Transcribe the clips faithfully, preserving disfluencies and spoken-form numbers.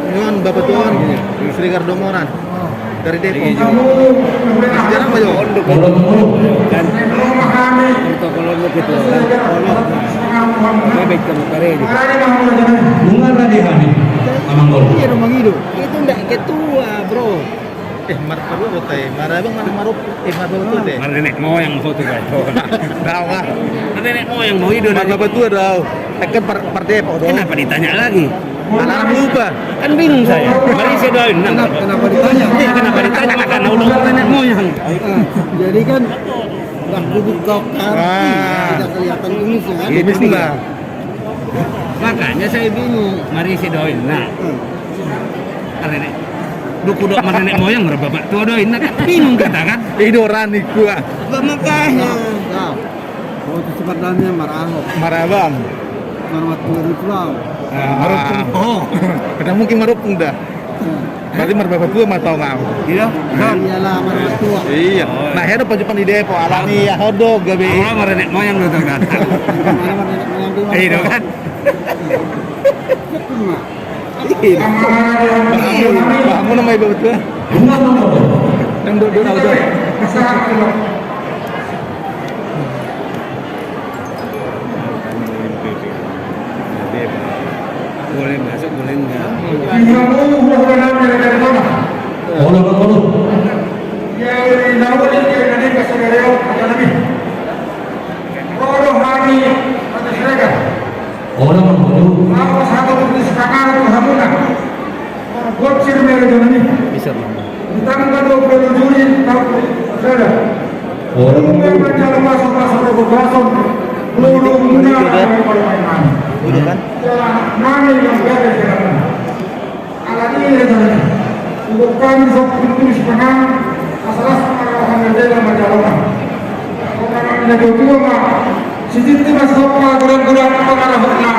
Ini kan Bapak Tuan, Sri Gardomoran. Dari Depok. Masih jarang, Pak, Jo? Kan. Protokol lu gitu. Kan. Bebek kamu karedi. Bunga tadi kami. Amang Gol. Iya, rumah ngido. Itu ndak ketua, Bro. Eh, mar-, mar-, kota, eh, mar-, abang mar-, mar-, eh, mar-, betul deh. Mar-, nenek moyang foto kan. Tahu lah. Mar-, nenek moyang mau ido. Mar-, bapak tua tahu. Kan par-, partai apa, Dok? Kenapa ditanya lagi? Anak lupa. Kan bingung saya. Mari saya doain. Kenapa, kenapa ditanya? Iya, kenapa ditanya? Makanya udah nenek moyang. Ah, jadi kan waktu buka kan, ah, tidak kelihatan kumisnya kan? Iya, kumisnya. Makanya saya bingung. Mari saya doain. Nah. Hmm. Karena ini, duku dok mar-, nenek moyang, mar-, bapak tua doain. Nah, kan bingung kita kan? Ido rani gua. Makanya. Nah. Oh, itu sebenarnya marahok. Marabang. Marwat tua itu, Bang. Ah, marupung. Oh. Kadang mungkin marupung dah. Hmm. Berarti marbapak tua ma tau ngam. Iya. Iyalah, marbapak tua. Iya. Oh. Nah, hera pajupan di Depok, alani ya, hodok, gabe. Awal mar-, nenek moyang lu tuh kan. Mana mar-, nenek moyang dulu. Iya, kan? Iya. Bangun, bangun nama ibu betul. Yang duduk, duduk, duduk. Boleh masuk, boleh enggak. Olo, Bang. Olo. Apa satu putus tangan tu hamuna? Bocil mere dengan ini. Bisa, Bang. Di tanggal dua puluh tujuh Juli tahun sudah. Olo. Rumah menjadi masuk-masuk ke Bogason. Lulu muna. Udah kan? Jalan nani yang berada di jalan. Alani i raja nami, huboan hami songon pintu ni sipanganon, asa las ma roha ni raja i manjalo. Songon na nidok ni natuatua ma, sititi ma sihompa godang-godang pangarahutna.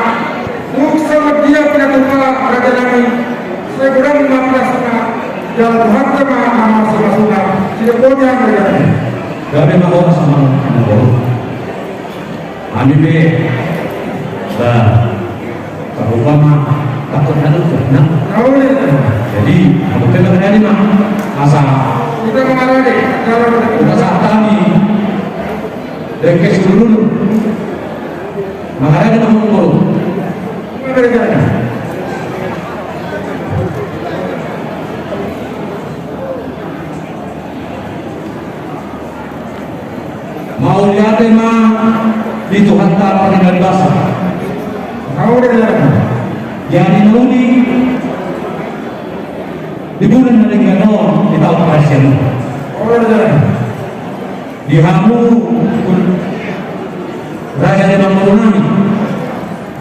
Dung songon dia pe na tupa raja nami, sai godang ma pinasuna, jala Tuhanta ma na mamasu-masuna. Sidok boti hami raja nami. Gabe ma horas amang. Hami pe, ba, sarupa ma, takut na tutup, nah. Jadi, aku pe mangarade ma, asa. Kita mangarade, kalau kita saat kami, dengke seluruh, mangarade ma mungkul. Mauliate ma di Tuhanta partingkian basa. Jadi na uli di bulan na denggan on di taon parasian on. Di hamu raja ni amangboru nami.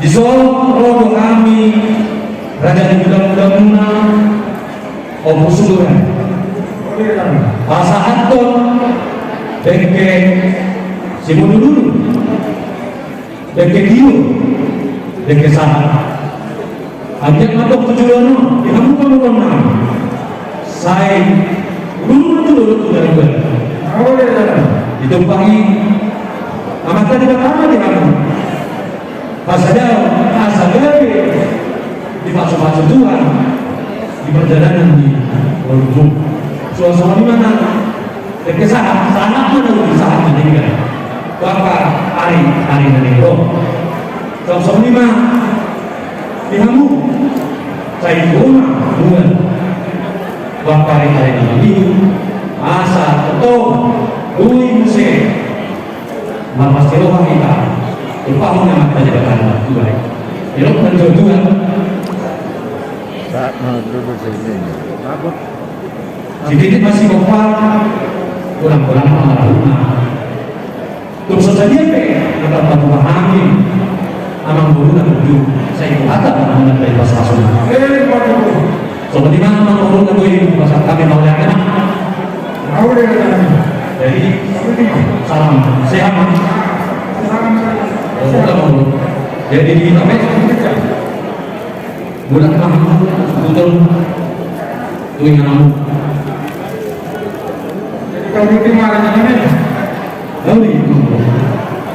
Dison ro do hami raja ni godang-godangmuna. Ompu Suduran. Pasahathon dengke simudurudur, dengke tio, dengke sahat. Anggiat ma tong tu joloan on, di hamu pamoruonna. Sai udur tu dolok tu joloan. Ditumpahi Amanta Debata ma di hamu. Pasadahon asa gabe dipasu-pasu Tuhan di perjalanan ni ngolunmu. Suang songon i ma nang dengke sahat, sahat ma na uli, sahat ma denggan. Bangka ari, ari na naeng ro. Suang songon i ma di hamu, sai tubu ma mual. Bangka ari, ari na mangihut, asa tongtong boi muse. Marlas ni roha hita. Tumpahon ni Amanta Debata na martua i. Di roha na martua. Saat menurut sini. Sititi ma sihompa. Godang-godang ma marahutna. Tung so sadia pe na tarpatupa hami. Amangboruna tutu. Sai huhata ma na dipasu-pasuna. Songon i ma amangboru na boi pasahat hami mauliate ma. Jadi salam sehat ma. Jadi di hita pe. Bulan ma. Betul. Tu ingan hamu. Kau di mana ni? Kau di mana?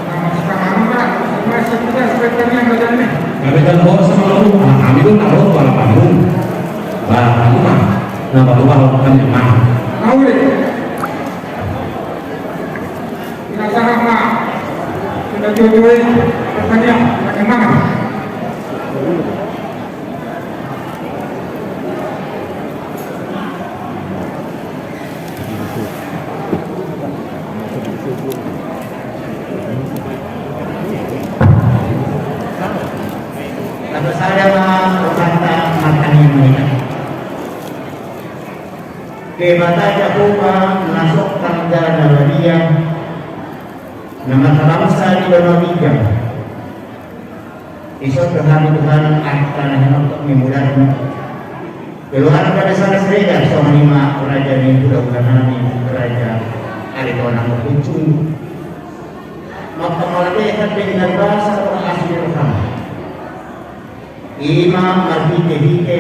Nama sekarang apa? Masih kita sebenarnya badannya. Kami kan bawa sama lu. Nah, kami kan tahu kalau kamu. Bah, kamu mah. Nah, baru bawa kan yang mana? Tahu deh. Kita sama, Pak. Kita jodohin. Katanya, bagaimana? Tabo sada ma rohanta martangiang ma hita. Debata Jahowa na songkan, na badia, na marhabangsa di banua ginjang. Dison do hami Tuhan, angka na hinaholongi mudar-Mu, keluarga besar Siregar, songon i ma raja ni hulahula nami, Raja Aritonang Marhujung. Maka mauliate hata di bagasan asi ni roha-Mu. I ma marhitehite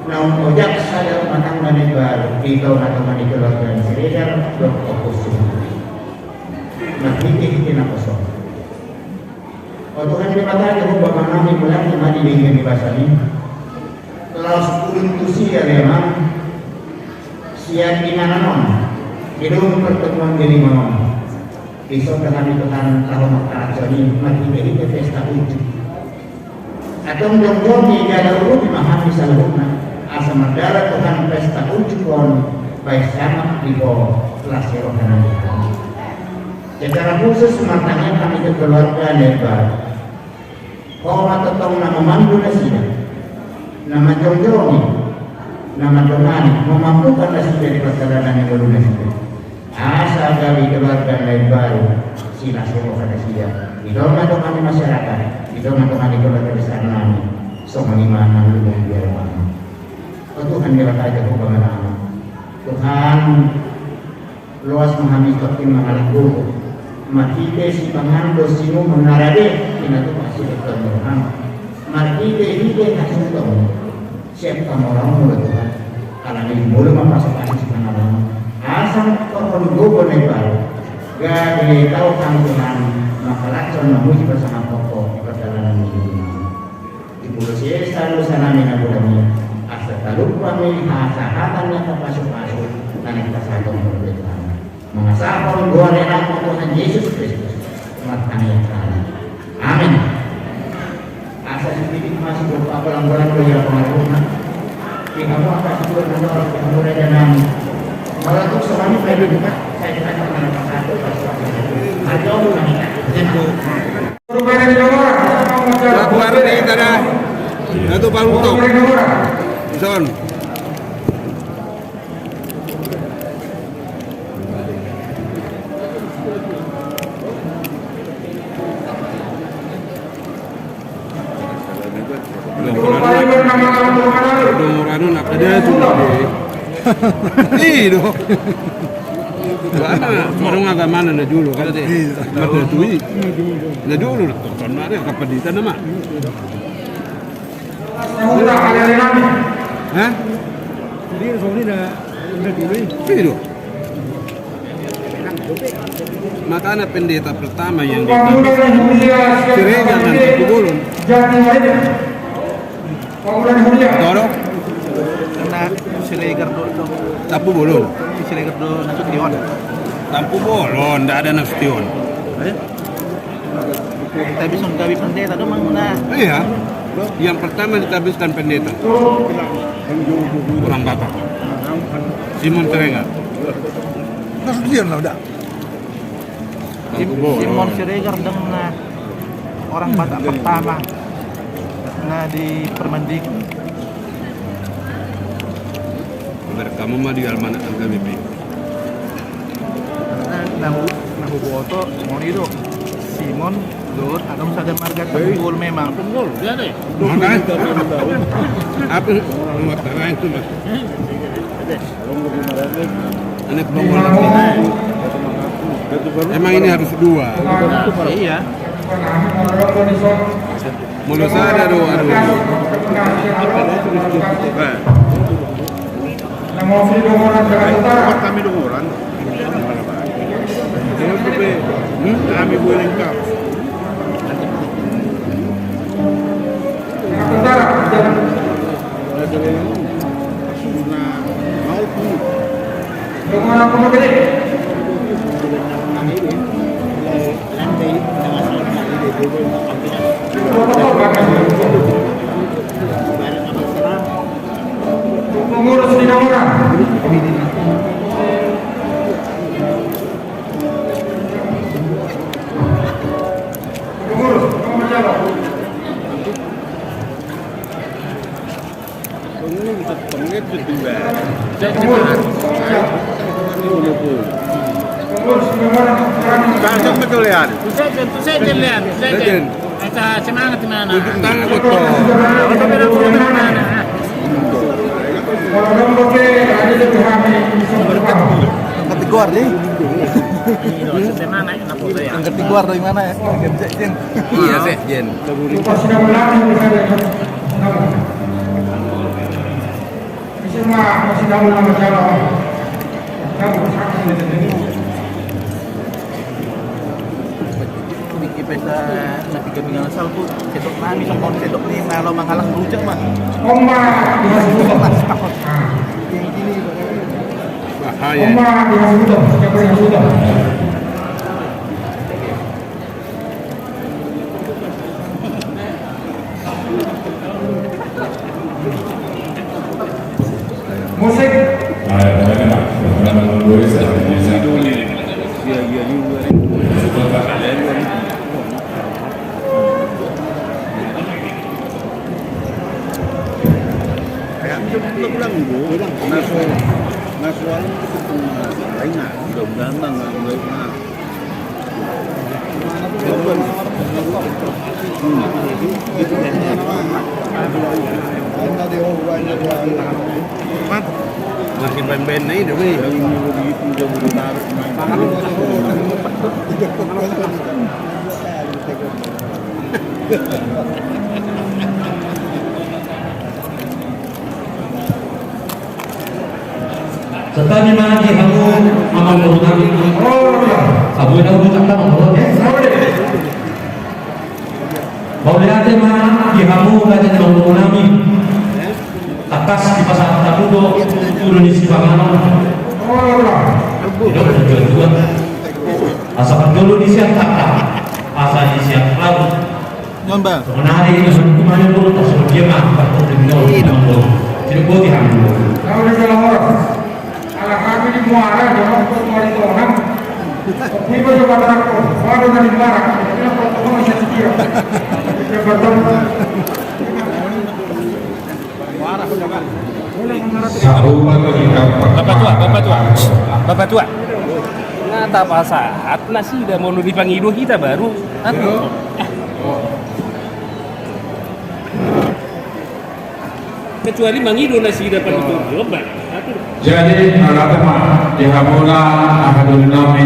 naung ojak sada rumah tangga na imbaru di tongatonga ni keluarga ni Siregar dohot Ompu Sumantri. Marhitehite naposo-Mu. O Tuhan Debata Jahowa Amanami, mulak ma di denggan ni basaM i laos bulung tusi ale Amang, sian inganan on, di dong pertemuan di lima on. Dison do hami Tuhan laho mangkalashon i marhitehite pesta unjuk. Antong jongjong i jala urupi ma hami saluhutna, asa mardalan Tuhan pesta unjuk on bahen sangap di Ho, las ni roha nami. Secara khusus martangiang hami tu keluarga na imbaru. Ho ma tongtong na mamandu nasida, na manjongjongi, na mandongani, mamampukan nasida di pardalanan ni ngolu nasida. Asa gabe keluarga na imbaru, silas ni roha nasida di tongatonga ni masyarakat, di tongatonga ni keluarga besar nami, songon i ma na lumobi biar mana. O Tuhan Debata Jahowa Amanami, Tuhan, loas ma hami tongkin mangalangkuhon marhite sipanganon dohot siinumon na rade, pinatupa sihol ni roha-Mu. Marhitehite hasuhuton sian pamoruonMu do Tuhan. Alani i molo ma pasu-pasu sipanganon, asa torop gogo na imbaru, gabe tau hami Tuhan mangkalashon, mamuji, pasangaphon Ho di pardalanan ni ngolu nami. Diulos i saluhutna nami na godang i, asa talup hami hasahatan ni angka pasupasu na naeng pasahaton Ho tu hami. Mangasahon goar ni Anakmu Tuhan Jesus Kristus, martangiang hami. Amen. Asa sititik ma sigompa, golang-golang do ia pangaruhna. Di hamu angka situan na torop, di hamu raja nami. Molo tung songon i pe, sai tangkas ma na pasahaton pasupasu. Ajo nami. Tempo. Laku arni tada. Datu Paluto. Son. Dong orang anak ada tu. Iya dong. Mana, mana agama na dulu kan? Iya. Mata tu i. Na dulu tonton ada kapal di tanah mah. Hah? Jadi soalnya udah dulu. Iya dong. Makanya pendeta pertama yang di Siregar dan Tampubolon. Toro. Karena Siregar do, do. Tampubolon. Siregar do Nasution. Tampubolon, ndak ada Nasution. Eh? Ditabison gabe pendeta do, Mang, na. Iya. Yang pertama ditabiskan pendeta. Orang Batak. Simon Siregar. Nasution lah udah. Sim-, Simon Siregar dang na orang Batak pertama na di Permendikbud. Berkamu mah di almanak H K B P. Na, na hu-, na huboto, songon i do. Simon dohot adong sada marga Tampubolon memang. Tampubolon, dia deh. Makanya. Apa? Rumah tanah itu, Mas. Ini pengolahan. Emang ini harus dua. Iya. Molo sada do, aduh. Kami do orang. Kami boleh lengkap. Pengurus di nomor. Pengurus, pengurus siapa? Pengurus, pengurus. Langsung betul ya. Tusejen, tusejen, Lean, tusejen. Asa semangat di mana? Ujung tangan betul. Angkat di luar nih. Angkat di luar dari mana ya? Sekjen. Iya, sekjen. Ise ma, masih daun nama jalan. Kamu sakit. Di kipeta na piga minggu na salpu, sedok nami, sombong sedok ni, malo mangalak rujak, Mas. Oma, di hospital. Bahaya. Oma, di hospital, siapa di hospital? Musik. Makin ben-ben na i do be. Santap ma di hamu amang boru nami. Hamu na ulu cakap amang boru. Mauliate ma di hamu raja ni amang boru nami. Tangkas dipasahat hamu do jolo ni sipanganon. Didok na jua-jua. Asa parjolo ni sian tangkas, asa di sian laut. Nyombal. Sebenarnya itu sebenarnya itu tak seperti apa, tak seperti itu, tidak boleh. Kau udah salah orang. Ala kami di muara, jangan buat wali Tuhan. Tapi pada pada aku, baru dari muara, kita buat Tuhan bisa setia. Kita bertemu. Bapak tua, bapak tua, bapak tua. Nah, tapasahat nasida molo dipangido hita baru. Anu. Kecuali mangido nasida pangido. Jadi, mauliate ma di hamuna, aha dulu nami,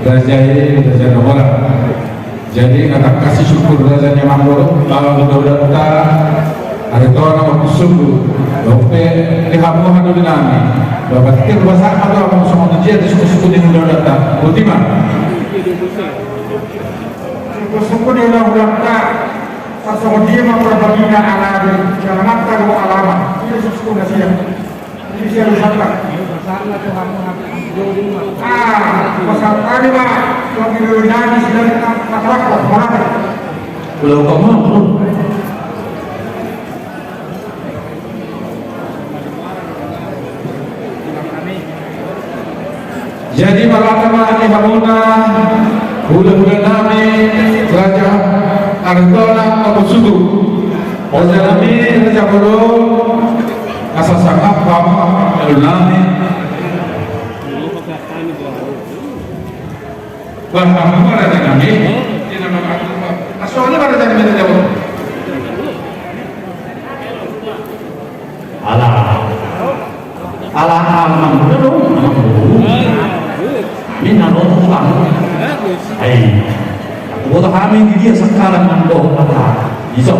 raja i, raja na horas. Jadi, na tangkas sisungkun raja ni amang boru, laho do daulanta, ari tona waktu subuh, dope, di hamu aha dulu nami, bapak tir basak ma tu amang songon dia, disungkun-sungkun ni daulanta, boti ma. Sungkun-sungkun ni daulanta, pas songon dia ma berbagi na ala di, dalam mata dua alaman, dia sungkun nasida. Ah, pasahat nami ma, lagi dulu nami sudah kita masyarakat, mana? Belum kamu. Jadi, mauliate ma di hamuna, hula-hula nami, raja, ari tona, waktu subuh. Raja nami, raja bolon, asa sangap hamu, hula nami. Bah, hamu ma raja nami. Asa ni ma raja nami, raja bolon. Ala. Ala, ala, amang boru do, amang boru. Mina lo tu hamu. Ai. Boto hami di dia sekarang amang boru kata. Bisa,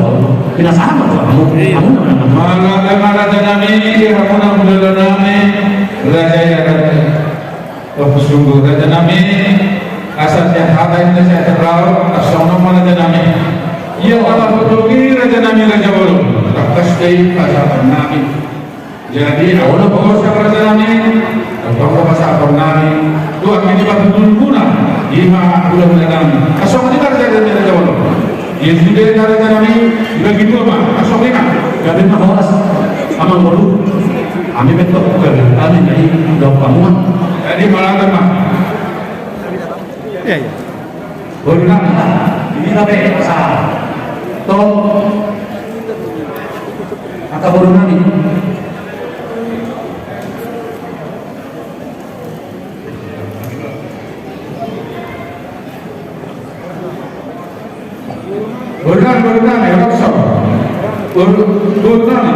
mina sama tu hamu. Hamu na, hamu na. Mauliate ma raja nami, di hamuna hula-hula nami. Raja ya, raja. Bapak sungguh raja nami. Asa sian hata inna sai terlalu, asa songon on ma raja nami. Ia ala putulgi raja nami raja bolon, tangkas do i pasahaton nami. Jadi, ahu na pahosa raja nami, tongtong do pasahaton nami. Tu anggi ni patutunmuna, i ma hulahula nami. Asa songon i ma raja nami raja bolon. Ia sude na raja nami, dibagi dua ma, asa songon i ma. Gabe ma horas, amang boru. Hami betok, gabe hami na i, dok pamuan. Jadi, mauliate ma. Iya, iya. Boru nami, ini apa ya, Mas? Tong. Angka boru nami. Boru nami, boru nami, langsung. Boru, boru nami.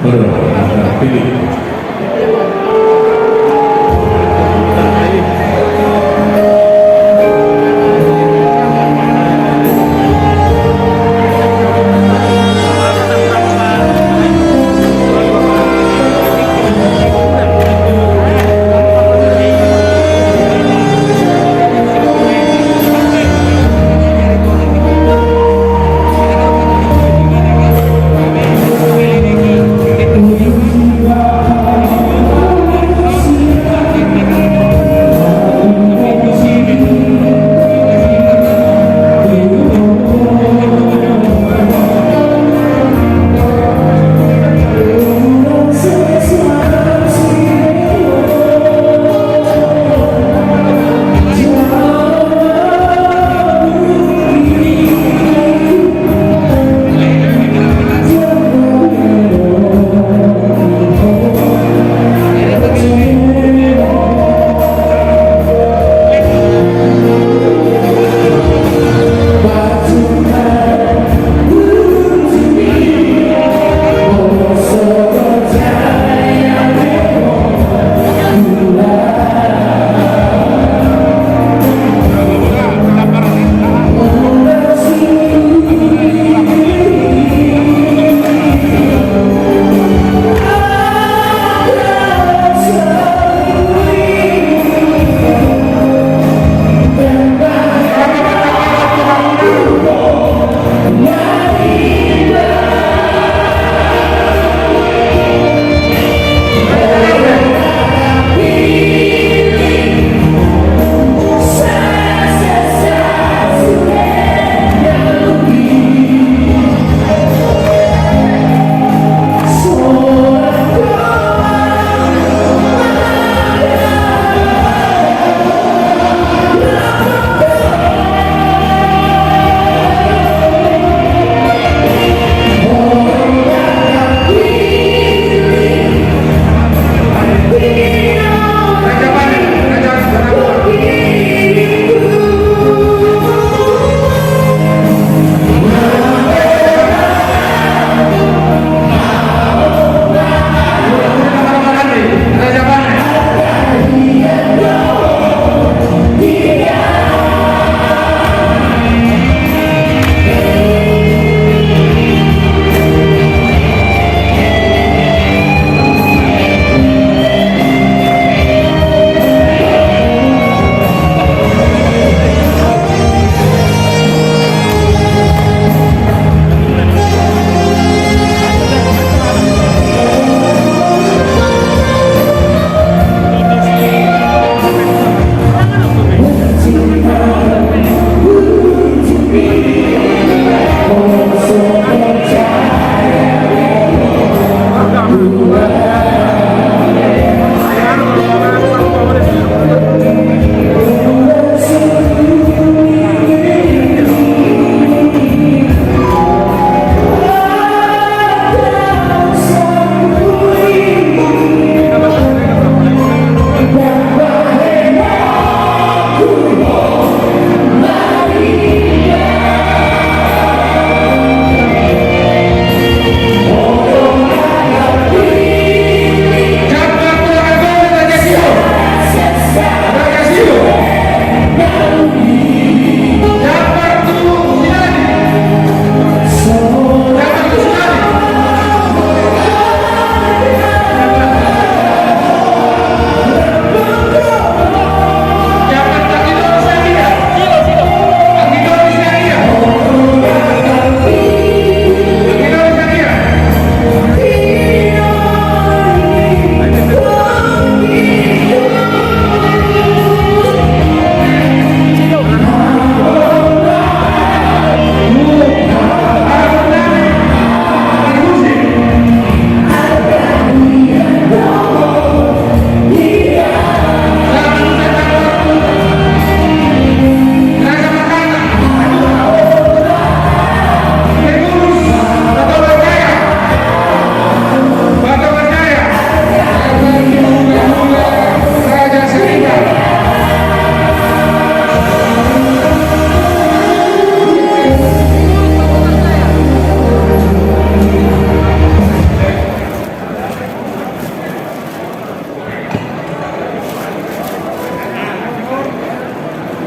Baru, pilih.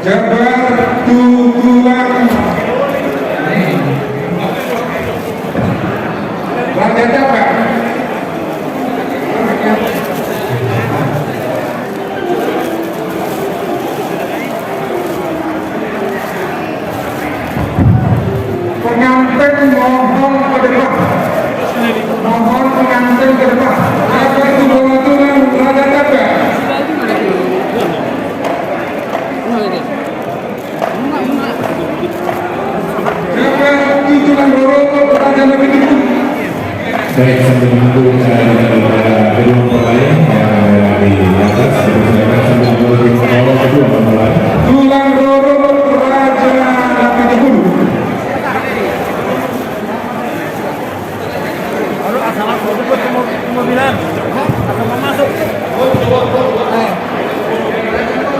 Gambar tutulan Raja Daba. Pengantin mohon ke depan. Mohon pengantin ke depan. Apa itu bola tulang Raja Daba? Apa itu tulang roro Raja Nabi Timbul? Baik, sambil menunggu, eh, kita kepada kedua mempelai yang ada di atas, dipersilakan sambil menunggu kedua mempelai. Tulang roro Raja Nabi Timbul. Lalu asal masuk ke mobilan. Asal masuk.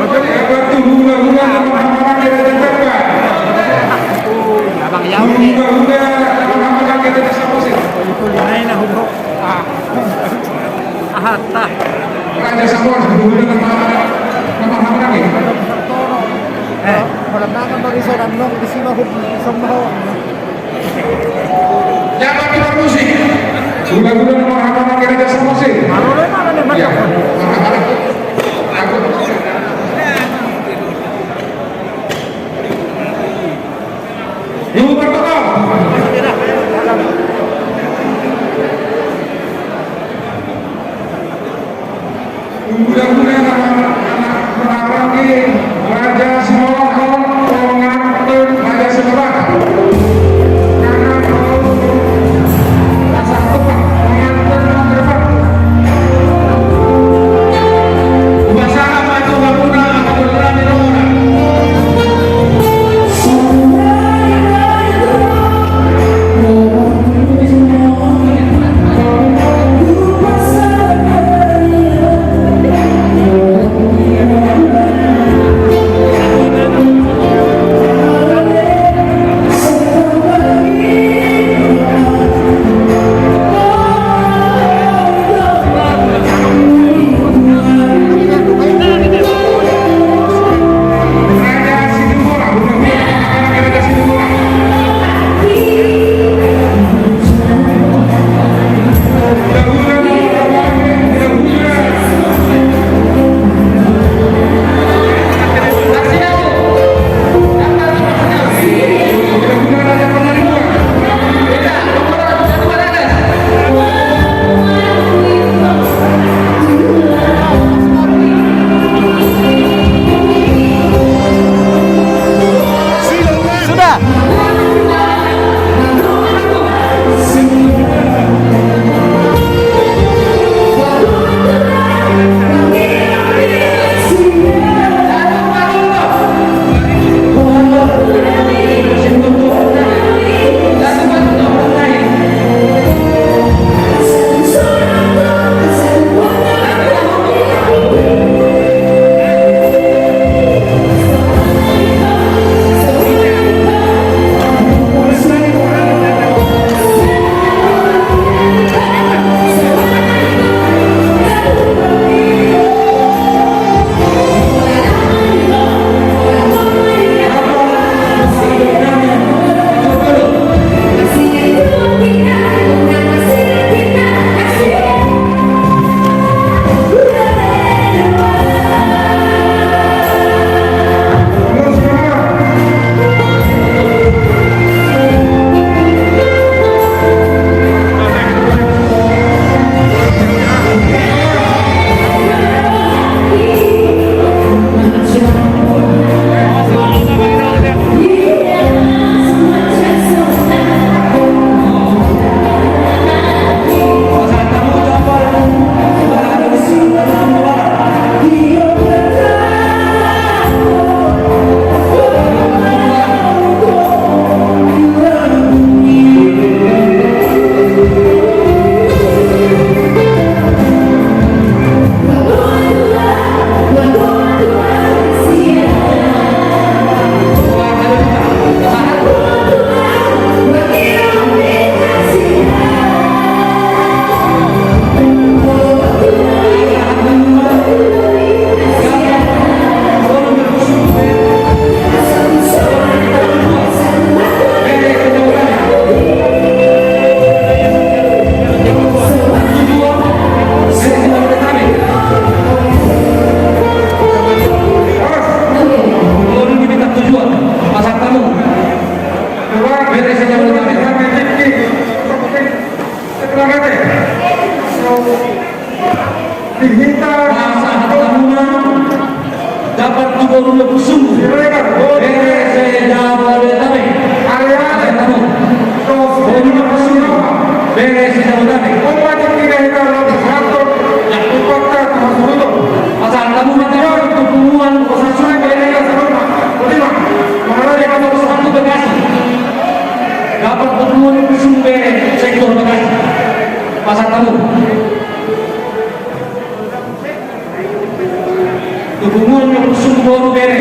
Apa tuh hula-hula nama hamaran kita tetap, Pak? Abang Yau. Hula-hula nama hamaran kita tetap, Pak. Itu linain aku, Bro. Ah. Aha, tah. Raja Samboan, hula-hula nama, nama hamaran ya? Eh, kalau makan dari seorang nong di sini, aku sama. Jangan tukar musik. Hula-hula nama hamaran kita tetap, Pak. Halo, mana nih, Mas? Ya. Aku. Mudah-mudahan anak-anak melarang ini Raja Simohon, pengantin Raja Simohon. Siregar, Bere se-Jabodetabek. Pasar hamu. Boru ni Ompusung, Bere se-Jabodetabek. Pasar hamu ma jala tu punguan Ompusung Bere, Sektor satu Bekasi. Dapat tu punguan Ompusung Bere, Sektor Bekasi. Pasar hamu. Tu punguan Ompusung Boru Bere,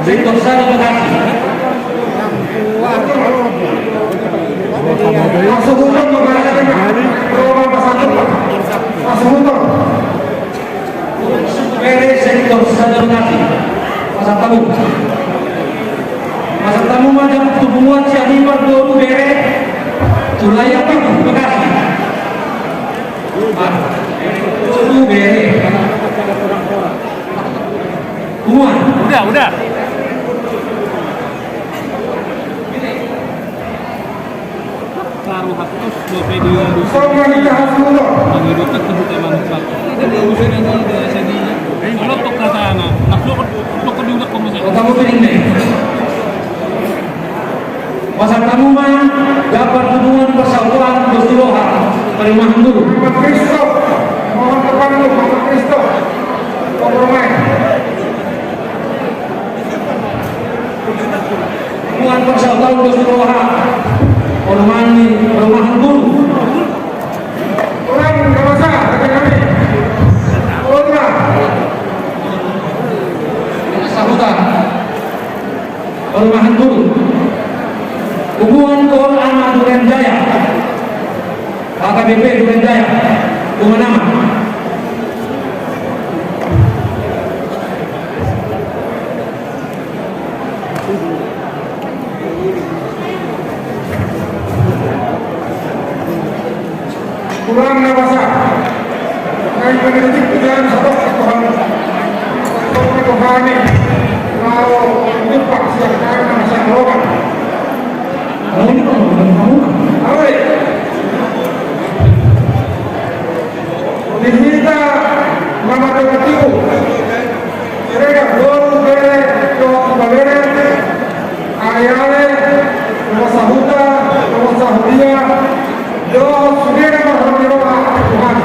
Sektor satu Bekasi. Ompusung Bere, Sektor satu Bekasi. Pasar hamu. Pasar hamu ma jala tu punguan Sianipar Boru Bere, Ulayan pitu Bekasi. Boru Bere. Punguan. Udah, udah. Taruh hapus, dua video. Bagi dokter ke buka manfaat. Ini urusan yang udah saya di. Kalau tok kata anak, nak lo, lo ke diudak kamu saya. Kamu piring deh. Pasar hamu ma, dapat tu punguan Persaudaraan Dos Tiloha, Parumaen Guru. Muhammad Kristo, Muhammad Kristo, Kompromen. Punguan Persaudaraan Dos Tiloha, Parumaen, Parumaen Guru. Orang dewasa, kata kami. Orang. Sahuta. Parumaen Guru. Punguan Gor Ama Duren Jaya. H K B P Duren Jaya. Punguan Ama. Tulang na basa. Nang benedikt tu jalan sabab Tuhan. Tuhan Tuhan ni. Lalu jumpa siap kain na basa rokan. Lalu ini kalau bukan kamu. Lalu. Di hita mama dengan tiku. Siregar, Boru, Bere, dohot Sibabere, ale-ale, dohot sahuta, dohot sahuria, dohot sude na marhaha ni roha tu Tuhan.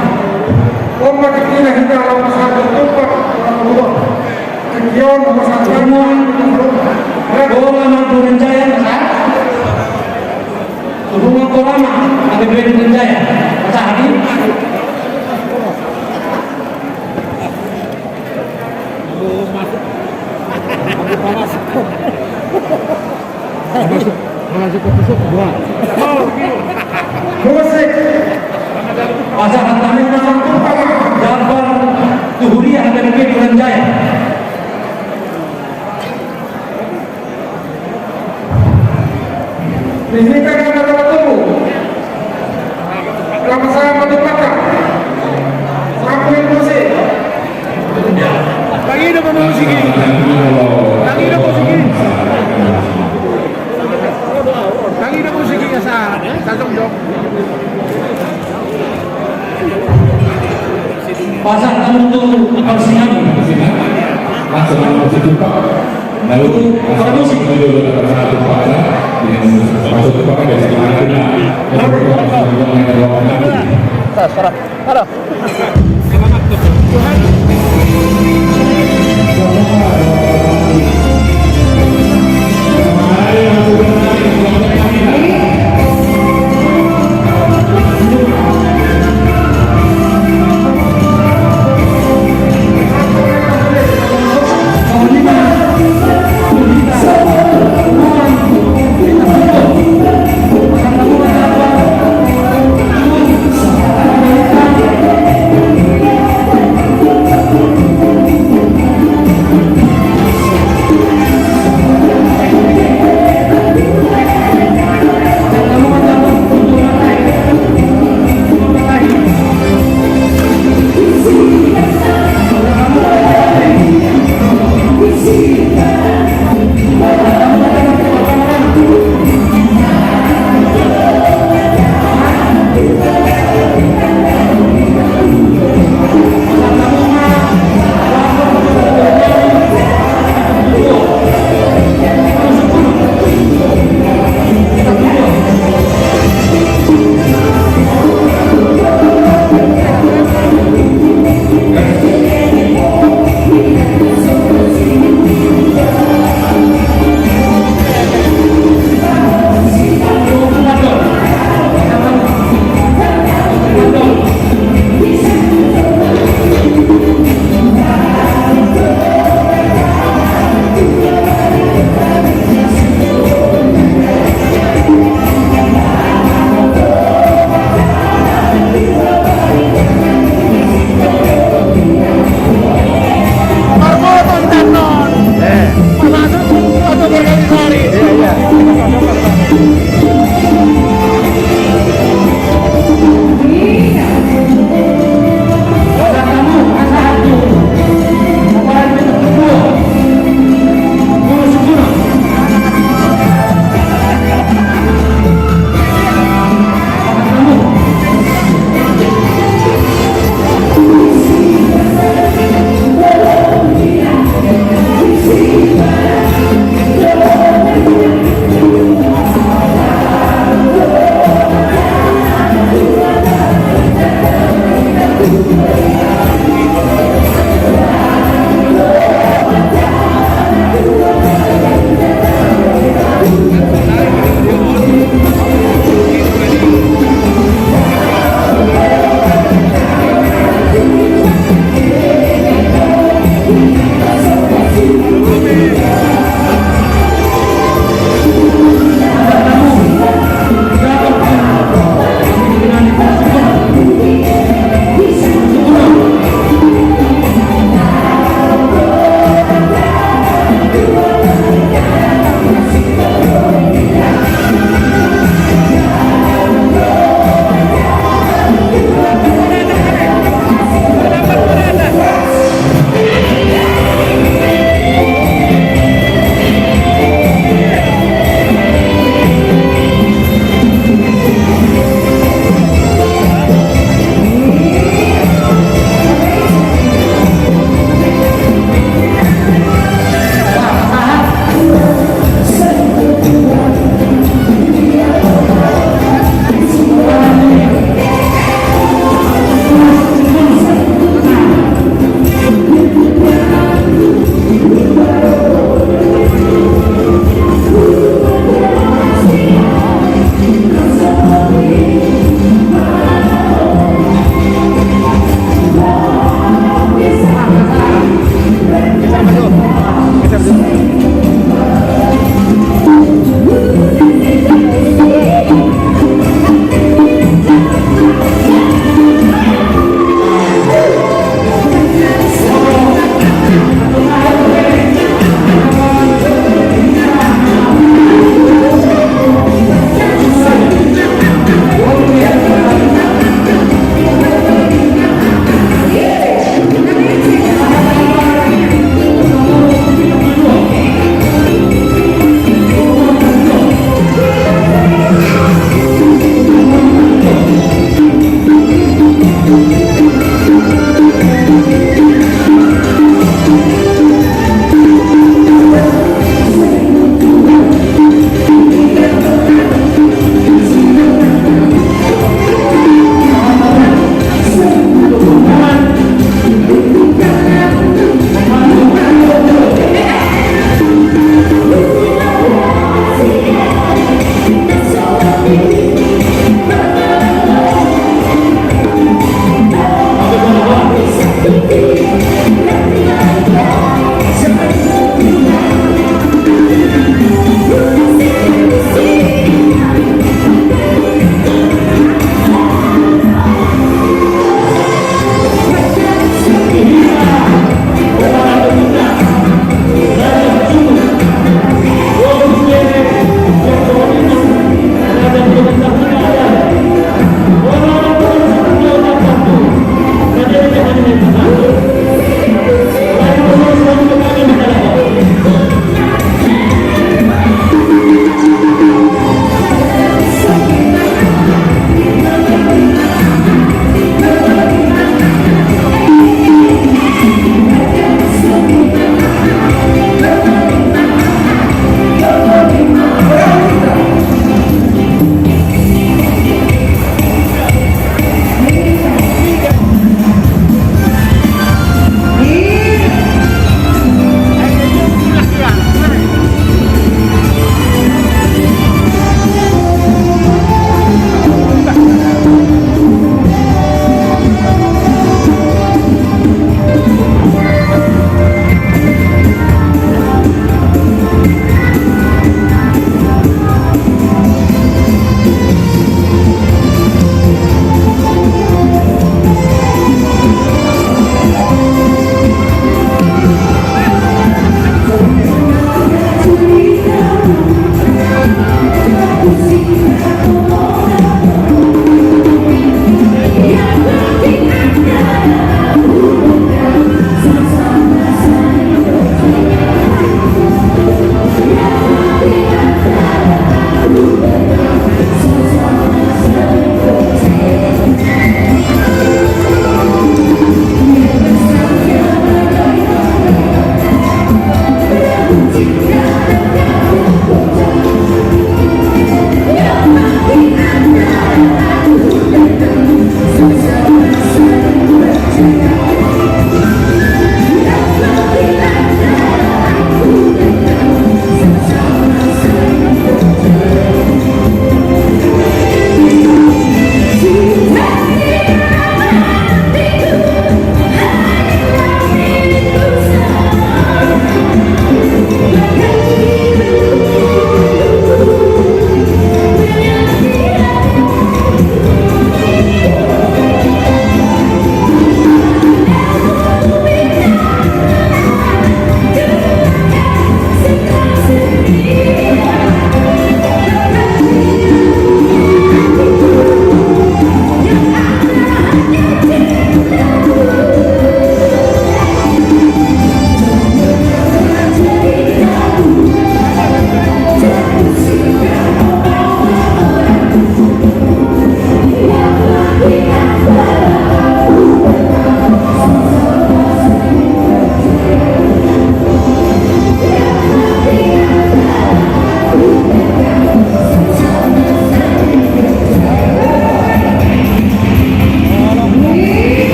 Ompa tingkina hita lawan sahat tumpak lawan luhut. Tingki on pasahat. Boru Ama Duren Jaya, pasahat. Hubungan Boru Ama, ada Duren Jaya, pasahat. Masuk, masuk ke pusat, buat. Musik. Pasahat hamu ma, Jabar tu huria H K B P Duren Jaya. Di hita kan ada tubuh. Sama-sama tumpahkan. Sampai musik. Lagi ada musik ini. Lagi ada musik ini. Lagi ada musik ini, sa-, sa jongjong. Pasahat hamu tu parsingabu. Langsung hamu tu tumpak. Lalu, pasahat hamu tu tumpak. Yang masuk tumpak kan dari sini. Halo.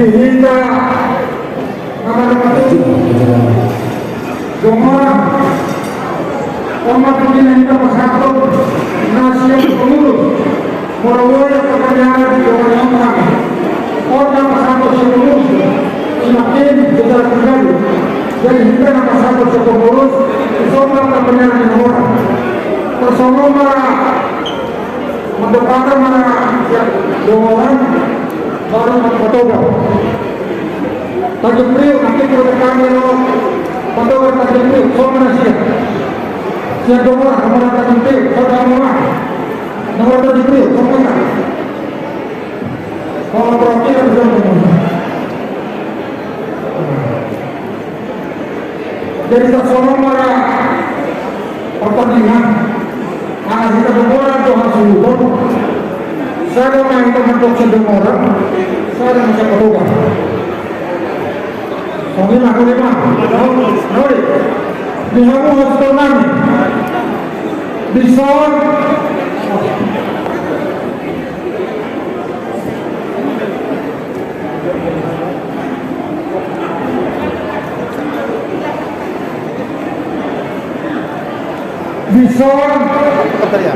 Hita na marhaha tu dongan, on ma tingki na hita pasahathon na sian pengurus. Molo boi angka paniaran di dongan on, on na pasahathon sian pengurus. Semakin besar kembali. Jadi hita na pasahathon sian pengurus, songon angka paniaran di dongan. Tarsongon ma mandok hata ma na sian dongan, baru Patogar. Tanjung Priuk, nanti kalau kami lo Patogar Tanjung Priuk, songon na sian. Sian dongan, nomor Tanjung Priuk, songon na. Nomor Tanjung Priuk, songon na. Kalau perwakilan, songon na. Jadi tarsongon ma na pertandingan. Ala hita dongan do hasuhuton. Sada ma hita mandok sian dongan, sada ma sian Patogar. Songon i ma, songon i ma. Songon i. Di hamu hasuhuton nami. Dison. Dison,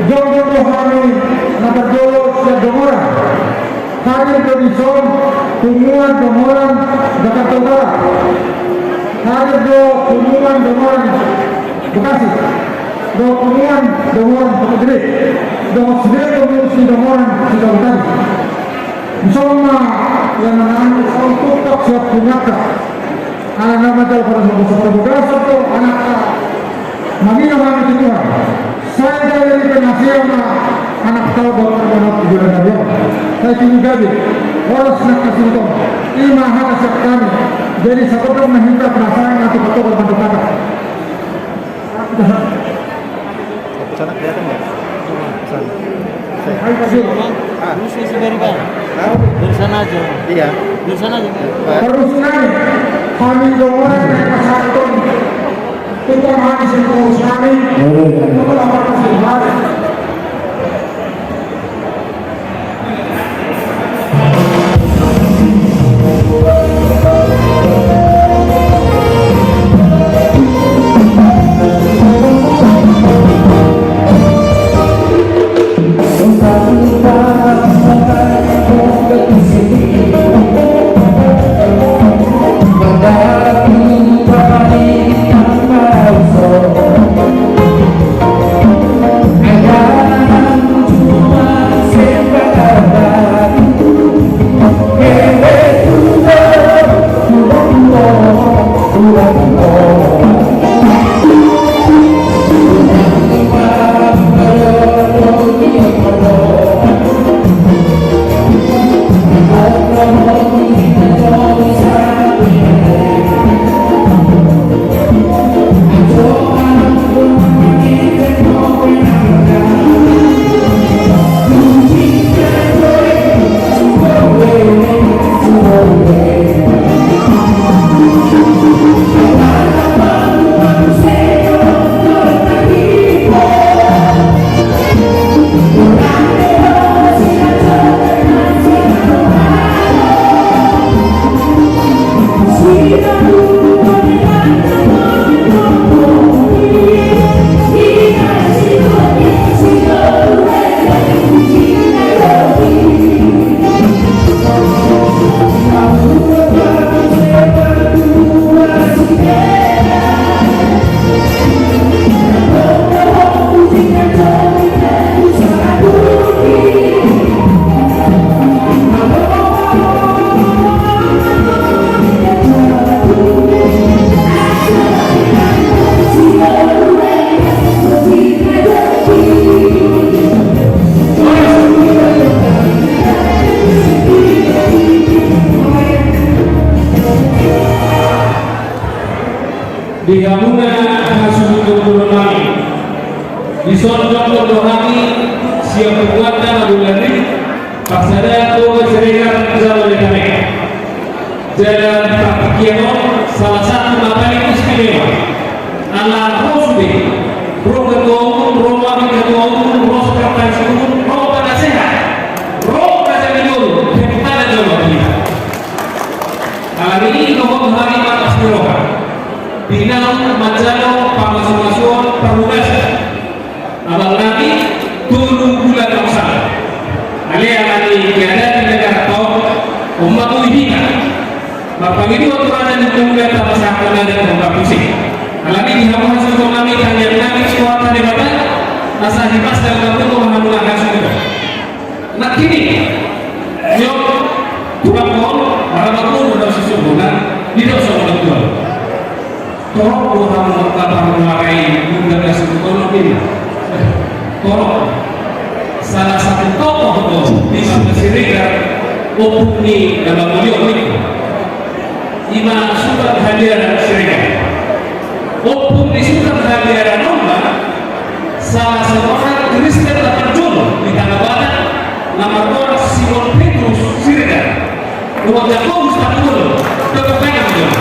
jongjong do hami na parjolo sian Dongoran. Hadir do dison punguan Dongoran Jakarta Utara. Hadir do punguan Dongoran Bekasi. Dohot punguan Dongoran Kota Gede. Dohot sude pengurus ni Dongoran Sikautari. Dison ma, ia na nang dison tumpak sian punguanta. Ala na manjalo parhorasan, parhorasan tu anakta. Maminang hami tu Tuhan. Sai gabe ni penasihat ma anakta dohot parhorasan tu bulan na ro. Sai tibu gabe. Horas na kasih tu. I ma hata sian hami. Jadi sagodang ma hita perasaan na tu Patogar mandok hata. Sana kelihatan nggak? Sana. Saya. Ah. Dari sana aja. Iya. Dari sana aja. Pak. Terus nai, kami Dongoran yang pasahathon. Kita mati semua kami. Iya, iya. Kita lapar masih mati. Di hamuna hasuhuton nami, dison jongjong do hami sian punguanta na bulan i, parsadaan Toga Siregar jala Lepaneka. Jala partingkian on salah satu na paling istimewa. Ala ro sude, ro ketua umum, ro wakil ketua umum, ro sekretaris umum, ro penasehat, ro raja ni ngolu, pempada jolo kita. Manjalo pamasumasuon parhorasan abang nami Tolu Bulan Ongsal. Alai ala ni keadaan di negara on, on ma tutu hita marpangidoan tu raja ni ulaon, tapasahat ma adat on parhusip. Alani i di hamu hasuhuton nami, tangiang nami tu Amanta Debata asa hipasada ma tu hamuna hasuhuton. Nangkin i, yo, tulang on, marabang on, udah susu bona, di dosa udah tulang. Torop do hamu angka parmuara i, udah kasih tolong ini. Torop. Salah satu tokoh do di Marga Siregar, ompung ni Damang Ulion i, ima Sutan Haliaran Siregar. Ompung ni Sutan Haliaran on ma salah seorang Kristen na parjolo di Tanah Batak, na margoar Simon Petrus Siregar. Uang jago Ustaz Pul, tepuk tangan dulu.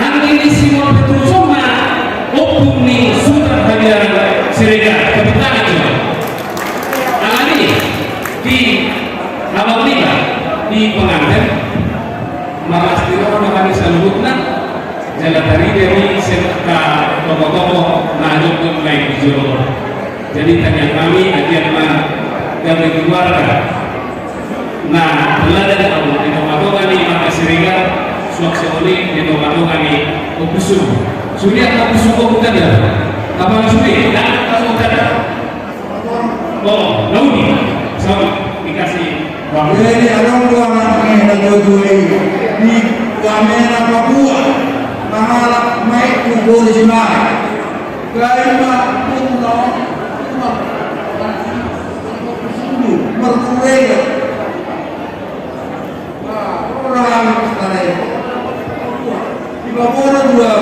Nangkin i Simon Petrus on ma ompung ni Sutan Haliaran Siregar, tepuk tangan dulu. Alani i, di abang niba, di pengantin, marlas ni roha do hami saluhutna, jala tarida do i sian angka tokoh-tokoh na adong do mulai di jolo. Jadi tangiang nami, agian ma gabe keluarga na teladan hamu di tonga-tonga ni Marga Siregar, suang songon i di tonga-tonga ni ompunta. Sude angka ompunta, ompunta da. Apala sude, da, ompunta da. Oh, Laudi. Sorry, dikasih waktu. Jadi adong do anak ni na tuatua i di Wamena Papua, mangalap ma i tu Boru Simahe. Gabe ma punna, punna, marguru. Di Babora dua,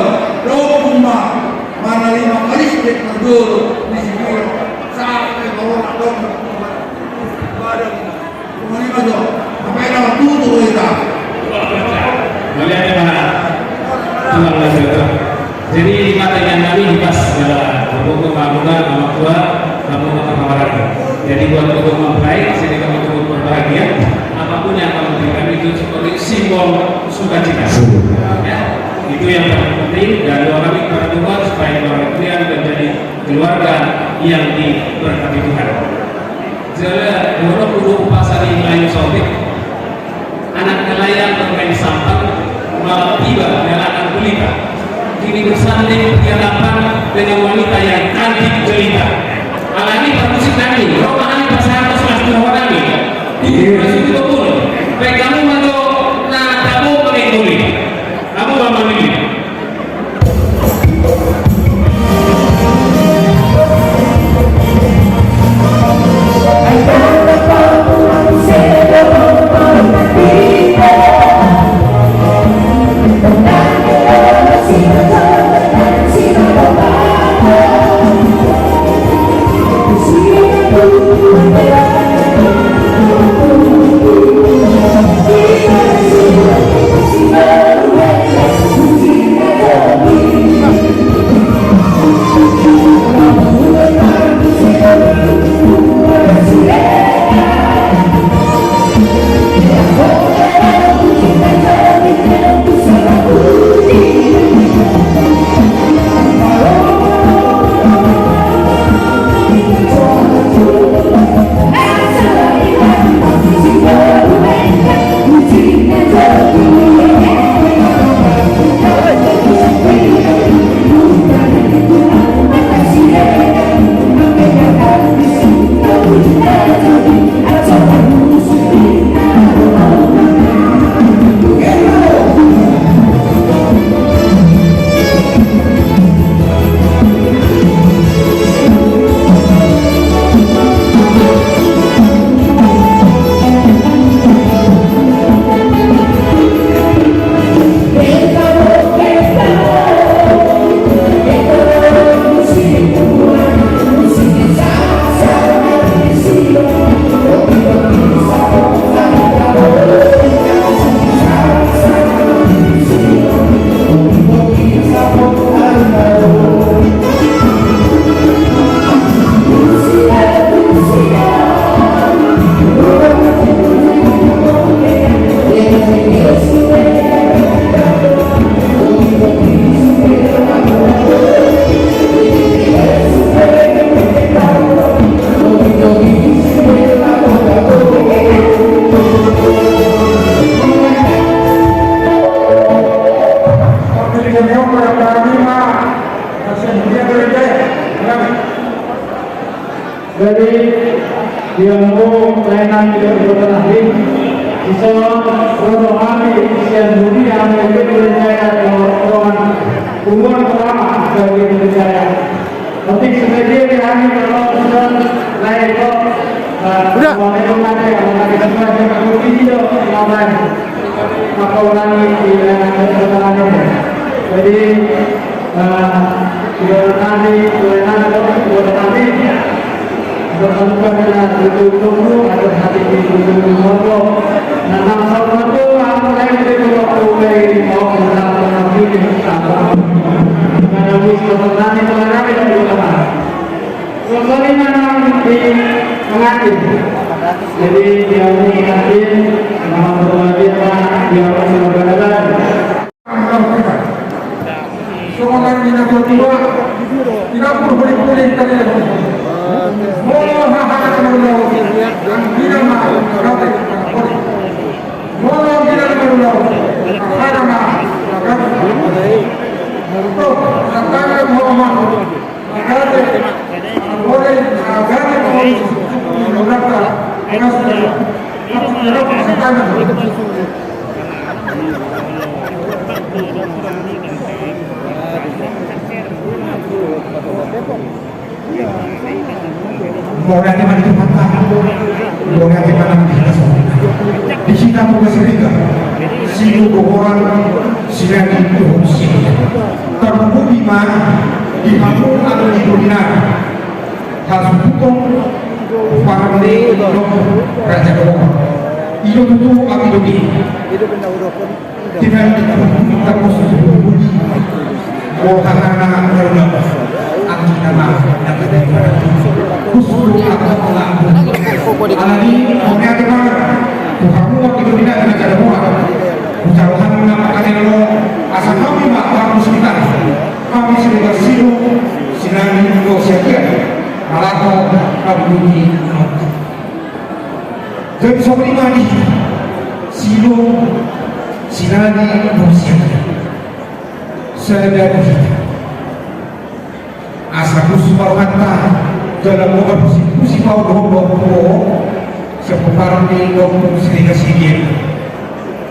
dong ma manarima Kristen parjolo di Sibiro. Sampe Babora dong. Mauliate ma. Tulang na sireta. Jadi, di mata inan nami, di pas, eh, berhubung hamuna, nama tua, hamuna, nama raja. Jadi, buat kedua mempelai, sini kami turut berbahagia. Apapun yang kamu berikan itu seperti simbol sukacita. Ya, itu yang paling penting. Dan doa kami kepada Tuhan supaya keluarga kalian menjadi keluarga yang diberkati Tuhan. Jala, dohononku do umpasa ni Melayu Saotik. Anak nelayan bermain sampah, malam tiba melakukan gulita. Kini bersanding di hadapan dengan wanita yang cantik jelita. Alani i parmusik nami, ro ma hami pasahat ma las ni roha nami. Tutu, tutu, tutu. Baik, hamu ma jo na tabo mangegoli. Hamu ma mangido. Ia mo laenan di kota Lahti, dison ro do hami sian Budi, hami di Budi Jaya, do roha, umur pertama dari Budi Jaya. Otik sebagai di hami kalau dison lae do, eh, udah. Kalau ada yang ada, kalau ada yang ada, kalau ada yang ada, maka ulangi di laenan kota Lahti. Jadi, eh, Ibarat kami, ibarat kami, ibarat kami. Bertemu dengan tujuh puluh, ada hati di tujuh puluh. Nah, nah, salah satu apa lain dari waktu dari mau tentang ini, apa? Karena wis, kalau nanti, kalau nanti, kalau nanti. Sesuai dengan di pengantin. Jadi, dia mengingatkan, nama berbahagia, dia orang berbahagia. Songon na nidok ni natuatua, di dapur holi-holi tadi. Molo haha na marulaon, anggi na ma gabe holi. Molo anggi na marulaon, haha na ma gabe holi. Tuh, tantangan mama. Mauliate ma di Tuhanta, mauliate ma di hita saluhutna. Di hita Murga Siregar, Silo, Dongoran, Silali dohot Siagian. Tarlumobi ma di hamu angka doli nami. Hasuhuton, parande, dohot raja Dongoran. I do tutu angka doli. Tinggal di kampung kita khusus doli. Oh, haha na marulaon. Anggi na ma gabe holi. Khusus angka pelaku. Alani, oke, ate ma. Tu hamu angka doli nami na raja Dongoran. Ucapan na pakai lo, asa hami ma hamu sekitar. Hami Siregar, Silo, Silali dohot Siagian. Marato, kabuluti, marato. Jadi songon i ma di Silo, Silali dohot Siagian. Sada di hita. Asa khusus ma rohanta, jala molo pusi-pusi ma dohot dohot, sian parande dohot Siregar, Siagian.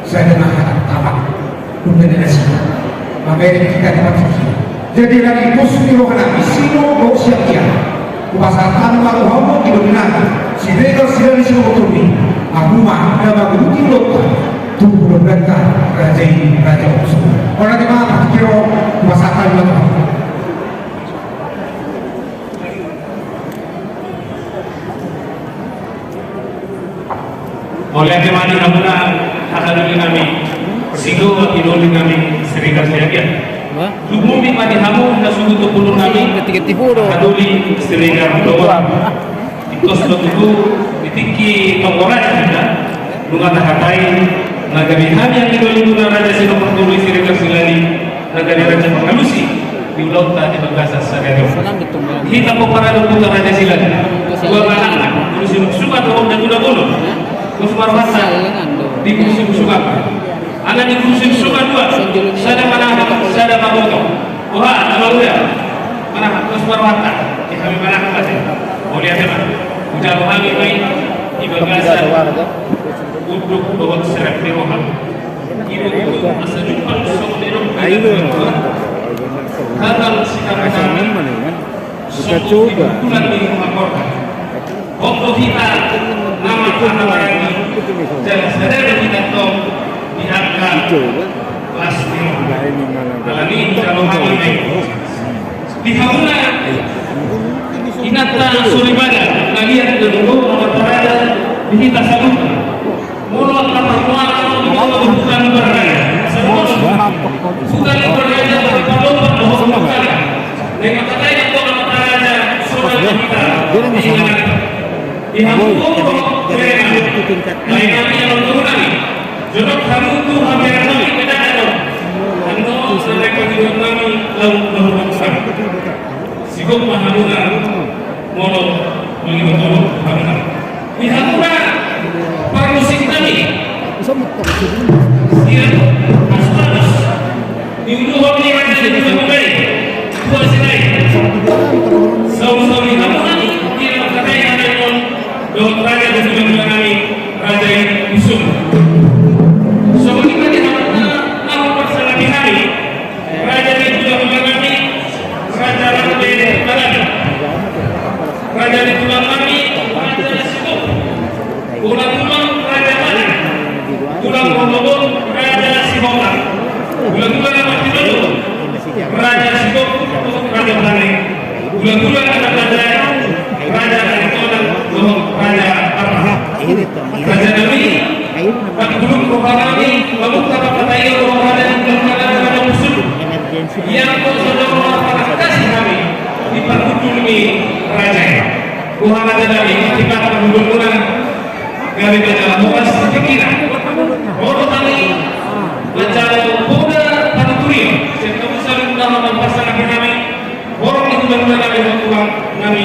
Sada ma hata tama. Unda na nasida. Mangere kita di partingkian. Jadi lagi khusus ni roha nami Silo dohot Siagian. Hupasahat hami ma tu hamu angka doli nami. Siregar, Silali, Silo dohot Siagian. Hamu ma na manguluti ulaonta. Tu hulahulanta raja i, raja Oxo. Ora di ma partingkian, hupasahat hami ma tu hamu. Mauliate ma di hamuna angka doli nami Silo, angka doli nami Siregar, Siagian. Wah. Lumobi ma di hamu hasuhuton pulunami, ganti-ganti pulu. Angka doli Siregar, Dongoran. Ito sudah tutu di tingki tonggoran kita. Nunga tahatai na gabe hami angka doli muna Raja Silo Partulu, Siregar, Silali. Raja ni raja mangalusi di ulaonta di bagasan sadari on. Hita pomparan ni ompunta Raja Silali. Dua ma anakna, Guru Sinuksuk dohot Datu Dagono. Khusus ma rohanta di Guru Sinuksuk. Anak ni Guru Sinuksuk dua, sada manahak, sada maboto. Boha, na mauda. Manahak, khusus ma rohanta. Di hami manahak ate. Mauliate ma. Hujalo hami ma i di bagasan unduk dohot serep ni roha. Ido, ido, asa jumpang songon i do. Gagal sitamuna. Buka coba. Bulan ni rumah korban. Hot do hita nama anak rangi. Jala sada do hita tong di angka las ni roha. Alani i jalo hami ma i. Di hamuna inanta soripada na liat do Amanta Raja di hita saluhutna. Molo angka parmuaran on di bawah bukan baraja, saluhutna bukan baraja, molo parlompan dohot bukan. Naeng mangkatai angka Amanta Raja songon hita di inganan. Di hamu dohot bereng nami, lae nami, along dohot nami. Jonok hamu tu habean nami, kedadan on. Annon na naeng pangidoan nami laho dohot bukan. Sigompa hamuna molo mangido tolong hamuna. Di hamuna parmusik nami. Sian Asuranus. Di uluhon ni raja ni Gunung Bugari. Tua Sirait. Saur-saur ni hamuna. Di angka tai hata on. Dohot Hula-hula Raja Bana, hula-hula Raja Sihombing, hula-hula Raja Sihombing, Raja Bana, hula-hula Raja, Raja Aritonang, Raja Arah. Raja nami, panguluk roha nami, pamungka pangkataion roha nami, hula-hula Raja Pusuk. Ia kok saudara pangkasi nami, di panguluk ni Raja. Roha Raja nami, di panguluk Gabe manjalo horas di pikiran. Olo tani manjalo poda panuturion. Setiap usaha utama mampasang hati kami. Horong di bulan-bulan kami bertuang kami.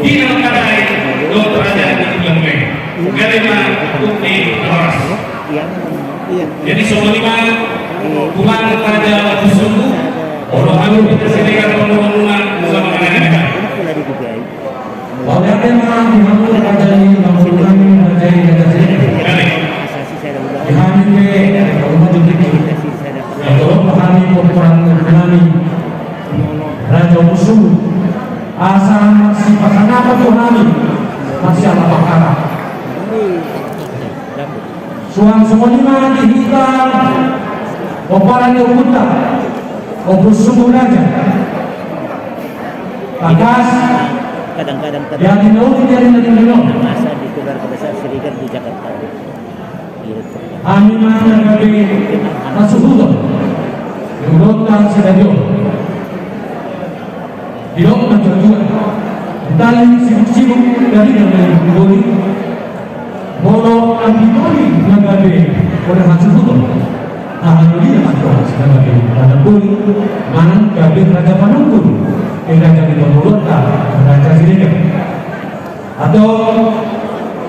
Di dalam kadai dokter raja di bulan-bulan. Gabe ma ukni horas. Jadi songon i ma Tuhan Raja Pusuk. Olo hami kita sediakan pengumuman sama dengan kita. Mauliate ma di hamu raja ni pangulu nami, raja i, raja i. Di hami pe, di hamu juga. Di hamu pe hami pomparan nami, Raja Pusuk. Asa sipasangapan tu hami, masih ala pakara. Suang songon i ma di hita, pomparan ni ompunta, Ompu Sumbu Raja. Bagas. Kadang-kadang, di hati na uli, di hati na uli. Masa di keluarga besar Siregar di Jakarta. Hami ma na gabe hasuhuton. Di ulaonta sadari on. Didok na tuatua. Tali sibuk-sibuk dari na gabe boli. Molo anggi boli na gabe poda hasuhuton. Hahadolinta ma tutu na gabe poda boli. Manang gabe raja panungkun. Di raja ni panguluta, Raja Siregar. Atau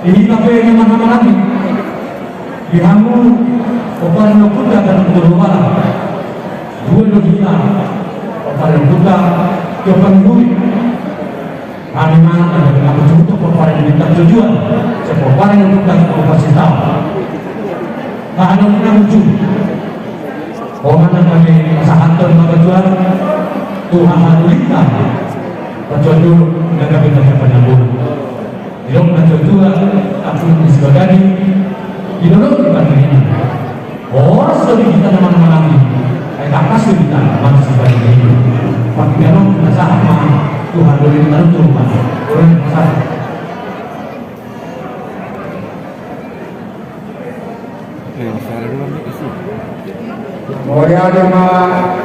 di hita pe na marhahamaranggi. Di hamu pomparan ni ompunta, Raja Pusuk. Dua do hita pomparan ni ompunta, dua panungkun. Hami ma na gabe hasuhuton pomparan ni ompunta tujuan. Sian pomparan ni ompunta tu pasita. Hahadolinta na tutu. Oman na gabe pasahathon ma tujuan. Tu hahadolinta. Tujuan dulu na gabe na siapa nyambung. Didok na tuatua, tapi di sebagai di didok di pandiringan. Horas do di hita na marhahamaranggi. Ai tangkas do hita na marhahamaranggi. Pangkianon na sahat ma Tuhan do di tanah turun ma. Orang na sahat. Mauliate ma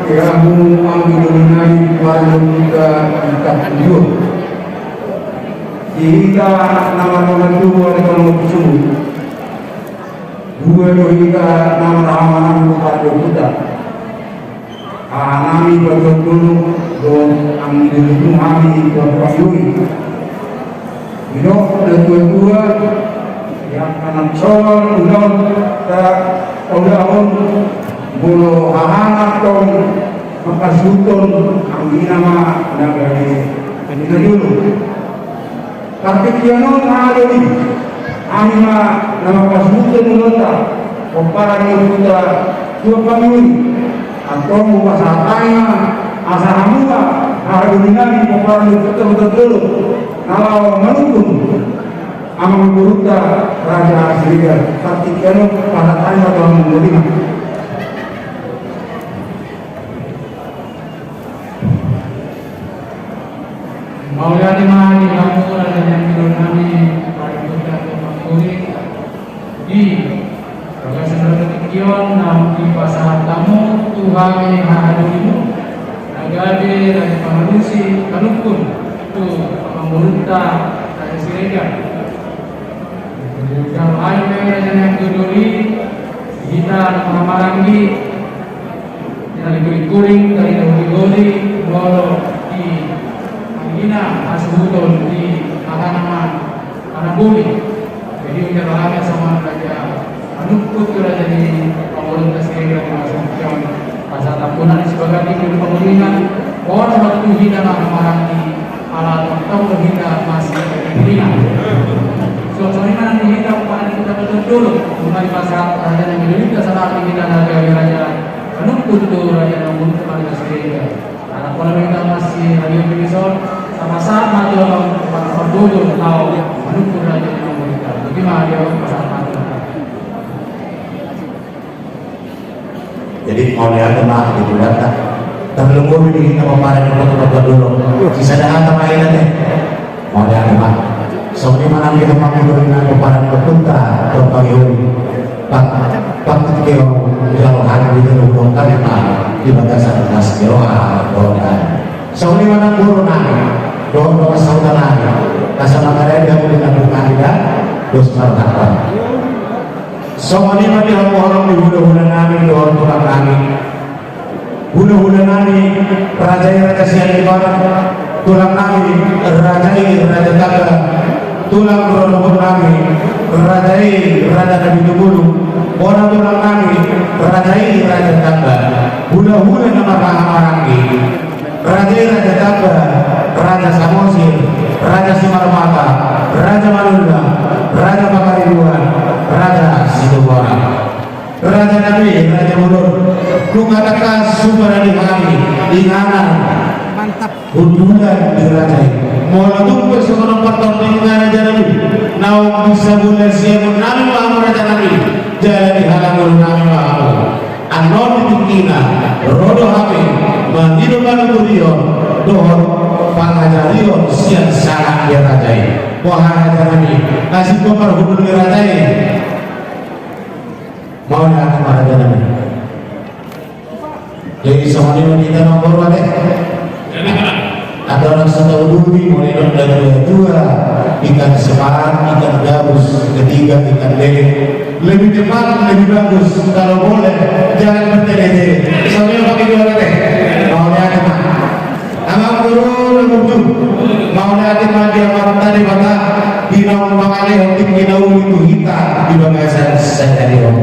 di hamu anggi doli nami, palu hita hita tujuh. Di hita na marhahamaranggi, dua do panungkun. Dua do hita na marhahamaranggi, palu hita. Haha nami Bagian Dolok dohot anggi doli nami Bapak Yui. Didok na tuatua, di angka na songon ulaon ta, taulahon, molo hahana tong mangkasuhuton, anggina ma na gabe na jolo. Partingkian on ma doli, hami ma na mangkasuhuton ulaonta, pomparan ni ompunta Tuan Pangulu. Antong hupasahat hami ma asa hamu ma, haha doli nami, pomparan ni ompunta Bagian Dolok, na laho manungkun amangborunta Raja Siregar. Partingkian on pasahat hami ma tu hamu, doli ma. Mauliate ma di hamu raja ni anggi doli nami, palu hita tu pangkuri. Di bagasan partingkian on, naung dipasahat hamu tu hami haha dolimu, na gabe raja pangalusi panungkun tu amangborunta Raja Siregar. Jadi, jalo hami pe raja ni anggi doli, hita na marhahamaranggi, di na lingkuling-kuling, di na holi-holi, molo di anggina hasuhuton di hahana ma, hahana boli. Jadi, jalo hami asa ma raja manungkun tu raja ni pangoluta Siregar, di masa on. Asa tampunan ni sibaga di pangoluan, horas ma tu hita na marhahamaranggi. Ala tongtong do hita masih di telinga. Songon i ma nang di hita, pomparan ni ompunta Bagian Dolok. Nunga dipasahat raja ni anggi doli, asa ma di hita na gabe raja manungkun tu raja ni amangborunta Siregar. Ala pola do hita masih di radio, television, sama-sama tu amang, amang, amang boru, laho manungkun raja ni amangborunta. Jadi mauliate ma di Tuhanta. Tarlumobi di hita pomparan ni Ompu Tuan Dolok. Sisada hata ma i ate. Mauliate ma. Songon i ma nang di hita mangudurna pomparan ni Ompunta Tuan Pangihori. Pak, Pak Tio, jalo hami di hita, hudok hami ma di bagasan las ni roha. Songon i ma nang boru nami dohot dongan sahuta nami, asa mangarade hamu di na bungani da dos marhata. Songon i ma di hamu holong ni hulahula nami dohot tulang nami. Hulahula nami, raja i raja sian Jepara, tulang nami, raja i raja Taba, tulang rorobot nami, raja i raja Namitubulu, bona tulang nami, raja i raja Taba, hulahula na marhaha maranggi. Raja i raja Taba, raja Samosir, raja Simarmata, raja Manula, raja Pangaribuan, raja Situmorang. Raja nami, raja bolon, nunga tangkas huparade hami inganan. Mantap. Hundulan di raja i. Molo tung pe songon on partordingna raja nami, naung bisa bulan siamun nami ma hamu raja nami, jala di halangul nami ma hamu. Annon di tingkina ro do hami mangido panuturion dohot pangajarion sian sangap ni raja i. Boha raja nami, na singkop parhundul ni raja i. Mauliate ma raja nami. Jadi songon i ma di hita na boru ate. Atau nang satahu dulu di molo didok na dua-dua, ikan sepat, ikan gabus, ketiga ikan lele. Lebih cepat, lebih bagus. Kalau boleh, jangan bertele-tele. Soalnya pakai dua ate. Mauliate ma. Amang boru na burju. Mauliate ma di Amanta Debata di naung mangalehon tingki na uli tu hita di bagasan sadari on.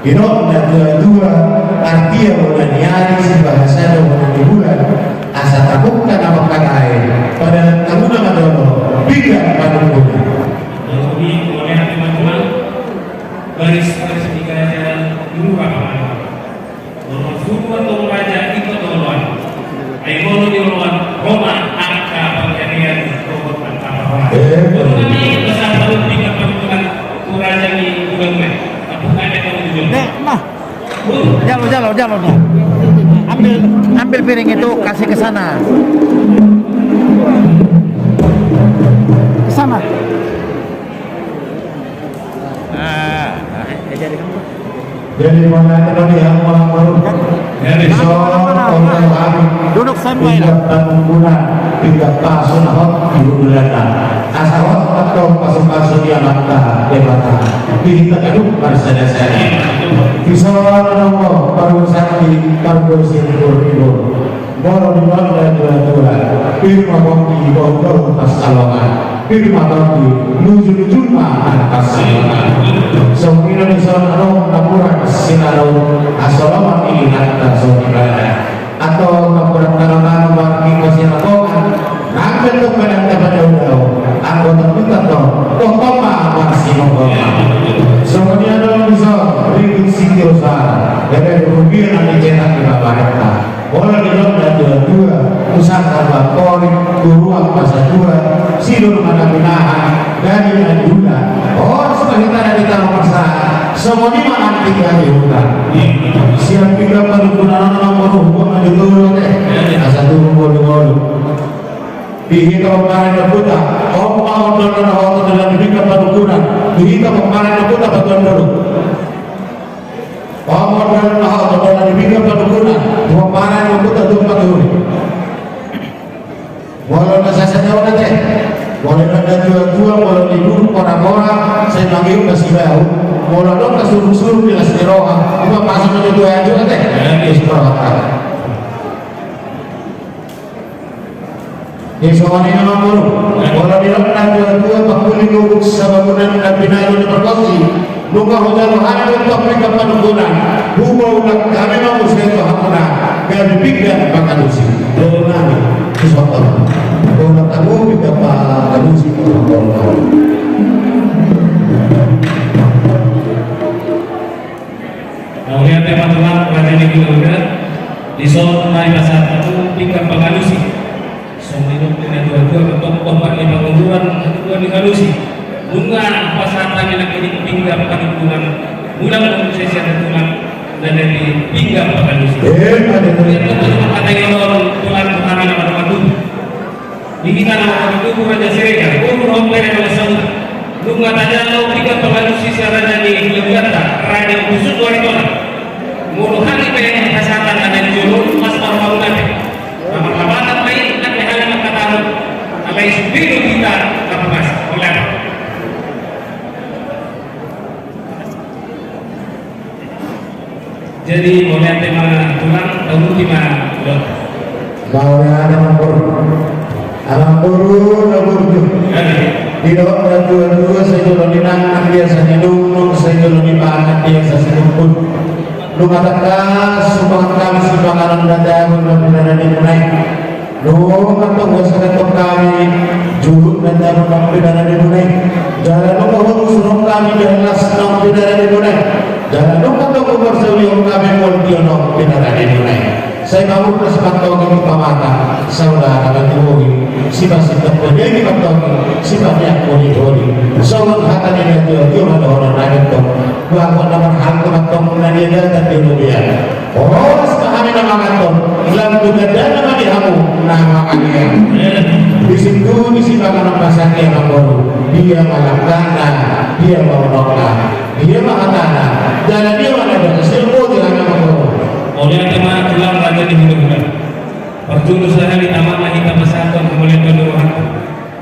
Didok na dua-dua, artia bona ni ari, sibahasa do bona ni bulan, asa tabungka na mangkatai, padalan tabuna ma jolo, pinggan panungkuna. Jadi, mauliate ma tulang, baris, baris tiga aja, dulu apa mana? Nomor suku atau raja ikut oloan. Ai molo di oloan, Roma, angka panggabean, robot angka panggabean. Eh, molo nami, pasal baru tiga panungkunan, ku raja ni bulan Mei. Aku ada kau di bulan Mei. Deh, mah. Jalo, jalo, jalo nih. Ambil, ambil piring itu, kasih ke sana. Ke sana. Ah, ah, eh, jadi kamu. Jadi, mauliate ma di hamu amang boru. Jadi, so, duduk sana, tingki panungkunan, tingki pasu na hot di hundulanna. Asa hot ma antong pasu-pasu ni Amanta Debata. Di hita ganup marsada-sada. Di son, amang boru, pargonsi, pargonsi ribur-ribur. Molo didok na dua-dua, pir ma pongki, bahu-bahu pansalongan. Pir ma pongki, lujur-lujur ma pansalongan. Songon i do di son adong na murang sinadong, pansalongan ni inanta so di bada. Atau na murang tano-tano marhite pansalongan, nang pe tong pe na tadao-dao, anggo tong pe tong, tong ma marsihohot. Songon i adong di son, ribut sitio sa, gabe rupiah na dicetak di babarenta. Molo didok na dua-dua, pusaka bangkori, turuan pasatua, sidor ma na pinahan, dadi na niula. Horas ma hita na di tano marsahat, songon i ma nanti gabe huta. Sian pinggan panungkunan on ma boru hubuat na di tolu ate. Asa turun bolu-bolu. Di hita pomparan ni ompunta, on ma ondolna na hot tu dalan ni pinggan panungkunan. Di hita pomparan ni ompunta, patuan dulu. Pamodal na hot tu dalan ni pinggan panungkunan, pomparan ni ompunta Tuan Pangihori. Molo na sasada on ate, molo na dua-dua, molo ni guru pora-pora, sai mangihut na sibahu, molo adong na surung-surung di las ni roha, ima pasu na dua-dua aja ate. Yes, pora-pora. Di songon i ma amang boru, molo didok na dua-dua, pangkuli gubuk sabangunan na binalu ni pargonsi, nunga hujalo hami do tu pinggan panungkunan, hupaulak hami ma muse tu hamuna, gabe pinggan pangalusi. Dohononnami, hupaulak hamu pinggan pangalusi, amang boru. Mauliate ma tulang, raja ni keluarga, di son ma dipasahat hamu pinggan pangalusi. Songon i do na dua-dua, tong tompak ni pangunduran, na dua ni alusi. Nunga pasahat Hami nangkin pinggan panungkunan, mulak ma muse sian tulang na jadi pinggan pangalusi. Eh, pada. Ia tutu mangkatai on tulang tu hami na madongan tubu. Di hita na madongan tubu Raja Siregar, umur hompe na masa uta. Nunga tajalo pinggan pangalusi sian raja ni hulahulanta, Raja Ompu Sundari Tona. Molo hami pe hasahatan na di jolo, mas marhamu nate. Na marlapatan ma i, nang pe hami mangkatahon. Alai sude do hita na pamas. Oleh. Jadi, mauliate ma tulang, tauluti ma, Dok. Mauliate ma, Bor. Amangboru na burju. Jadi. Didok na tua-tua, sai jolo ni nang, nang biasa ni nungnung, sai jolo ni pangan, biasa sinungkun. Nunga tangkas sumpahan hami sipanganon na tabo na pinananimuna i. Nunga tong huasahon hami jolo na tabo na pinananimuna i. Jala nunga hurusuhon hami jala las na pinananimuna i. Jala nunga tong huparsaulihon hami mual tio na pinananimuna i. Sai mamurnas ma antong i tu pamata, saudara na tubu i, sipasinta pojai ma antong i, sipaneang holiholi. Songon hata ni na tuatua ma dohonon nami antong. Bagot na marhalto ma antong na niagatan di robean. Horas ma hami na manganhon, lam tu gandana ma di hamu na mangalean. Di situ di sipanganon pasahat i, Amangboru, dia ma langkatna, dia ma unokna, dia ma hatana, jala dia ma na dok, sirang boti hami, Amangboru. Mauliate ma tulang, raja ni hulahula. Parjolo sahat hami tama na hita pasahathon hamaolon ni rohanta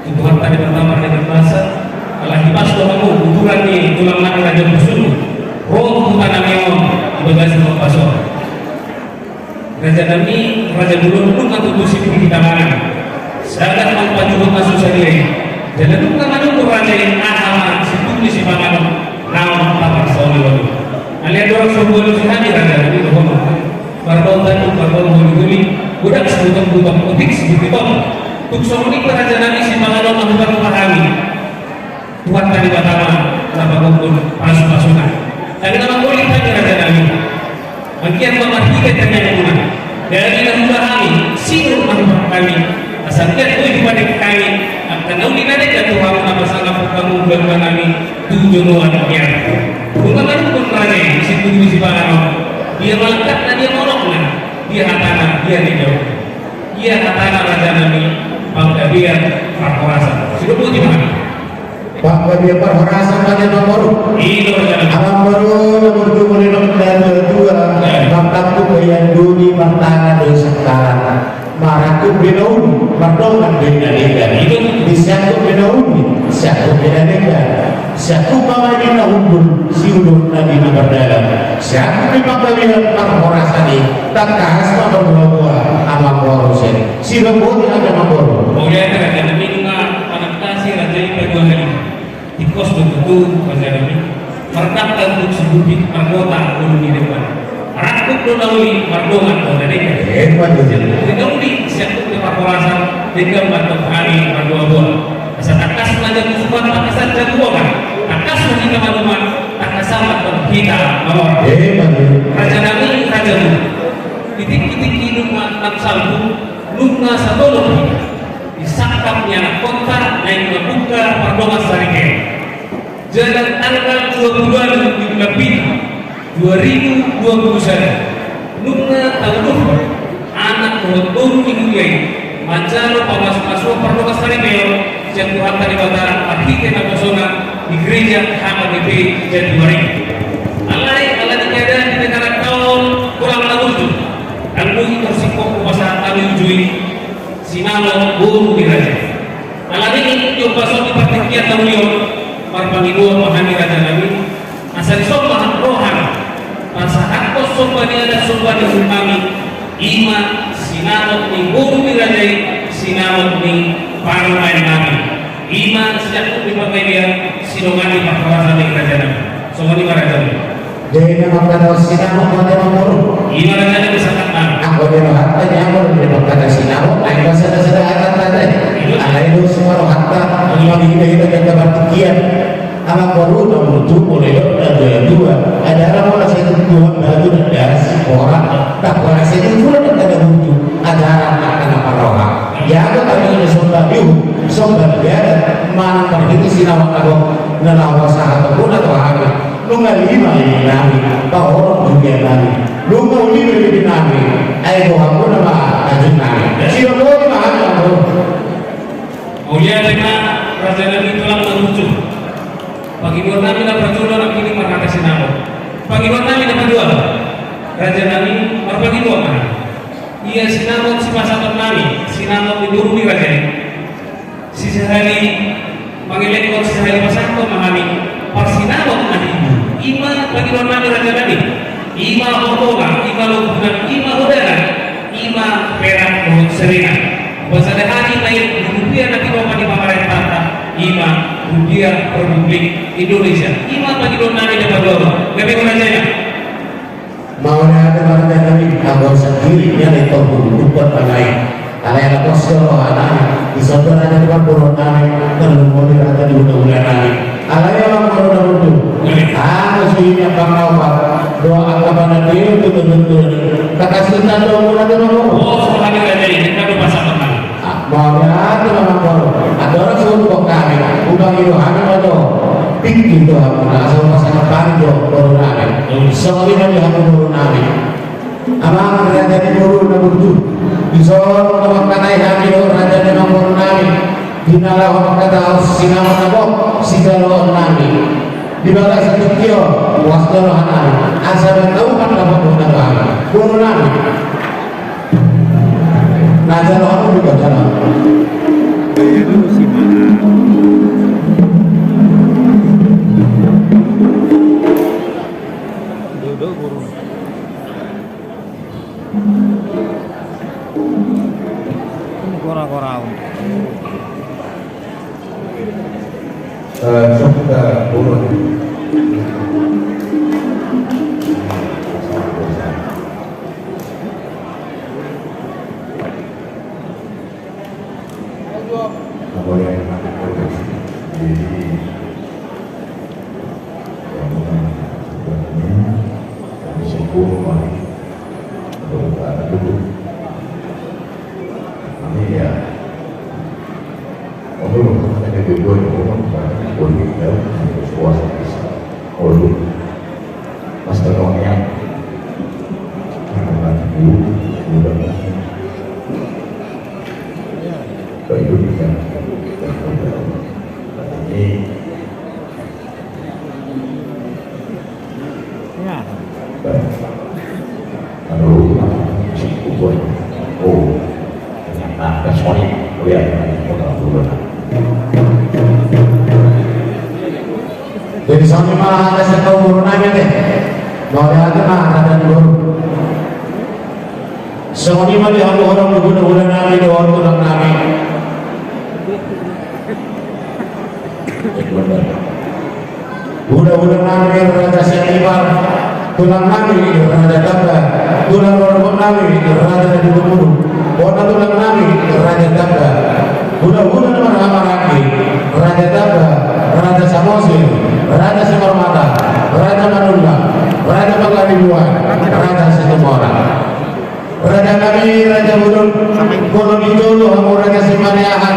tu Tuhanta Debata Marga Basa, ala hipas do hamu uturan ni tulang nami Raja Ompu Sundari, ro tu huta nami on di bagasan ombas on. Raja nami, raja bolon, nunga tutu siput hita mangan. Sagat ma pajuhut na so sadia i. Jala nunga manungkun raja i aha ma siput ni sipanganon naung taparsaulihon i. Alai andorang so hualusi hami raja nami dohonon. Marbau tanduk, marbau holiholi, godang sibutong-butong, otik sibutitong. Tung songon i pe raja nami sipanganon na hupatupa hami. Tuhanta Debata ma na pagokhon pasupasuna. Nang na manggolit hami raja nami. Mangkian ma marhite tangiangmuna. Daging na huula hami, sinur na hupahan hami. Asa anggiat boi hupatik hami angka na uli na denggan tu hamu na pasangap hamu hulahula nami tu joloan ni ari. Nunga manungkun raja i di situ di sipanganon. Dia ma langkatna, dia ma unokna, dia hatana, dia na nidok. Ia hatana raja nami, panggabean parhorasan. Sidok boti ma. Panggabean parhorasan ma di Amangboru. I do raja nami. Amangboru, na burju, molo didok na tuatua. Eh. Martangkup do ian doli, martangan do i sangkalan. Marangkup be na uli, mardongan be na denggan. I do. Di siangkup be na uli, siangkup be na denggan. Siangkup ma di na hundul, siudut ma di na mardalan. Siangkup di panggabean parhorasan i, tangkas ma marboaboa, Amangboru, sirang boti hami, Amangboru. Mauliate raja nami, nunga manangkasi raja i paduahali. Tingkos do tutu raja nami. Mardangka tu sibutik, margota ulu ni depan. Rangkup do na uli, mardongan do na denggan. Eh, betul. Siangkup do na uli, siangkup do parhorasan, denggan ma antong hami marboaboa. Asa tangkas ma jabu suman, tangkas ma jabu boha. Tangkas ma hita manuma, tangkas ma antong hita mamora. Eh, betul. Raja nami, raja nami. Di tingki-tingki nunga nang salpu, nunga satolop hita. Di sangkap ni anakkonta naeng mambuka pardongan saripeon. Jala tanggal dua puluh walu di bulan pitu, dua ribu dua puluh satu, nunga tauluhon anak dohot boru ni huria i manjalo pamasumasuon pardongan saripeon sian Tuhanta Debata marhite naposona di Gereja H K B P Jatiwaringin. Alai ala ni keadaan di negara on kurang na burju, anggo i tor singkop hupasahat hami uju i, sinamot boru ni raja i. Alani i, di ombas on, di partingkian na uli on, marpangidoan ma hami raja nami, asa disomba rohana, pasahathon somba ni adat, somba ni uhum nami, i ma sinamot ni boru ni raja i, sinamot ni parumaen nami. I ma siangkup ni panggabean, sidongan ni parhorasan ni raja nami. Songon i ma raja nami. Jadi na mangkatahon sinamot ma di Amangboru. I ma raja nami, sangkap nami. Anggo di rohanta ni Amangboru, di mangkatahon sinamot, ai ma sada-sada adat tadi. Iya. Alai dos ma rohanta, ima hita-hita janda partingkian. Amangboru, na burju, molo didok na tuatua. Ada arang molo sai tu Tuhan batu na daras sipora. Tak pora sai tu Tuhan na kada burju. Ada arang na kada parroha. Ia, anggo tadi na somba ni uhum, somba ni adat, manang marhite sinamot na gok. Na laho pasahat hamuna tu hami, nunga lima leleng nami, pahohom tu dia nami, nunga uli leleng nami, ai boha muna ma hajut nami. Sidodoli ma hami, amang boru. Mauliate ma, raja nami, tulang na burju. Pangidoan nami na parjolo nangkining marhata sinamot. Pangidoan nami na paduahon, raja nami, marpangidoan ma. Ia sinamot sipasahaton nami, sinamot ni boru ni raja i. Sisahali mangelekhon, sisahali pasahathon ma hami parsinamot na tibu. I ma pangidoan nami, raja nami. I ma otolang, i ma lombunan, i ma hodalan, i ma perak dohot siringan. Pasada hami ma i di rupia na tinopa ni pamarentanta, i ma rupia Republik Indonesia. I ma pangidoan nami na paduahon. Gabe ho, raja nami. Mauliate ma, raja nami, anggo sandiri nian i togu, dungkon ma i. Alai ala pos do roha nami, dison do raja ni parboruon nami, tarlumobi raja ni hulahula nami. Alai amang boru na burju, anggo suhi ni ampang na opat dohot angka panandaion tu tonduntundon i, tangkas do tanda on, raja nami. Oh, so hami raja i, tanda pasahaton nami. Mauliate ma, amang boru. Andorang so huboan hami, hupangido hami ma jo tingki tu hamuna, asa hupasahat hami jo boru nami. Songon i ma di hamu, boru nami. Amang raja ni boru na burju, dison mangkatai hami do raja ni amang boru nami, di na laho mangkatahon sinamot na gok sijaloon nami. Di bagasan tingki on, las do roha nami, asa baen hamu ma dapot na baen, boru nami. Na jalo hamu di bagasan. Gora-gora. Eh, so kita turun. Jadi, ya, mungkin sebenarnya kami sempurna, mari. Untuk anak itu. Amin, ya. Oke, ada dua orang, orang, orang, orang, orang, orang, orang, Mas Tony, ya. Terima kasih, Bu. Terima kasih. Baik, Bu, ya. Ini. Ya. Baik. Aduh, cukup, Bu. Oh. Nah, kan Sony, oh ya, oh, tak perlu, nah. Jadi, Sony ma, ada satu guru nanya deh. Mau lihat mah, ada guru. Sony ma di hamu, orang guru, guru nanya di orang tulang nami. Hulahula nami Raja Sianipar, tulang nami Raja Tamba, tulang rorobot nami Raja Nadi Bumulu, bona tulang nami Raja Tamba, hulahula na marhahamaranggi Raja Tamba, Raja Samosir, Raja Simarmata, Raja Manullang, Raja Pangaribuan, Raja Situmorang. Raja nami, Raja Bolon, molo di jolo hamu Raja Sipaneahan,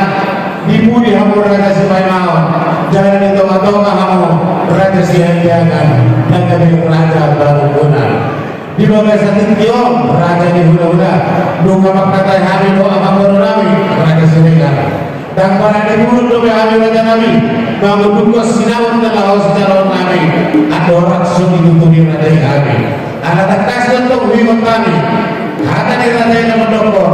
di pudi hamu Raja Sipaimaon, jala di tongatonga hamu Raja Sianjakan, na gabe Raja Parunggunan. Di bagasan tingki on, raja ni hulahula, nunga mangkatai hami do amangboru nami, Raja Siregar. Ndang parade muruk dope hami, raja nami, mangudungkon sinamot na laho sijaloon nami, andorang so ditutupi raja i hami. Ala tangkas do tong huingot hami hata ni raja i na mandokkon: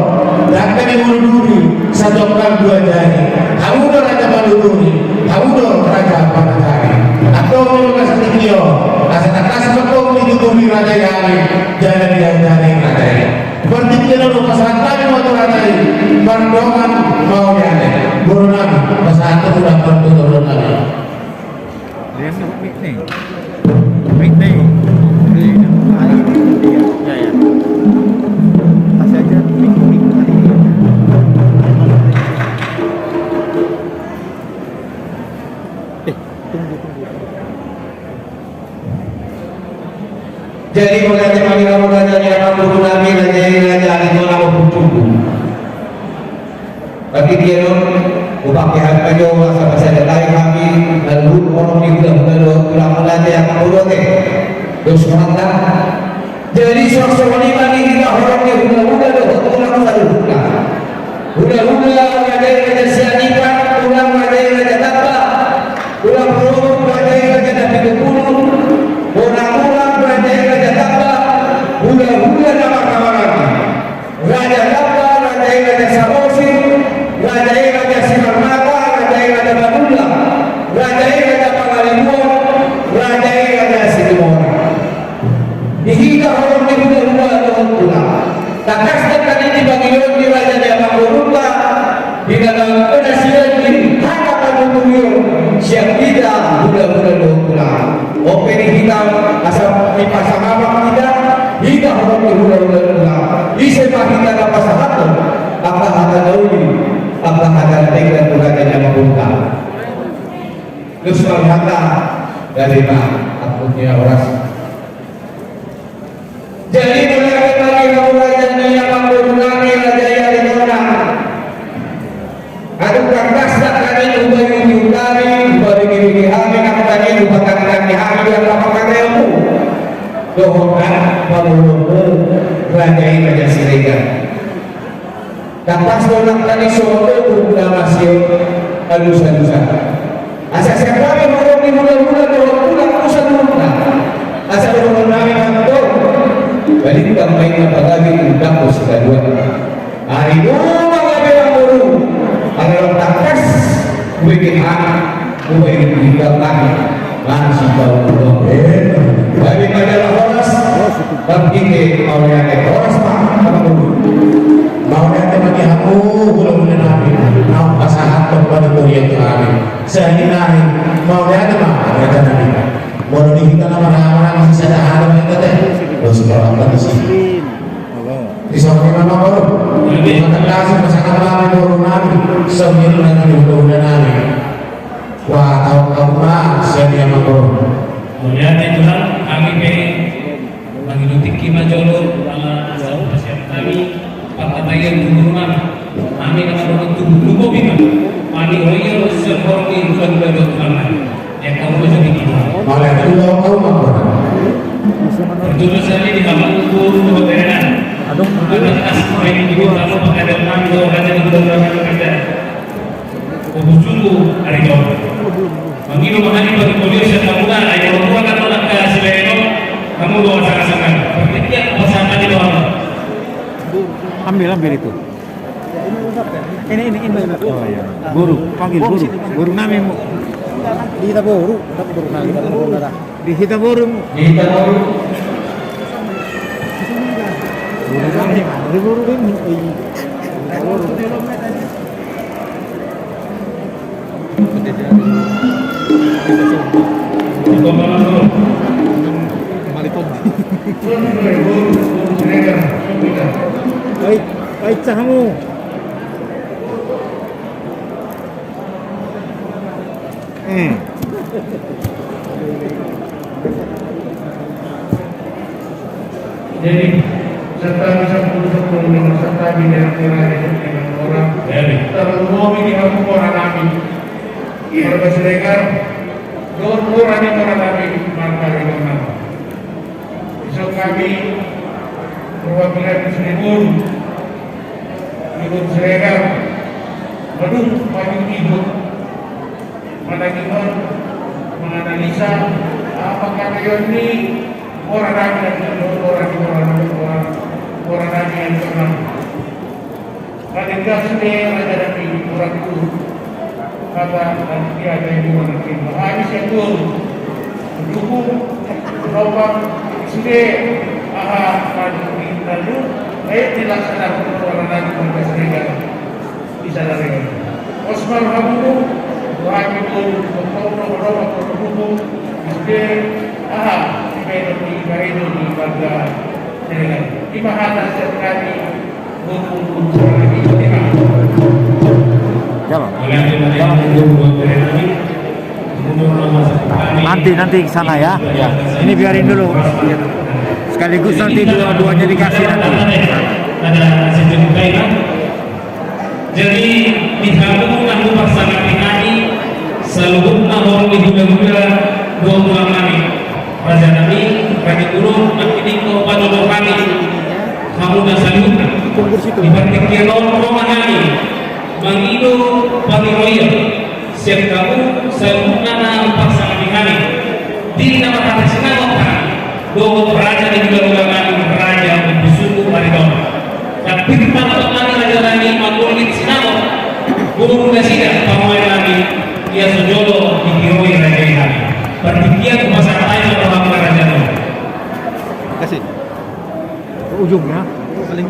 Dangka ni ngolu duri, sajongkal dua jari. Hamu do raja panuturi, hamu do raja panajari. Antong di bagasan tingki on, asa tangkas do tong ditutupi raja i hami, jala diajari raja i. Partingkian on hupasahat hami ma tu raja i, mardongan mauliate. Boru nami, pasahat hamu ma tu boru nami. Dia ni mik ni. Mik ni. Ya, ya. Kasih aja mik, mik. Eh, tunggu, tunggu. Jadi, mauliate ma di hamu raja ni amangboru nami, raja i, raja ni tulang, amangboru. Tapi dia dong, Hupake hami ma jo asa pasahaton hami na luhut horong ni hulahula dohot tulang, mauliate amangboru ate. Dos ma hata. Jadi songon i ma di hita horong ni hulahula dohot tulang saluhutna. Hulahula raja i Raja Sianipar, tulang raja i Raja Tamba, tulang rorobot raja i Raja Napitupulu, bona tulang raja i Raja Tamba, hulahula na marhahamaranggi. Raja Tamba, raja i Raja Samosir, raja i Raja Simarmata, raja i Raja Madula, raja i Raja Pangaribuan, raja i Raja Situmorang. Di hita horong ni hulahula dohot tulang, tangkas do hami di pangidoan ni raja ni amangborunta, di na naeng pe nasida di hata panuturion sian hita hulahula dohot tulang. On pe di hita asa dipasangap hita, hita horong ni hulahula dohot tulang. Ise ma hita na pasahathon angka hata na uli, angka hata na denggan tu raja ni amangborunta. Terus kalau hata dari ma, aku punya horas. Jadi mauliate ma di hamu raja ni amangboru nami, raja i Aritonang. Aduh, tangkas do hami hupaihutihut hami, hupabegehebege hami, nang tadi hupatangihtangi hami di angka pangkataionmu dohot pangolomu, raja i Raja Siregar. Tangkas do nang tadi songon togu na masialusalusa. Asa sian hami horong ni hulahula dohot tulang saluhutna, asa dohonon nami ma antong, balintang ma inna pagabe, undang do sipaduan. Ari nunga gabe amangboru, ala tangkas hubege hami, hubege hami. Masih bau pulang. Tapi pada horas, tapi ke mauliate, horas ma. Mauliate ma di hamu hulahula nami, naung pasahathon panuturion tu hami. Sahali nai, mauliate ma raja nami. Molo di hita na marhahamaranggi, sisada hata ma hita te. Dos ma hata di sini. Di songon i ma amangboru. Terima kasih pasahat nami boru nami. Songon i ma di hulahula nami. Wah, tahu kamu mah, siap ya, Bang Bro. Mauliate Tuhan, hami pe mangido tingki ma jolo, ala siap hami, pangkataion tu guru nami. Hami na mandok tu guru kopi ma. Hami royo siap horong ni hulahula dohot tulang nami. Ya, kamu ma jo tingki. Mauliate Tuhan, tahu kamu mah, Bro. Pertama sekali di halaman guru tu baterenan. Aduh. Ada tas, main di guru kamu pakai dalam nami, doa hanya di dalam nami kerja. Kubusuku ari jolo. Mangido ma hami bagi polio sian hamuna, ai molo tua kan anak ka silaeno, hamu do asangasangan. Berarti dia pasangan di bawah. Ambil, ambil itu. Ini, ini, ini. Oh, iya. Guru, panggil guru. Guru nami mu. Di hita boru, boru nami, boru nami. Di hita boru. Di hita boru. Boru nami, di boru nami. Iya. Baik, baik, cahamu. Hmm. Jadi, serta bisa putus sepuluh dengan serta di daerah daerah itu dengan orang. Jadi. Terlalu mau ini aku orang kami. Warga Siregar, dohot orang ini orang kami, maka dengan nama. Dison hami perwakilan Siregar, Siregar, mangihuthon, manangihon, manganalisa, apakah kayon ni orang nami, orang, orang, orang, orang nami yang pernah. Paling gas ni raja nami, orang tu. Kata, dan dia ada yang orang nami. Habis itu, dukung, lobang, sude, aha, dan lalu, eh, dilaksanakan orang nami, orang Siregar. Bisa dari. Osmar Hamuru, Wahid Nurul, Tokong Nongol Nongol, Tokong Nongol, S D, aha, di Medan, di Medan, di Bangga, Senegal. Di Mahana, Serkani, Nurul, Nurul, Serkani, Senegal. Jalan. Jalan. Nanti, nanti ke sana ya. Ya. Ini biarin dulu. Sekaligus nanti dua-duanya dikasih nanti. Ada sedikit lain, Jadi, di hamu na huparsangapi hami, saluhutna horong ni hulahula dohot tulang nami, raja nami, raja turun, nangkining do padohor hami, hamuna saluhutna. Di partingkian on ro ma hami mangido pangidoan sian hamu saluhutna na huparsangapi hami. Di na marhata sinamot hami dohot raja ni hulahula nami, raja Ompu Suhu Aritonang. Tapi panaton nami raja nami manggullit sinamot boru nasida pamoaen nami, ia so jolo ditiroi raja i hami. Partingkian hupasahat hami ma tu hamu raja nami. Kasih. Ke ujungnya paling.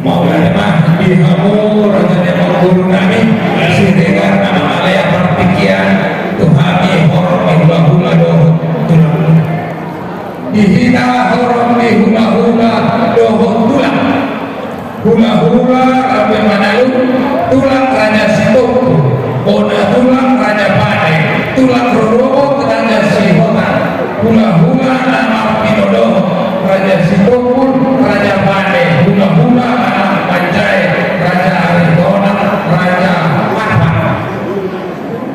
Mauliate ma di hamu raja ni amangboru nami Siregar, na mangalean partingkian tu hami horong ni hulahula dohot tulang. Di hita horong ni hulahula dohot tulang. Hulahula Raja Manalu, tulang Raja Sitompul, bona tulang Raja Bade, tulang rorobot Raja Sihotang, hulahula na marpinodohot Raja Sitompul, Raja Bade, hulahula na marpanjae Raja Aritonang, Raja Marhata.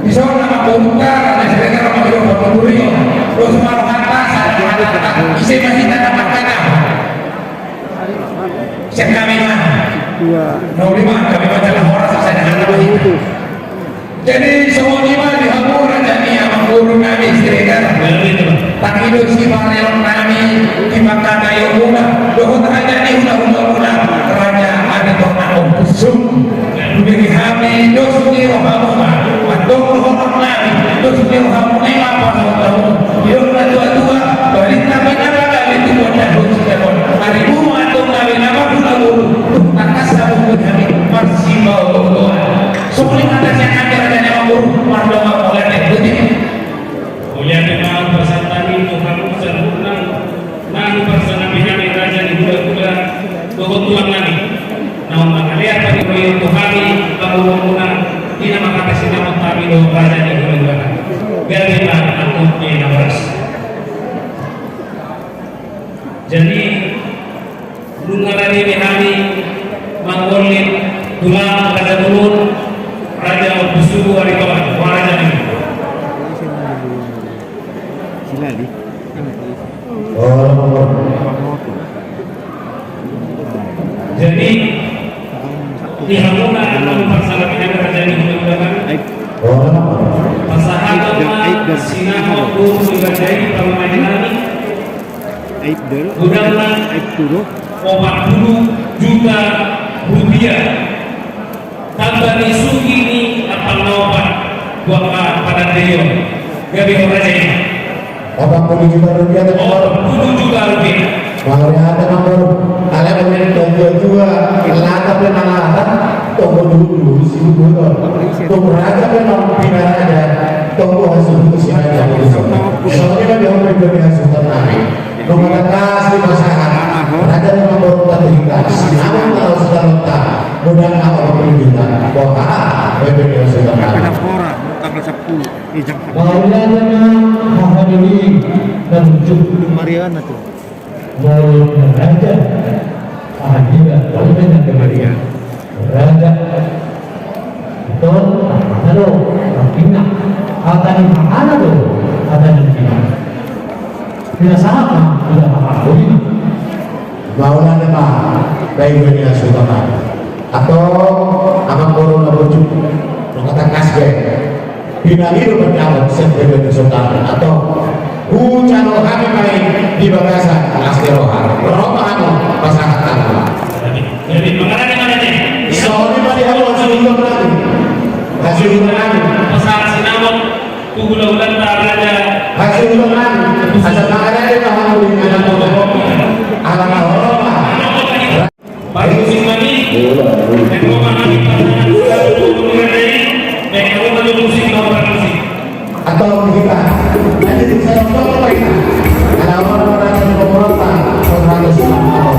Dison nama pembuka Raja Siregar, nama pembuka. Dos ma rohanta, sada hata, ise ma hita na mangkatahon. Sian hami ma. Iya. Na uli ma, hami ma jala horas, asa na hata ma hita. Jadi, songon i ma di hamu raja ni amangboru nami Siregar. Tangido sipareon nami di pangkataion muna dohot raja ni hulahula muna, Raja Aritonang Ompu Suhu. Dibege hami dos ni rohamuna, mandok dohononnami, dos ni rohamuna i ma pasahatonmuna. Didok natuatua, balintang ma na gabe tu gondang, dos ni gondang. Ari muna mandok nami na marhulahula, tangkas hamu hami marsipaolooloan. Songon i ma hata sian hami raja ni amangboru, mardongan mauliate. Mauliate ma hupasahat hami tu hamu saluhutna na huparsangapi hami raja ni hulahula dohot tulang nami. Na mangalean pangidoan tu hami, pangidoanmuna, di na marhata sinamot hami dohot raja ni hulahula nami. Gabe ma angkup ni na horas. Jadi, nunga rade be hami manggullit tulang raja turun, Raja Ompu Suhu Aritonang, wah raja nami. Silali. Jadi, di hamuna na huparsangapi hami raja ni hulahula nami. Pasahaton ma sinamot boru ni raja i pamoaen nami. Godangna opat pulu juta rupiah. Tamba ni suhi ni ampang na opat tu angka padan daion. Gabe ho raja i. Opat pulu juta rupiah, opat pulu juta rupiah. Mauliate ma boru. Alai mauliate ma boru. Lata pe na lata, tonggo dulu si boru. Tonggo raja pe na pina raja, tonggo hasuhuton si raja. Songon i ma di hamu di hamu hasuhuton nami. Nunga tangkas dipasahat raja ni amangboru ta tu hita, sinamot na laho sidalanonta, godangna opat pulu juta. Boha, bebe ni hasuhuton nami. Mauliate ma haha doli na lucu. Mariana tu. Molo na raja, aha dia, molo na raja. Raja. Ito, hata do, hata ni hahana do, hata ni hahana. Pinasahat ma, sudah hahana do. Mauliate ma, baik, baik, ya, sudah ma. Atau, amangboru na burju, nunga tangkas be. Pinangido pandaon sian bebe ni hasuhuton nami, atau hujalo hami ma i di bagasan las ni roha. Ro ma hamu pasahat hamu. Jadi, jadi, mangarani mana ni? Songon i ma di hamu hasuhuton nami. Hasuhuton nami. Pasahat sinamot tu hulahulanta raja. Hasuhuton nami. Asa mangarani ma hamu di bagasan. Ala na ro ma. Parmusik nami. Eko ma nami pasangan sudah dua puluh menit. Eko ma nami musik, mau parmusik. Atau kita. Jadi saya coba kita. Kalau orang-orang yang mau apa, orang-orang yang suka apa.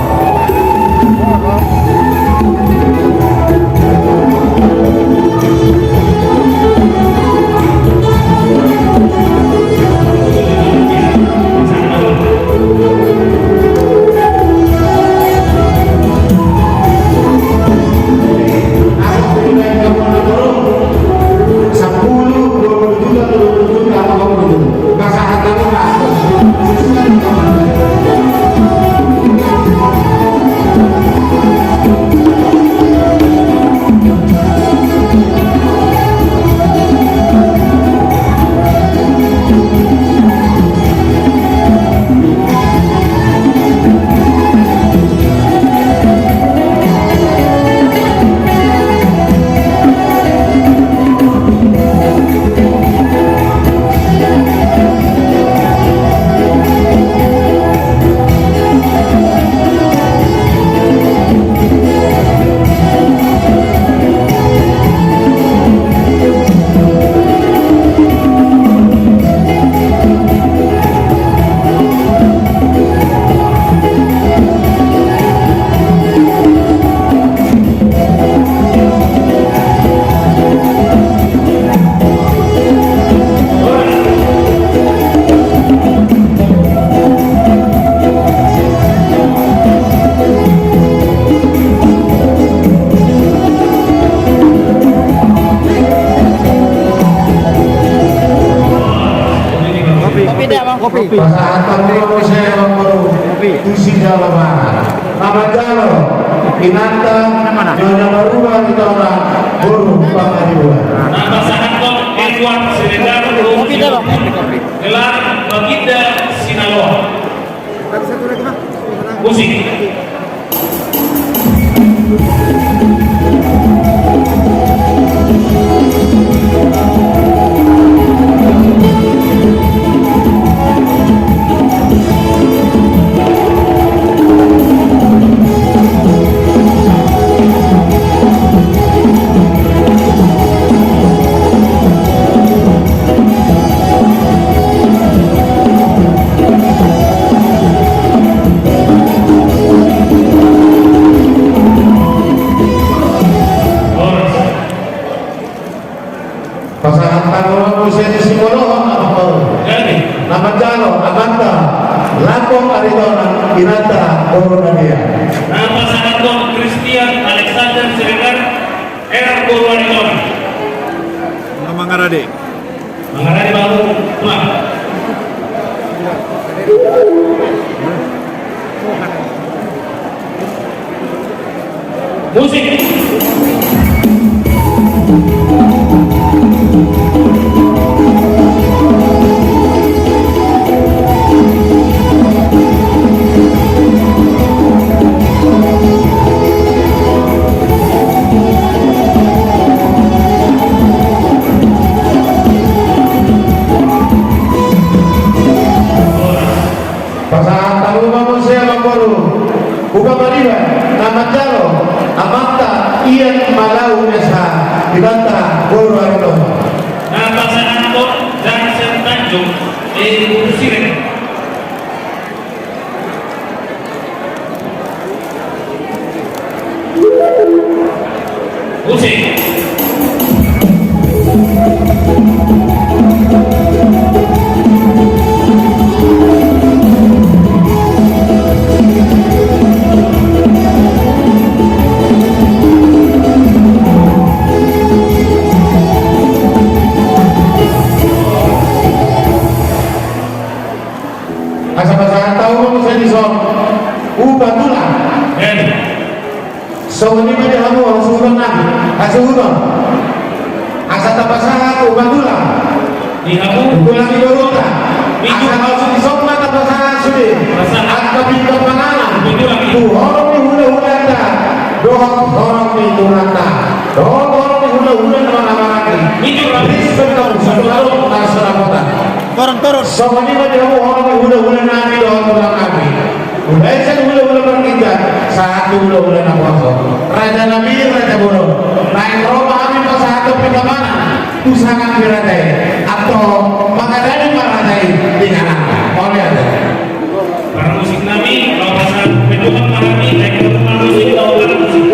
Pasahat hamu ma muse, amangboru, tu sijalo ma. Na manjalo, inanta, Nyonya Maruba Aritonang, boru Pangaribuan. Na pasahathon Edward Siregar, gelar Baginda Sinaloa. Musik. Pasahat hamu ma muse tu simolohon, amangboru. Na manjalo, amanta, Lambok Aritonang, inanta, boru Nadia. Na pasahathon Christian Alexander Siregar, R boru Aritonang. Na mangarade. Mangarade baru, pulang. Musik. Pasahat hamu ma muse, amangboru. Upa Pariban, na manjalo, amanta, Ian Malau S H, inanta, boru Aritonang. Na pasahathon Jansen Tanjung, eh, boru Siregar. Musik. Asa pasahat hamu ma muse dison upa tulang. Songon i ma di hamu hasuhuton nami, hasuhuton. Asa tapasahat upa tulang. Di hamu. Tulang ni borunta. Asa laos dison ma tapasahat sude angka pinggan panganan tu horong ni hulahulanta dohot horong ni tulangta dohot horong ni hulahula na marhahamaranggi. Respect hamu, saluhut na so dapotan. Torun, torun. Songon i ma di hamu horong ni hulahula nami dohot tulang nami. Mulai sian hulahula parginjang sahat tu hulahula naposo. Raja nami, raja bolon. Naeng ro ma hami pasahathon pinggan panganan tu sangap ni raja i. Antong mangarade ma raja i di inganan. Mauliate. Parmusik nami, laos pasahat pinggan panganan nami, naeng ro parmusik, laos parmusik.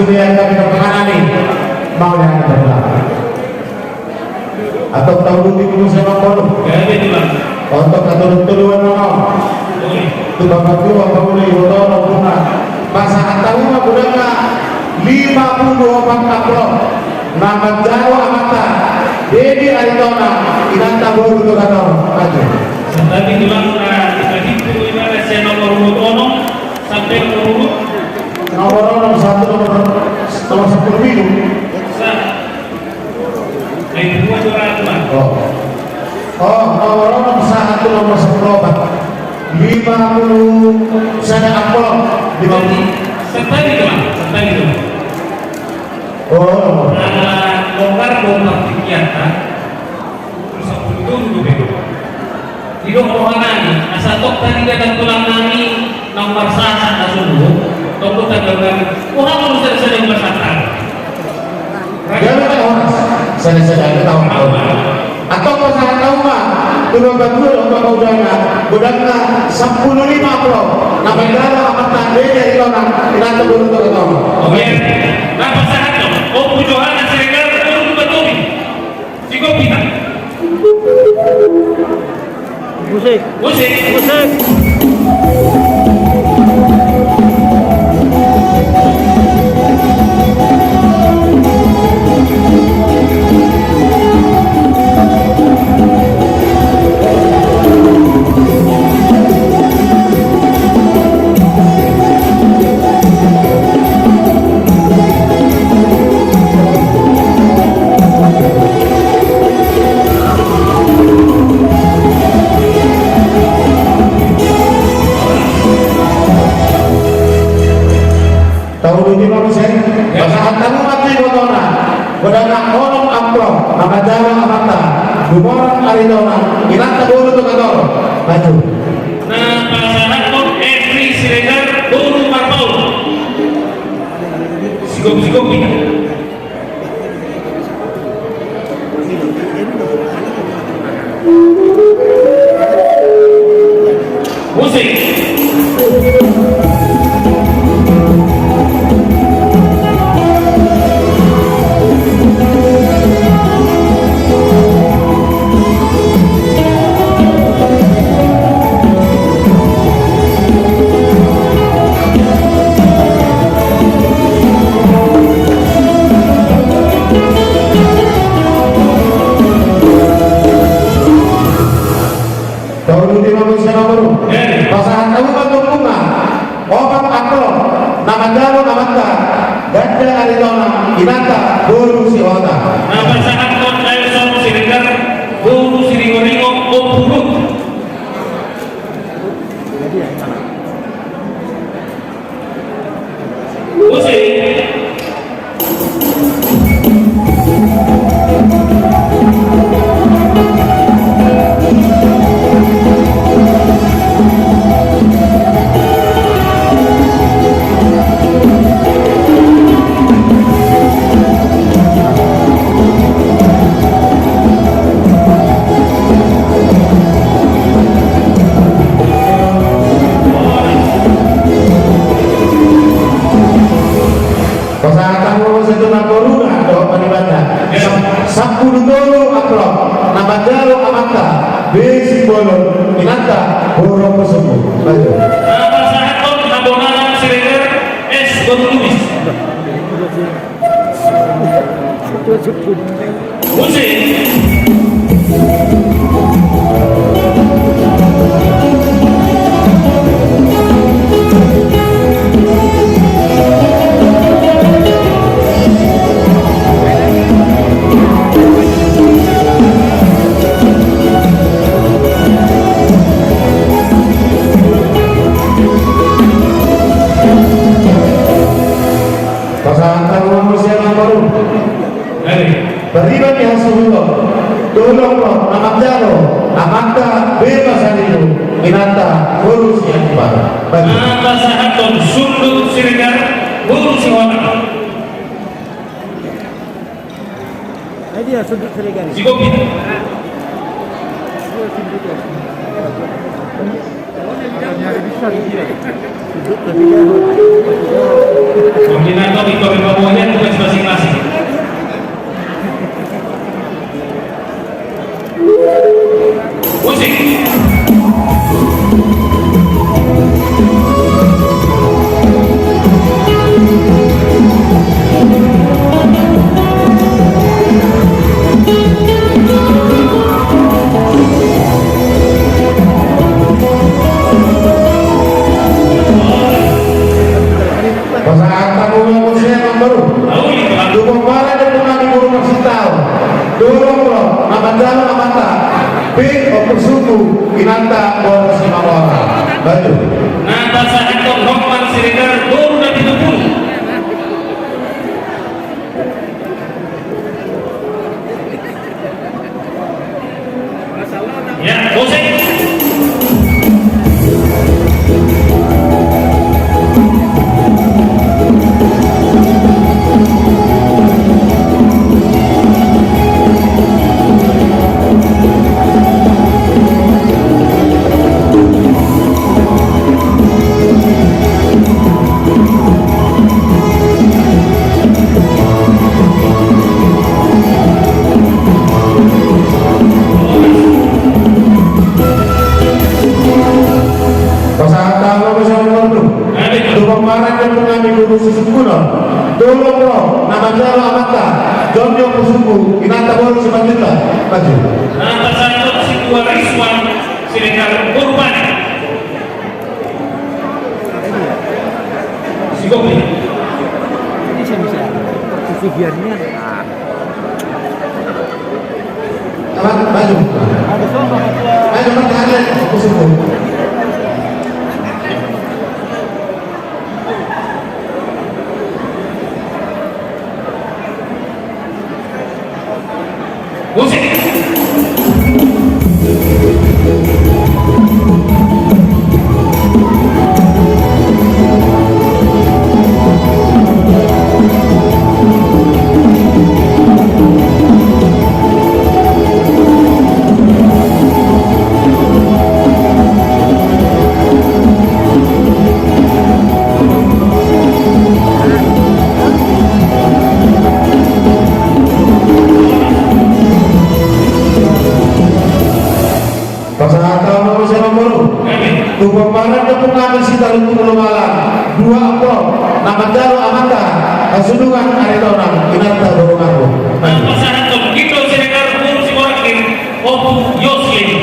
Dia kami ke mana nih? Mau yang ke belakang. Atau tahu dulu di gunung saya mau kono. Untuk atur tuduhan mau. Tu bapak tua, bapak tua, bapak tua. Pasahat hamu ma godangna lima pulu opat amplop na manjalo amanta Dedi Aritonang, inanta boru Togator. Maju. Tadi bilang, ah, kita hitung lima, saya nomor urut onom sampai nomor urut. Nomor onom, satu, nomor, nomor sepuluh itu. Sa-, eh, dua, dua ratus, Bang. Oh. Oh, nomor onom sahat tu nomor sepuluh opat. Lima pulu sada amplop. Lima pulu. Jadi, setali, Bang. Setali, Bang. Oh. Ala longgar, longgar pikiran, kan? Terus aku dulu, dulu, dulu. Didok roha nami, asa tong tarida tulang nami, na marsahat na sungguh, tong do tanggal nami. Wah, aku sada-sada marsahat. Gabe na horas, sada-sada na tahu. Atau pasahat hamu ma tu bapak tua, bapak tua, godangna sampulu lima amplop, na manjalo amanta Dedi Aritonang, inanta boru Togator. Oke. Na pasahat hamu, Ompu Johannes Siregar, turun betul. Cukup kita. Musik. Musik. Musik. Tahu dulu, Bang Hussein. Ya. Pasahat hamu ma tu ibotona godangna onom amplop na manjalo amanta Gumoran Aritonang, inanta boru Togator. Maju. Na pasahathon Efri Siregar boru Marpaung. Sigop-sigop i. Musik. Tahu dulu, Bang Hussein, nomor. Eh. Pasahat hamu ma tu bunga opat amplop na manjalo amanta Ganda Aritonang, inanta boru Sihotang. Na pasahathon Nelson Siregar boru Siringoringo, Ompu Rut. Musik. Pasahat hamu ma tu na boruna dohot manibanda. Sam-, sampulu tolu amplop na manjalo amanta B Simbolon, inanta boru Ompu Sumbu. Maju. Na pasahathon Habonaran Siregar S boru Lubis. Musik. Pasahat hamu ma muse, Bang Boru. Bariba ni hasuhuton. Tolu amplop na manjalo amanta Bema Saribu, inanta boru Sianipar. Maju. Na pasahathon Sundut Siregar boru Sihotang. Ai dia Sundut Siregar. Sigop i. Koordinator di Kominfo Boyan tugas masing-masing. Musik. Pasahathon ma muse, amang boru, tu pomparan ni ompunami Guru Marsitao, dolok ro na manjalo amanta, pe ompu sunggu inanta boru Simamora. Maju. Na pasahathon Hotman Siregar boru Napitupulu. Ya, musik. Pasahathon ma muse, amang boru, tu pomparan ni ompunami Guru Sisungkunon, dolok ro na manjalo amanta, jom ni ompu sunggu inanta boru Simanjuntak. Maju. Na pasahathon si Tua Rizwan Siregar boru Panik. Sikopi. Ini saya bisa. Sisigiannya. Maju. Maju, maju, maju. Musik. Pasahathon ma muse, amang boru, tu pomparan ni ompunami Sitaluntung Lumala, dua amplop na manjalo amanta, hasundungan aritonang inanta boru Margo. Pasahathon Gintong Siregar boru Siborangin, Ompu Yosli.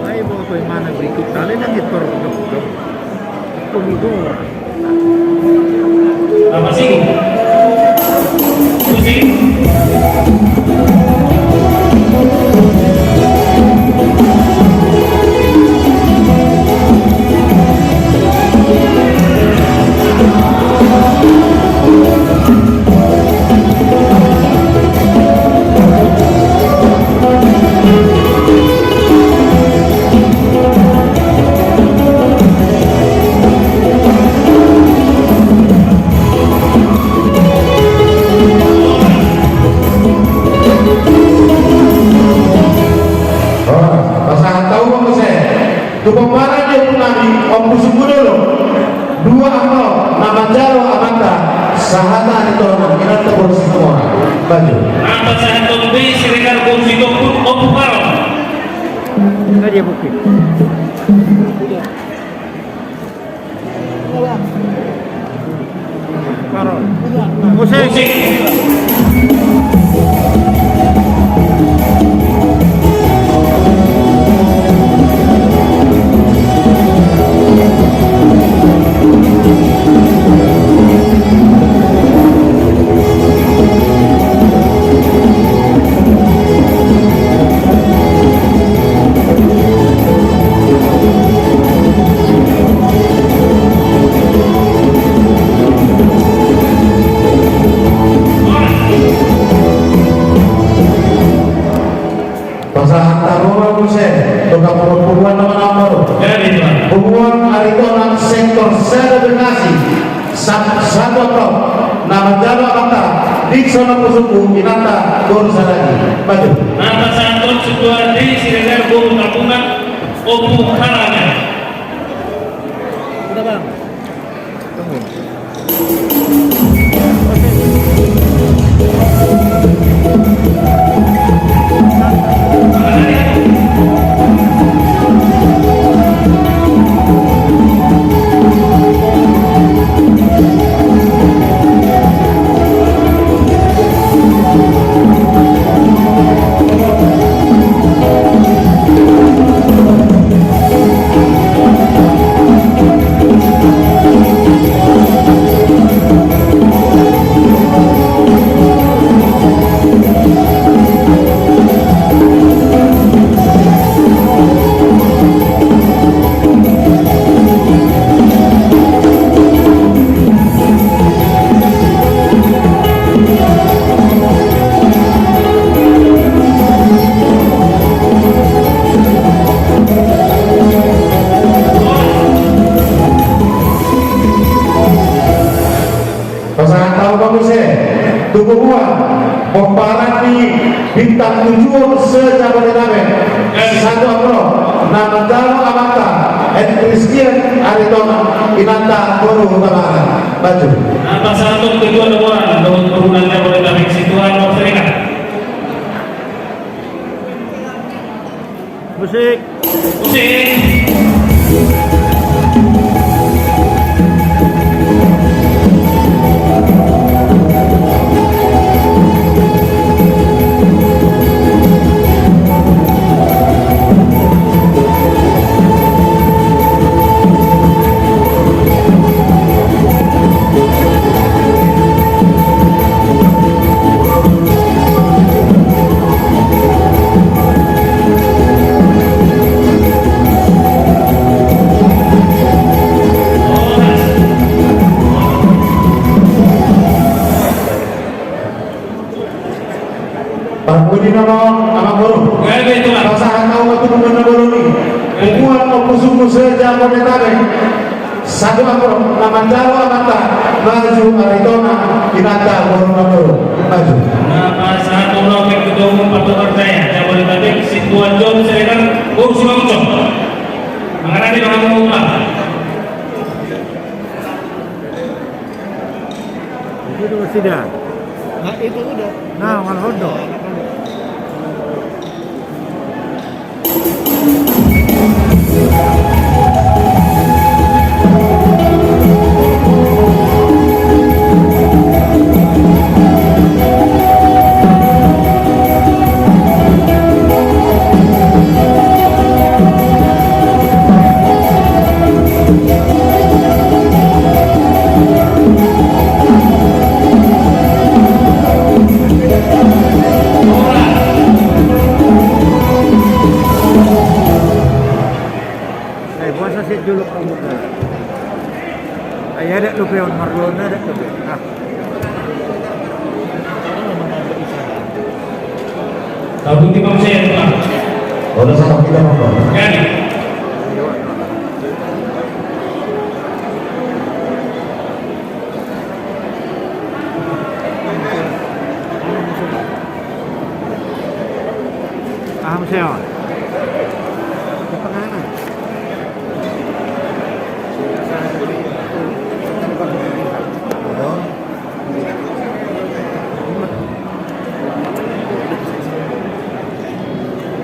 Ai, boto i mana berikut kali lagi tor. Komi dua. Apa sih? Musik. Pasahat hamu ma muse. Tu pomparan ni ompunami, Ompu Sunggu Dolok, dua amplop na manjalo amanta, sahat aritonang inanta boru Situmorang. Maju. Amanta sahat on be Siregar boru Sitompul, Ompu Parong. Tadi ya, Bukit. Musik. Pasahat hamu ma muse, tu punguan na manang boru. Jadi, Pak. Punguan aritonang sektor sada Bekasi. Sa-, satu amplop na manjalo amanta, Dikson Ompu Sunggu inanta boru Sadagi. Maju. Amanta sahat on, Situan di Siregar, boru Tampungan, Ompu Karana. Udah, Bang. Pasahat hami ma muse tu boruon pomparan ni bintang tujuh on se-Jabodetabek, Satu Amro, na manjalo amanta Hen Christian Aritonang, inanta boru Hutabarat. Maju. Na pasahathon ketua dohonan dohot boru na Jabodetabek, Situan Ompu Siregar. Musik. Musik. Parpudi nama amang boru. Gabe, Tuan. Pasahat hami ma tu boru ni. Gabe. Boruon Ompu Sunggu se-Jabodetabek. Satu Amro, na manjalo amanta Maju Aritonang, inanta boru Amro. Maju. Na pasahat hami ma tu ketua umum Partai Berkarya Jabodetabek, Situan John Siregar, boru Simangunsong. Mangarade ma hamu, Pak. Itu dulu sudah. Nah, itu udah. Nah, malah udah. Sai boasa sai jolok hamu? Ai adat dope on, marloan adat dope. Ah. Tabuti bang saya, Pak. Bola sama kita, Pak. Jadi. Aha muse on?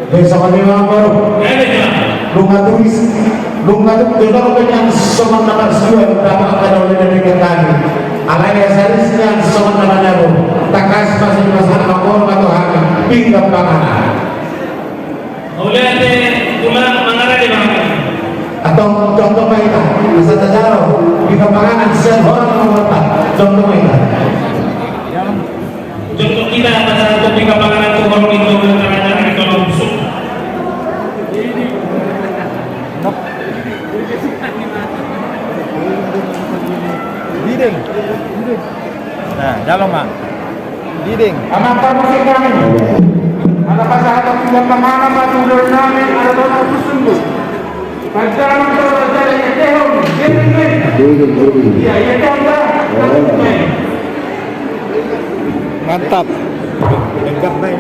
Jadi songon i ma boru. Nunga tulis, nunga tulis, nunga tulis songon na marsuan, dapot angka na uli na denggan nami. Alai asa tulis nian songon na manyabo. Tangkas ma songon i ma songon na mangolu ma tu hami, pinggan panganan. Mauliate, tulang, mangarade ma. Antong, jongjong ma hita, asa tajalo pinggan panganan sian horong ni horta, jongjong ma hita. Jongjong hita, asa tu pinggan panganan tu horong ni horta, jongjong ma hita. Diding. Nah, jalo ma. Diding. Amang parmusik nami. Ala pasahaton pinggan panganan ma tu dohonon nami, ala dohot Ompu Sunggu. Panjalan tu raja, ia tehon, diding, diding. Ia, ia tehon, dah. Oh. Mantap. Lengkap baik.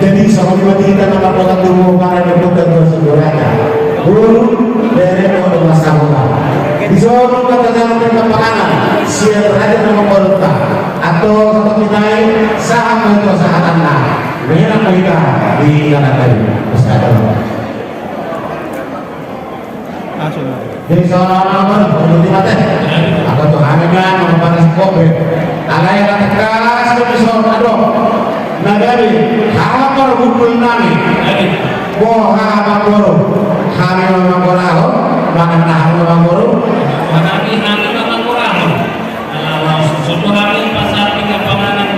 Jadi songon i ma di hita na mardongan tubu, mara ni Ompunta Tuan Singorata, boru, bere, dohot dongan sahuta. Dison ma tajaha pe panganan sian raja na mamboan ta. Antong, antong hita i sahat ma tu hasahatanna. Menak ma hita di hita na tadi. Pasahat ma. Langsung. Jadi saudara nomor, peneliti mate. Apa tuh hami kan, nomor panas kopi. Alai na tangkas, bisa, aduh. Na jadi, haha parhundul nami. Boha ma boru. Hami ma manggorahon, manang na hami ma manggorahon. Manang hami ma manggorahon. Ala laos, soto hami pasahat pinggan panganan,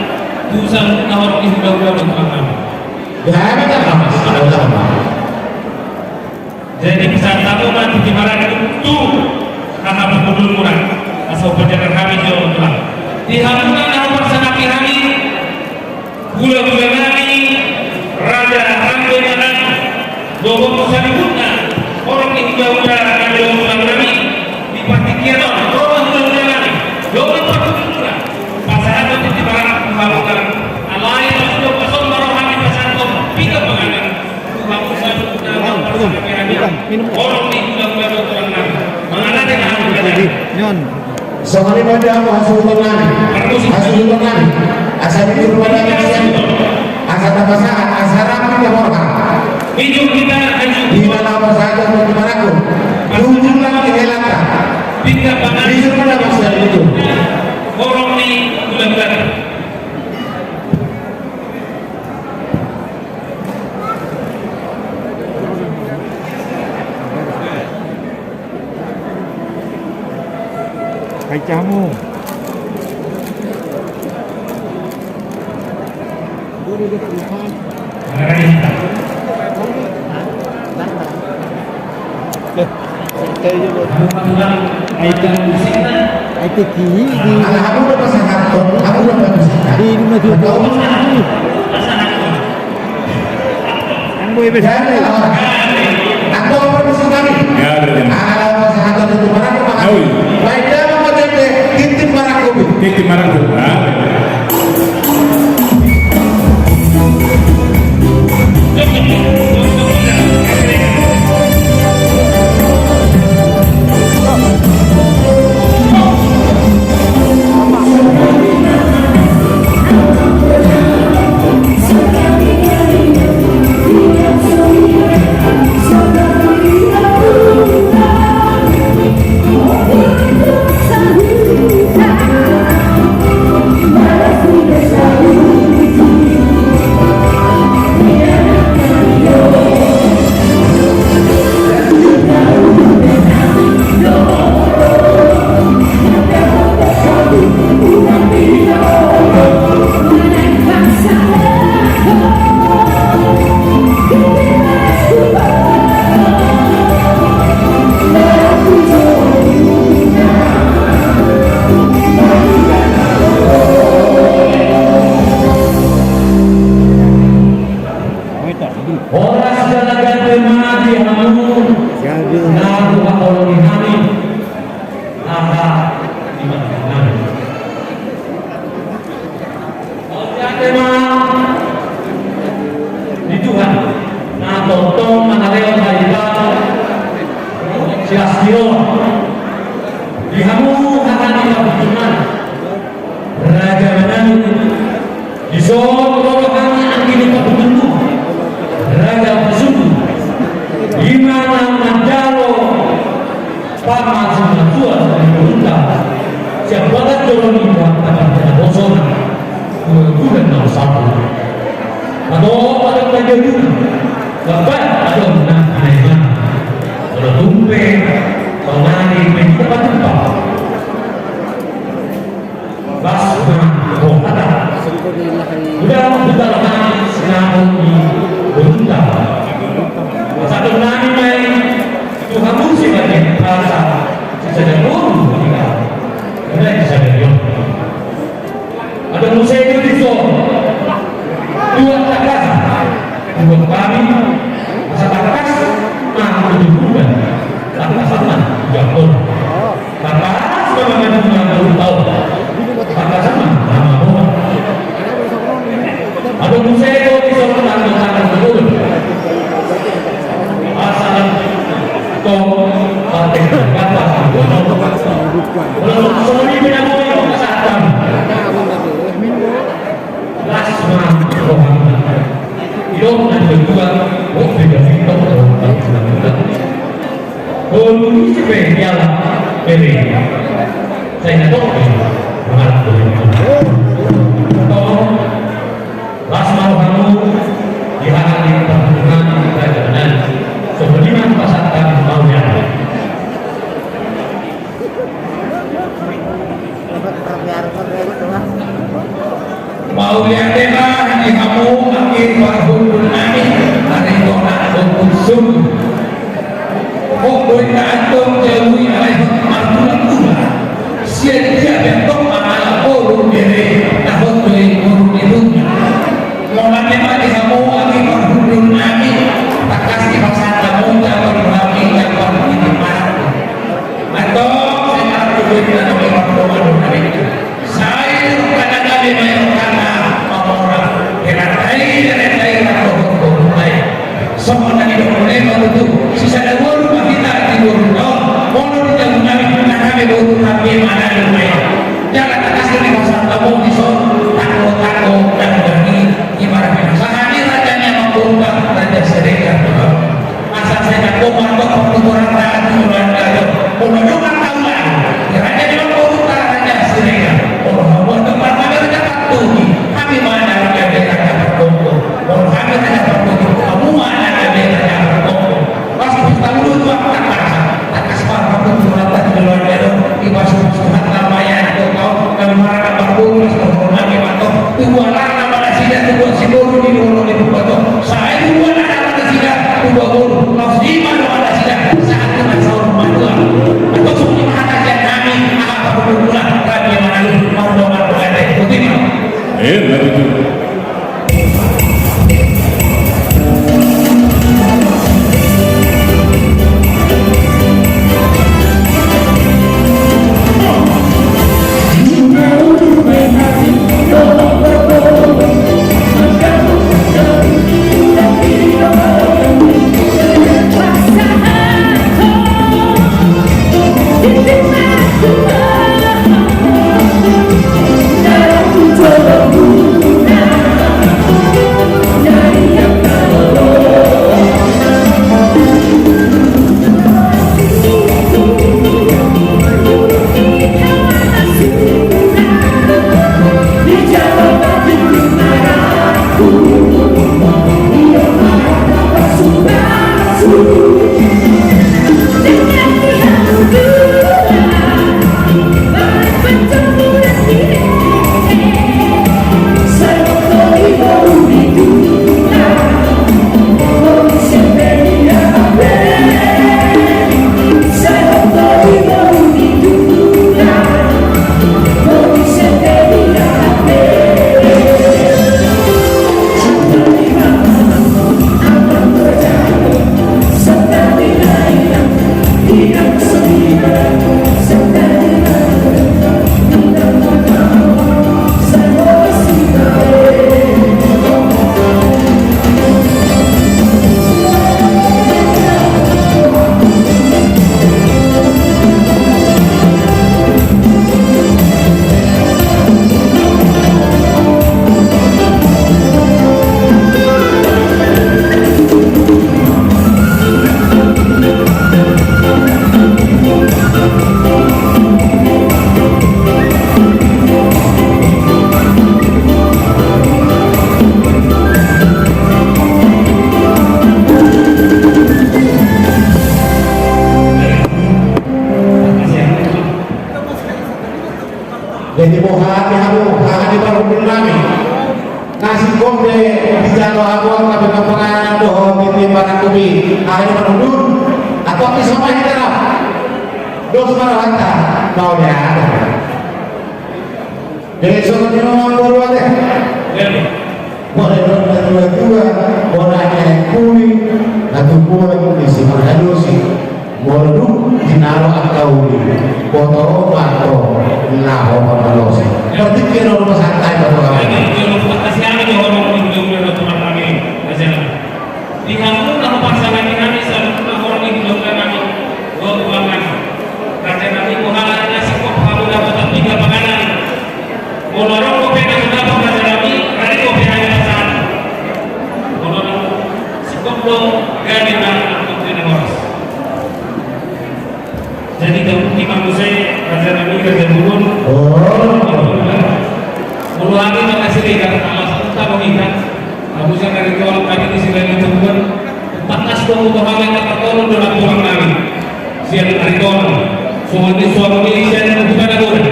tu saluhutna horong ni hulahula dohot tulang nami. Ya, hami tangkas, ada utama. Jadi, pasahat hamu ma tintin marangkup tu haha parhundulmuna, asa hupajagar hami jolo tulang. Di hamuna na huparsangapi hami, hulahula nami, raja, rangge nami, dohot saluhutna horong ni hulahula nami dohot tulang nami, di partingkian on, ro ma hulahula nami, dongan parhundulmuna, pasahathon tintin marangkup tu hamuna, alai laos do pason ma roha nami pasahathon pinggan panganan. Minum, minum, minum. Horong ni hulahula dohot tulang nami. Mangalade ma hamu. Jadi, nion. Songon i ma di hamu hasuhuton nami. Hasuhuton nami. Asa di rumah nami sian. Asa tapasahat, asa rap hita borhat. Minum hita, minum. Di mana pasahat untuk marangkup. Tunjukkan di helata. Pinggan panganan. Di rumah nami sian itu. Horong ni hulahula. Kai hamu. Ai tek, ai tek i di. Ala hamu do pasahathon, hamu do pasahathon. Di rumah dia. Ang boy bes. Antong permisi kami. Ya, ada, ada. Ala pasahathon tintin marangkup. Oi. Baik, dia mau pakai tintin marangkup. Tintin marangkup. Ah. Tuhan, tolong di hami. Aha, di mana kami? Mauliate ma di Tuhan na tongtong mangalehon hita silas ni roha. Di hamu haha ni parhundulnami, rajanami, dison ro hami anggi ni parhundulmu, raja parhundul, i ma na manjalo pamasu-masuon ni borunta sian bagas joro ni Tuhanta, parhundul na bosona dua bulan na sampulu. Adong, adong na jaduna, bahkan adong na hinaimana. Olo tung pe saonari pe hita pajumpang. Las ma rohanta. Udah, udah lah, sinamot ni borunta. Pasahatonnami ma i tu hamu sebagian rasa sisada boru hita. Udah, sisada boru. Adong muse do dison dua tangkas, dua kami, asa tangkas ma tu bulan, tangkas ma tu jambon. Tangkas ma mangadu mangadu tau. Tangkas ma mangadu. Adong muse do dison tangkas tangkas dulu. Asa tong patek gapas. Olo, songon i pe na boi, pasahat hami. Las ma rohanta. Idok na dua-dua, oh, beda-beda, oh, beda-beda. Bolu ni si pe dialap bere. Sai na dok pe mangalap bere. Tong, las ma rohamu di haha ni parhundulnami, rajanami. Songon i ma pasahat hami, mauliate. Mauliate ma di hamu anggi parhundulnami, ari tona dohot sungkun. Hot do inda antong jabu i alai hot margula-gula. Sian dia pe antong mangalap boru bere, na hot do i boru ni dunia. Mauliate ma di hamu anggi parhundulnami, tangkas dipasahat hamu jambar ni hami, jambar ni hami. Antong, sai marhundul na nami marhundul na nami. Sai rupana gabe ma i rupana mamora. Hera tai, hera tai, hera tai. Songon na nidok muna i ma tutu, sisada boru ma hita di boru on. Molo di jabu nami, na gabe boru hape ma na nami. Jala tangkas dipasahat hamu dison tanggo-tanggo na nami. Ima ra pinasahat ni raja ni amangboru, Raja Siregar. Asa sai tanggo ma antong partuturanta tu hulahula. Molo dongan taula, raja ni amangboru, Raja Siregar. Molo hamu antong parhami Raja Partogi, hami ma na gabe Raja Partonggo. Molo hami Raja Partogi, hamu ma na gabe Raja Partonggo. Pas pesta ulu tu angka rasa. Jadi boha di hamu, haha di parhundul nami. Nasi kombe di jalo hamu angka pengapangan dohot di parangkupi, haha di parhundul. Atau kisah mahi dalam. Dos marahata, mau dia. Jadi songon i ma amangboru ate. Bona ni natuatua, bona ni aek puli, na tumbuan ni si marhalosi. Molo dung tinaro angka uli, boto marto laho mangalosi. Berarti kira rumah santai baru kami. Jadi kira rumah santai baru kami. Di hamu na hupasangapi hami saluhutna horong ni hulahula nami, dohot tulang nami. Raja nami, molo na singkop hamu dapotan piga panganan. Molo adong dope na so dapot raja nami, rade dope hami pasahat. Molo na singkop do, gabe ma angkon tu na horas. Jadi, tabuti ma muse, raja nami, raja bolon. Oh. Molo hami ma na Siregar, ala satu tano hita. Muse na ritual tadi di sini di tubuan. Tangkas do muse hami na patolon do na tulang nami. Sian ritual. Songon i suami sian bukan adonan.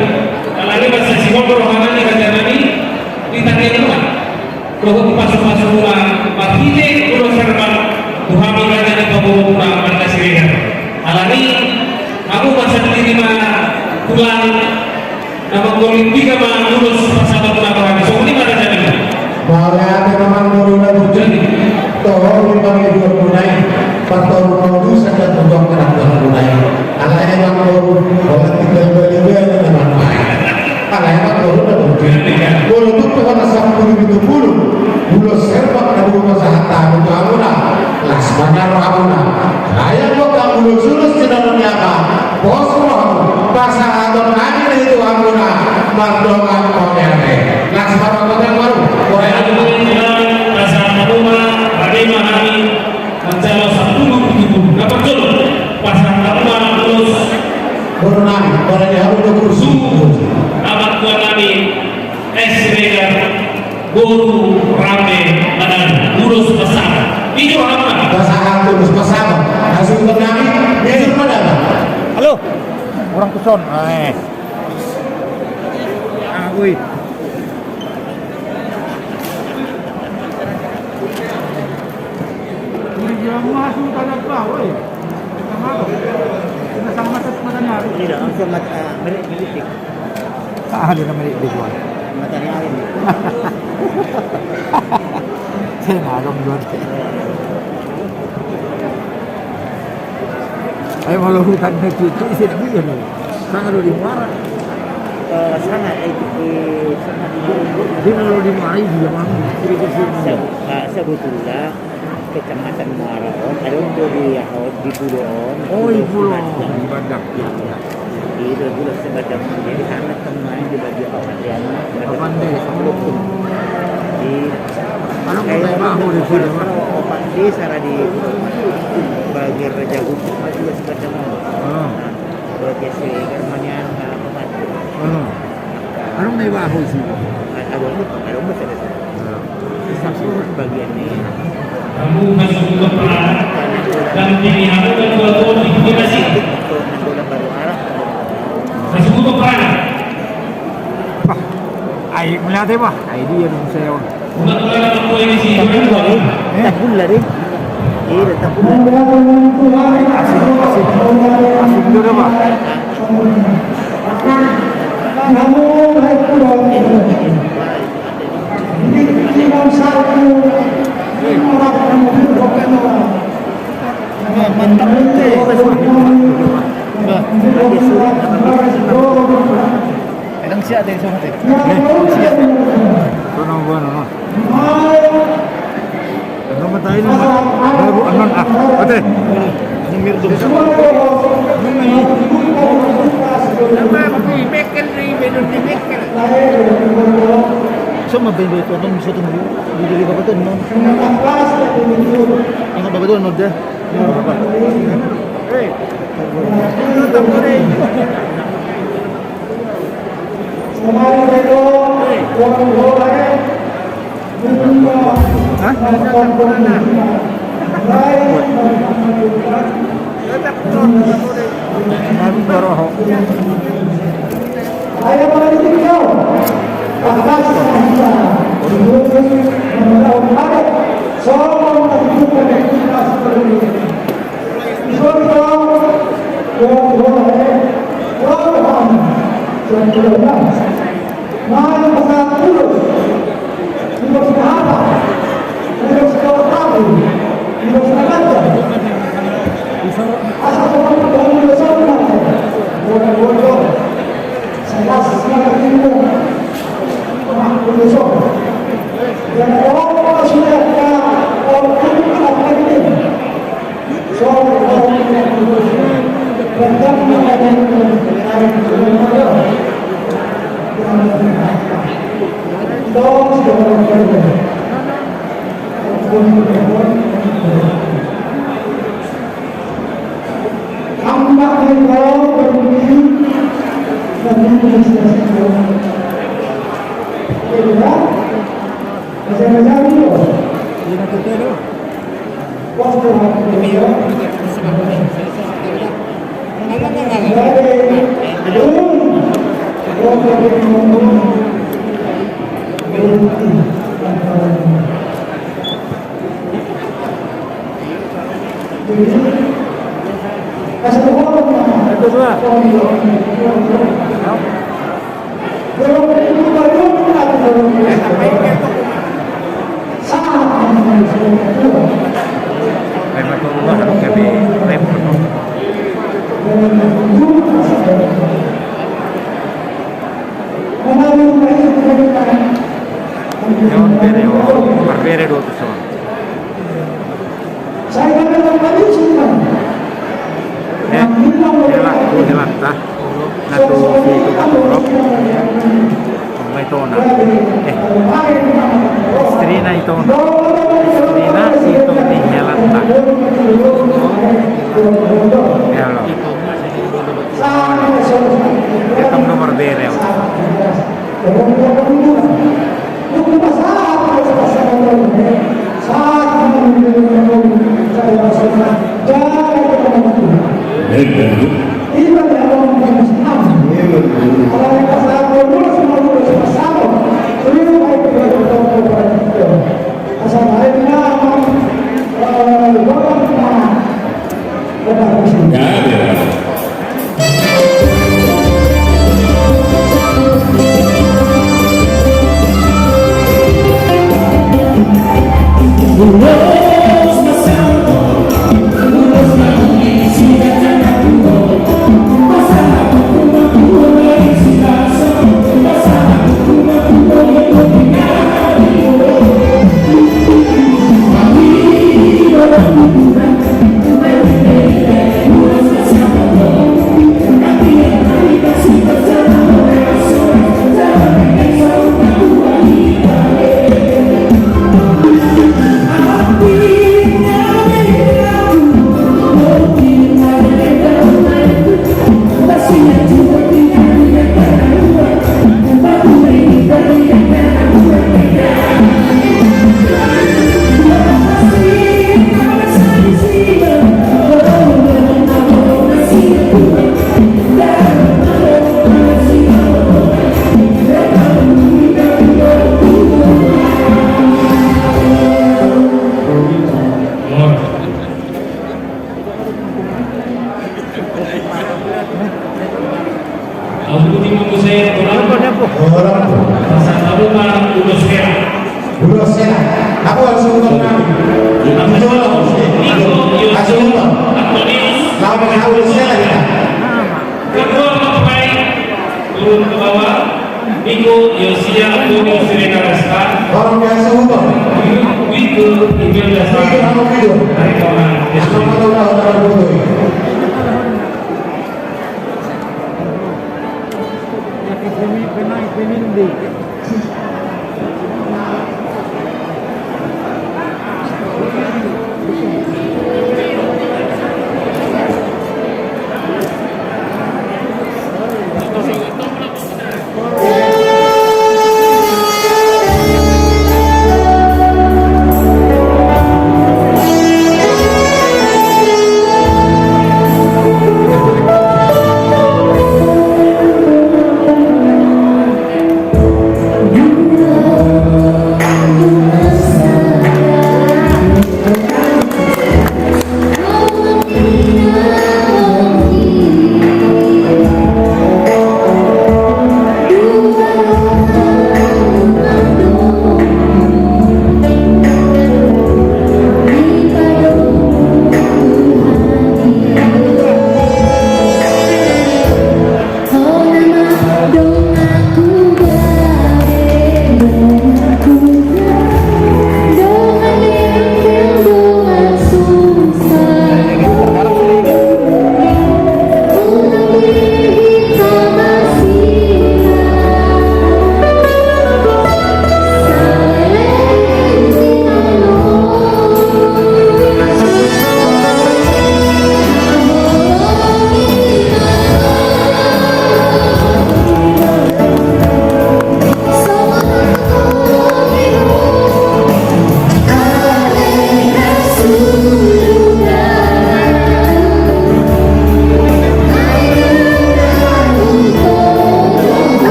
Alani masa si motor rohana ni raja nami, di tangan rumah. Dohot pasu-pasu muna, marhite ulos herbal, tu hami raja ni paboa muna, marga Siregar. Alani, hamu ma sandiri ma tulang, na manggolin piga ma ulos pasahaton muna tu hami, songon i ma raja nami. Mauliate ma amangboru na burju, toho di pangidoan muna i, partolu ma ulos, sada tugak na tolu muna i. Alai amangboru, holan tinggal bali-bali na mambaen. Alai amangboru na burju. Molo tung pe hona sampulu pitu pulu, ulos herbal na boi pasahat hamu tu hamuna, las ma na rohamuna. Ayam lokang ulos-ulos di dalam nyapa, pos rohamu, pasahaton nami do i tu hamuna, mardongan mauliate. Las ma roha tu hamuna, mauliate. Pasahat hamu ma, rade ma hami. Manjalo sampulu pitu pulu. Na parjolo, pasahat hamu ma ulos. Boru nami, boru ni hamu do kursu. Amak tua nami, es Siregar, boru rame manang ulos pasahat. Ijo hamu ma. Pasahat ulos pasahat. Hasil nami, ijo hamu ma. Halo. Orang tuson. Eh. Ah, woi. Uri dia mah sudah ada apa, woi. Sama-sama mata, matanya. Ini dah, langsung mat-, eh, melitik. Ah, dia melitik, wah. Matanya hari ini. Saya malam dua. Ai molo huta na tutu, ise na dia lo. Sanga do di muara. Eh, sanga, eh, eh, sanga di. Jadi molo di muara i dia mang. Sebetulna kecamatan Muara on, adong do di, di pulo on. Oh, di pulo on. Di Badak. Iya. Di pulo Sibadang. Jadi sana. Pemain di bagian Papande. Papande. Di, kalau kayak Bahu di sini, Pak. Papande, sana di bagian Raja Gusuk, maju ke sebelah sana. Ah. Bagian si Germanian, ah, Papande. Ah. Anu mai Bahu sih. Ah, ada, ada, ada, ada. Sampulu bagian ni. Hamu masuhut do perang, dampingi hamu na tua-tua di komunasi. Masuhut do perang. Bah, ai melihat ya, bah. Ai dia dong saya. Udah mulai dapat poin di sini. Tak pula deh. Eh? Iya, tak pula. Asik, asik. Asik juga, bah. Kadang siap deh, siap deh. Nih, siap. Sono, gua, no, no. Nama tai nama? Baru anon ah. Ate. Ini mirdu. Nama ini? Nama di Mekel, di Bedun di Mekel. Sama bebe itu anon bisa tunggu. Di diri bapak tuh anon. Yang bapak tuh anon deh. Ini bapak. Hei. Hah? Baru baru. Ai apala di tinggal. Tangkas na hita di bumi, mangulahon adat, songon na dibuka di kita sebelum ini. Di sorga, doa, doa, eh, doa, doa, doa, doa. Nai pasahat ulos, ulos ni hata, ulos ni hata, ulos ni hata. Asa songon ulos on ma, ulos on. Sai las ma ulos on. Jala on ma sude angka, on ma angka ini. Ia on bere, on marbere do tu son. Hela, tu helanta. Na tu si tu patorop. Mai tona. Eh. Istrina i tona. Istrina i tona ni helanta. Hela. Ia tong do marbere. Au boti ma muse, Tulang. Pasahat hamu ma ulos hela. Ulos hela. Apo ulos hela? Apo ulos hela? Niko, Yosia, Antonius. Laho ma ulos hela hita. Ketua Maprai turun ke bawah. Niko, Yosia, Antonius, Rena, Resta. Orang biasa umum. Wiko, Imelda, Sari. Wiko, Imelda, Sari. Dari kawan. Sama-sama udah, udah, udah.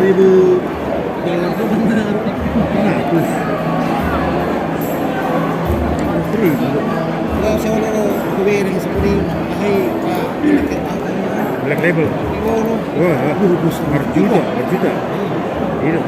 Black Label. Wah, wah. Marjuta, marjuta. Iya.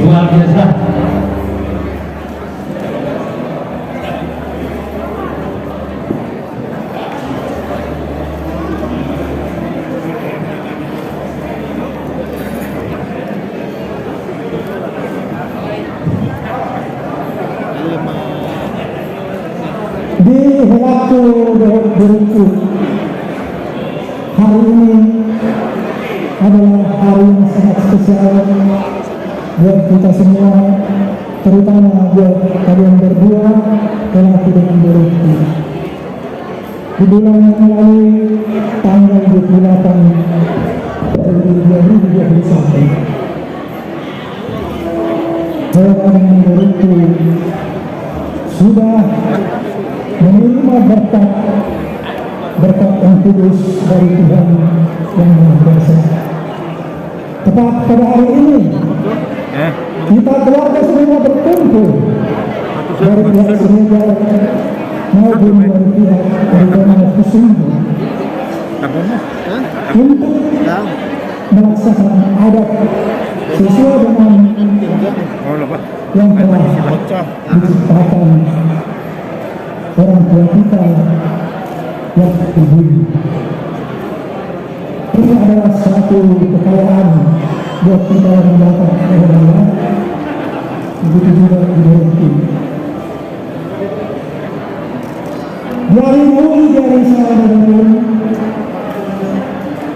Luar biasa. Di helangku dohot borungku, hari ini adalah hari yang sangat spesial buat kita semua, terutama buat kalian berdua, helangku dengan borungku. Di bulan yang lalu, tanggal dua puluh delapan Februari dua ribu dua puluh satu, saya dan borungku sudah menerima berkat, berkat yang kudus dari Tuhan yang Maha Kuasa. Tepat pada hari ini, eh, kita keluarga semua berkumpul dari pihak Siregar maupun dari pihak Retomo Hussein untuk melaksanakan adat sesuai dengan yang telah diciptakan orang tua kita yang dulu. Ini adalah satu kekayaan buat kita orang Batak, ya, ya. Begitu juga di Merauke. Di ari Minggu, di ari Sabtu,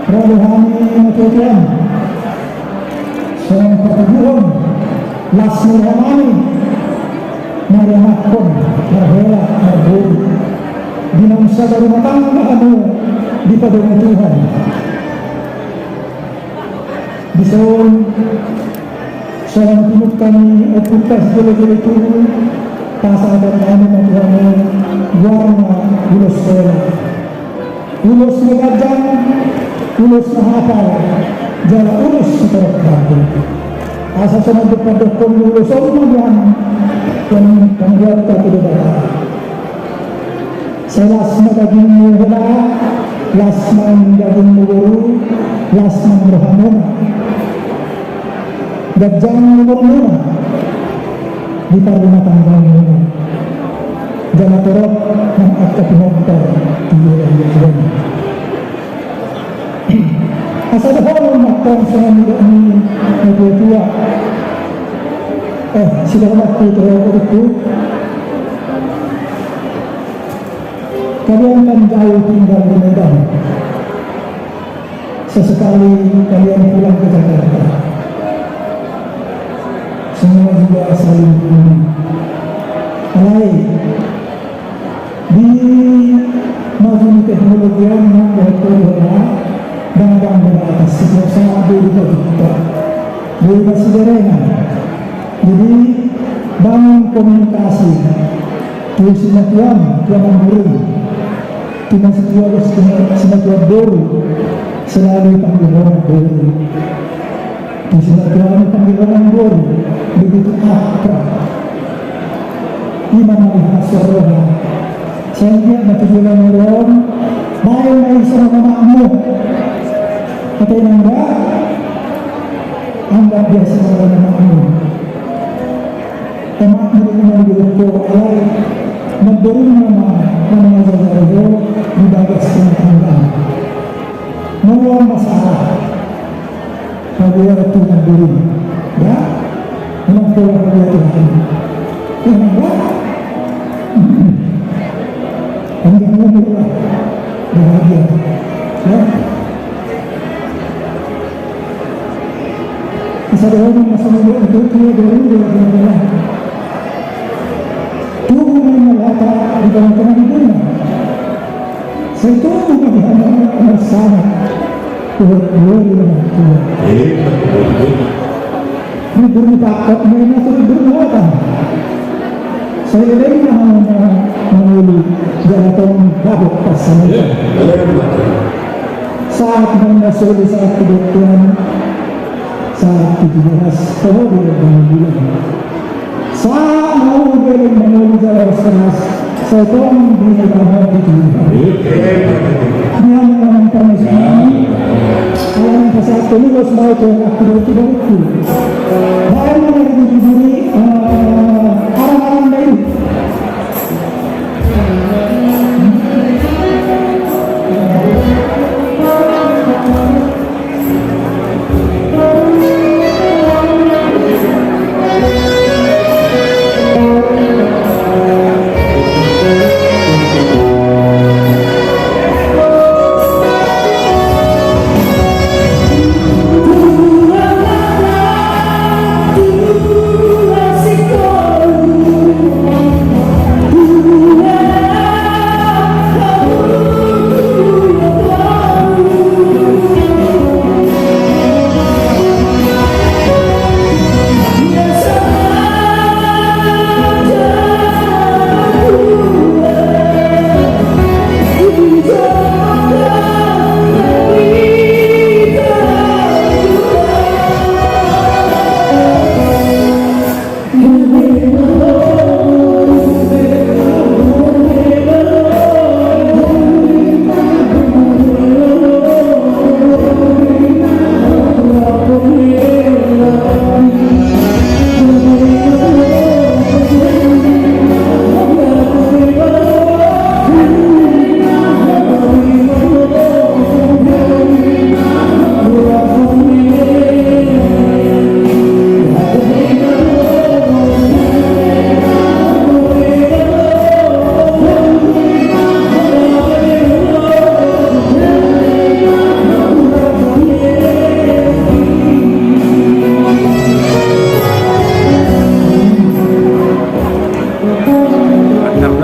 Ro do hami mangatuatua songon patuduhon las ni roha nami, marianakhon marhela marboru, di na sabarumah tangga hamu dipadomu Tuhan. Dison songon pinungka ni ompunta si Jolo-jolo i tubu, pasahaton hami ma tu hamu goarna ulos sola, ulos na ganjang, ulos na hapal, jala ulos sitorop rambu. Asa songon tung pandokkon ni ulos on ma nian, pangguanta tu Debata. Sai las ma dagingmu hela, las ma dagingmu boru, las ma rohamuna, ganjang umurmuna di parrumatanggaonmuna, jala torop nang angka pinontor di wilayah on. Asa dohonon ma antong songon nidok ni natuatua. Eh, sidohononku tu ho, adikku. Kalian kan jauh tinggal di Medan. Sesekali kalian pulang ke Jakarta. Semua juga saling menunggu. Alai, di maju ni teknologi on, memang dohot ho do hela, ndang adong do batas, setiap saat boi dipajumpang, boi masiberengan. Jadi, bangun komunikasi tu sinatuam, tu amangboru, tu na situa, tu na, sinatuam boru, selalu panggil orang boru. Tu sinatuam panggil orang boru, begitu akrab. Ima na dihaso roha. Sai anggiat ma tu joloan on, baen ma i songon amakmu. Ate nangga, anggap dia sebagai amakmu. Amakmu do na didokhon ho, alai namborungna ma na mangajari ho di bagas rumah tangga. Molo masalah, paboa tu namboru. Ya? Memang pola paboa tu namboru. Ya, ya. Panjang umur lah. Bahagia. Ya. Asa dohonon ma songon nidok ni natuatua, dua ribu dua puluh dua. Tubu ma inna Debata di tongatonga ni boruNa. Sai tubu ma di hamu anak-anak sama. Tuhan, tuhan, tuhan. Libur ni pakkot ma inna tu libur ni Natal. Sai leleng ma hamu mangolu, jala tong dapot pasangapan. Sahat ma inna solu, sahat tu bontean, sahat tu tibu ras, toho di lobang bulan. Sahat ma hamu leleng mangolu jala ras-ras, sai tong di lobang di Tuhan. Nian ma na parmisi. Ala naeng pasahathon ulos ma au tu anakku dohot tu borungku. Baen ma na diburi-buri, eh, arang-arang na i.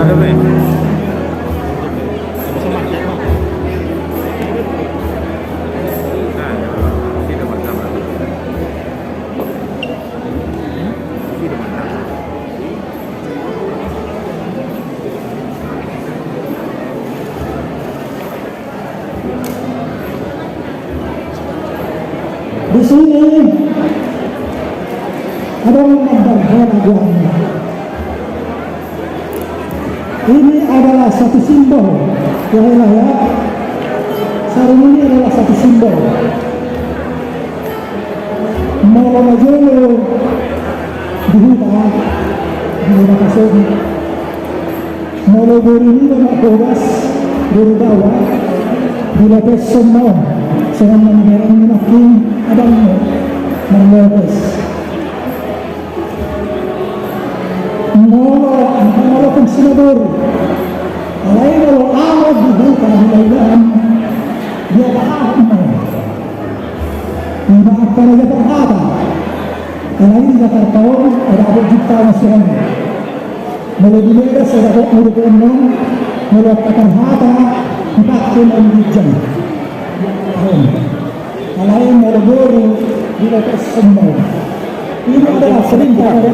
Di sini ada memandang hana guanya. Ini adalah satu simbol, ya, ya, ya. Sarung ini adalah satu simbol. Molo na jolo di huta, di huta Pasogit. Molo boru niba marhobas, boru baoa, dilopeshon ma on, songon na niheranmu nangkin abangmu marlopes. Molo, molo fungsi na boru. Alai molo ahu di huta di Balian, dia paham. Ima angka raja parhata. Alai di Jakarta on, ada abot juta masuk. Molo di Medan, ada abot mulu penon, molo angka parhata, dipake ma on ginjang. Alai molo boru, dilopeshon ma on. Ini adalah perintah dari,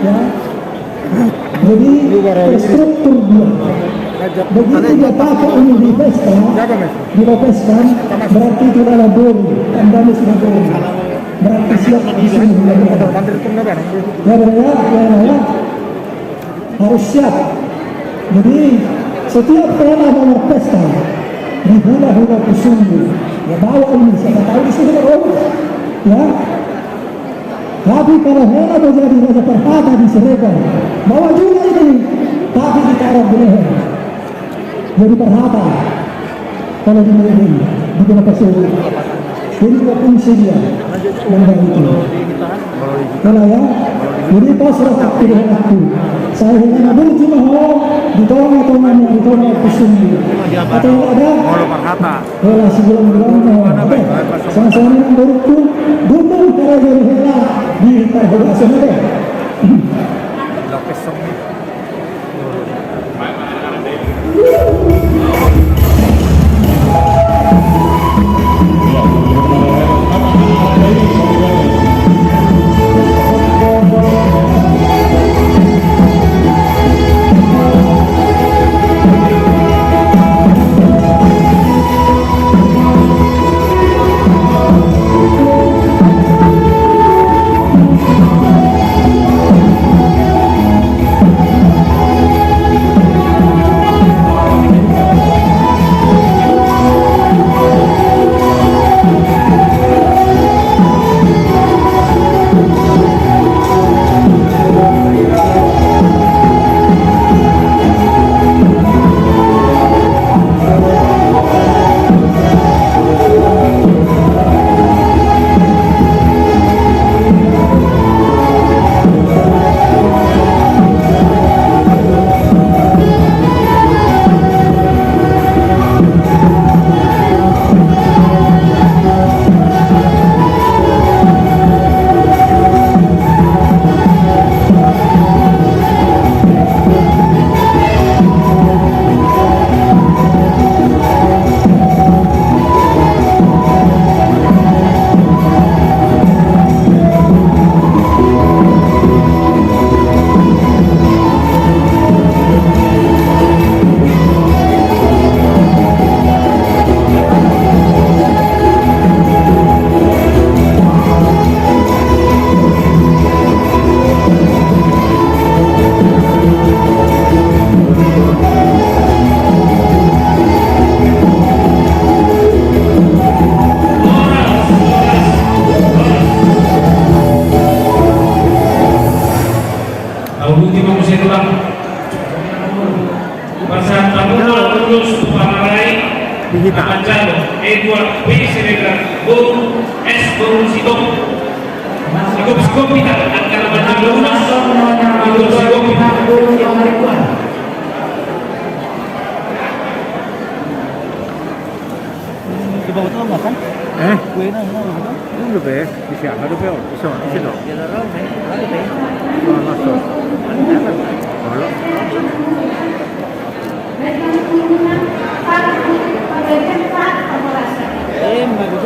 ya. Jadi, terstruktur dia. Begitu dia pakai ini di pesta, dilopeskan, berarti itu adalah boru, tandanya sudah boru. Berarti siap di sini. Ya, ya, ya, ya, ya. Harus siap. Jadi, setiap hela mau berpesta, di hula-hula Pusunggu, ya, bawa ini, siapa tahu di sini ada orang. Ya. Tapi kalau hela mau jadi raja parhata di Siregar, bawa juga ini, tapi ditaruh di leher. Jadi parhata. Kalau di Medan, di Kota Solo. Ini berfungsi dia. Yang baik itu. Kalau ya, jadi pas roh aku dengan aku. Saya hela na burju ma ho, di tonga-tonga, di tonga Pusunggu. Atau ada? Molo parhata. Hela sebulan-bulan ma ho. Oke. Sama-sama dengan burukku, dukung karena jadi hela di Kota Solo. Au, ultima musik, Bang. Pasahat hamu ma ulos tu pamarai. Di hita. Manjalo Edward B Siregar, boru S, boru Sitompul. Sigop-sigop hita, angka na manjalo ulos. Sigop-sigop hita. Di bawah tahu nggak kan? Eh? Kuenya mana, kan? Ini udah, Be. Di siapa tuh, Be? Di sana, di situ. Mana, so? Halo?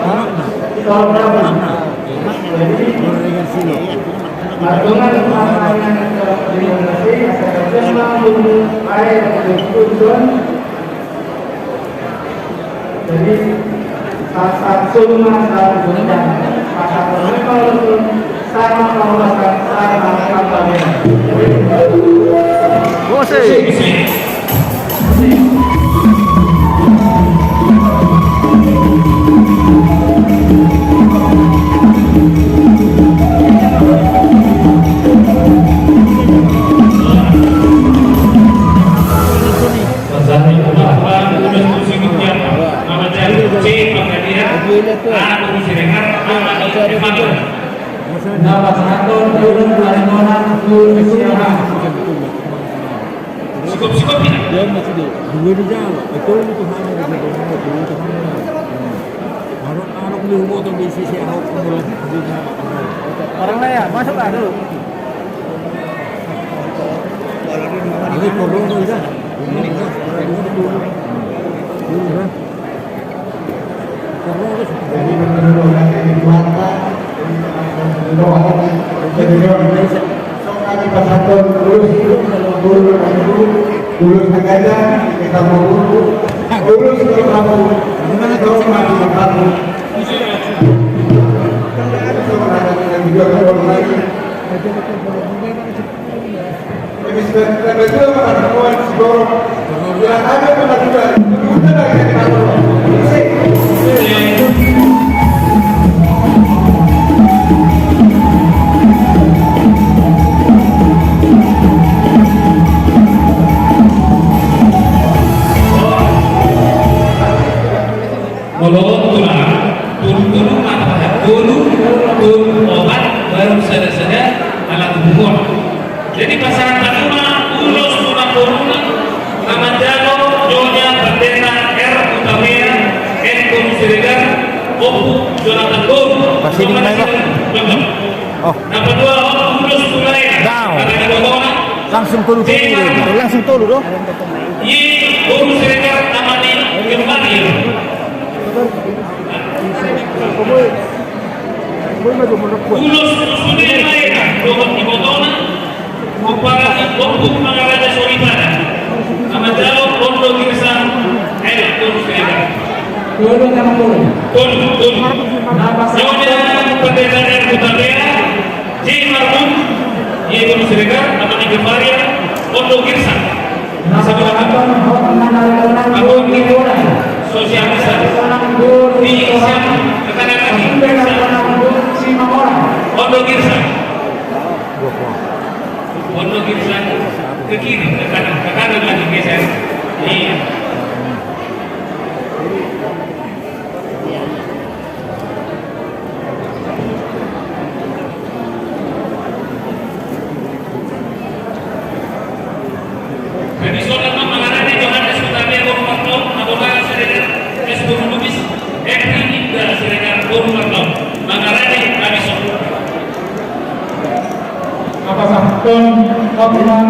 Saudara. Jadi, mardongan, mardongan, jadi, sahat solu ma, sahat solu ma, sahat solu ma, sahat solu ma. Pasahathon ma ulos tu si Gutian, Mama Jalo, C. Panggabean, A. Guru Siregar, Mama Jalo. Na pasahathon ulos tu Guru Siregar. Sikop-sikop i. Orang lain ya, masuk lah dulu. Molo on tulang, tolu tolu ma, tolu tolu opat, baru sada sada, ala tubuhon. Jadi pasahathon ma ulos tu namboruna, na manjalo Nyonya Pendeta R. Hutapea, N. Guru Siregar, Ompu Jonathan Guru. Pas ini main, Pak. Oh. Na paduahon ulos tu lae. Down. Langsung tolu tolu. Langsung tolu do. I. Guru Siregar, Amani Gempani. Ulos tu sude lae, dohot ibotona, Ompu Mangaraja Soripada, na manjalo Ondo Girsang, L. Guru Siregar. Tolu, tolu. Nyonya Pendeta R. Hutapea, J. Marbun, I. Guru Siregar, Amani Gevaria, Ondo Girsang. Sosial bisa. Di siap, ke kanan lagi, Girsang. Ondo Girsang. Ondo Girsang. Ke kiri, ke kanan, ke kanan lagi, geser. Iya. Kami solat ma mangarade Johannes Hutapea boru Marto, Abonara Siregar, S. Guru Lubis, Epri Indah Siregar boru Marto. Mangarade kami solat. Apa sahton, Hotman,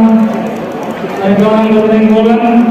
Aibang, Goteng, Golan.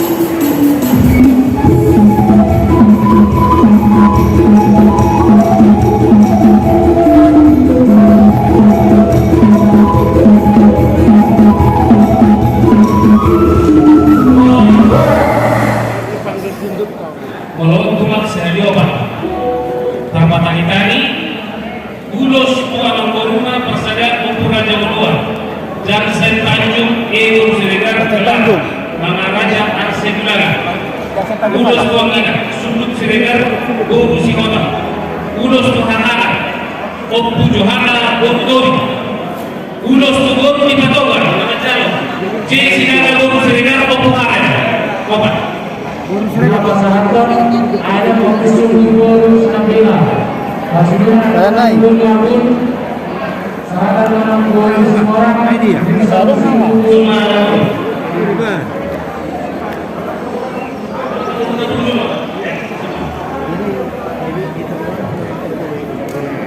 Molo on tulang sahali opat. Tarpatangitani, ulos tu amangboruna parsadaan Ompu Raja Oloan, Jansen Tanjung, E boru Siregar, Tanjung, Mangaraja Arse Dulaga. Ulos tu angina, Sundut Siregar, boru Sihotang. Ulos tu hahana, Ompu Johana boru Tobing. Ulos tu boru ni Patogar, na manjalo, J Sinaga boru Siregar, Ompu Hara. Opat. Boru Siregar. Pasahathon adat tu boru Sinambela. Pasahathon adat tu boru Sinambela. Sahathon adat tu boru Sinambela. Ini dia.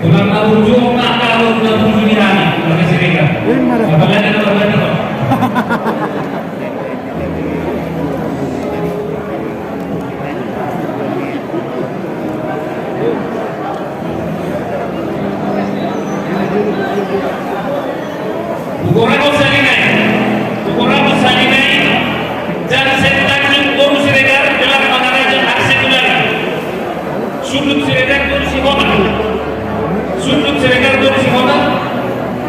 Cuma Tulang na burju, maka tulang na burju di hami, maka sirika. Apalagi na marbati. Ugoran on sahali nai, ugoran on sahali nai, Jansen Tanjung boru Siregar, gelar Mangaraja Arse Dulaga. Sundut Siregar boru Sihotang. Sundut Siregar boru Sihotang.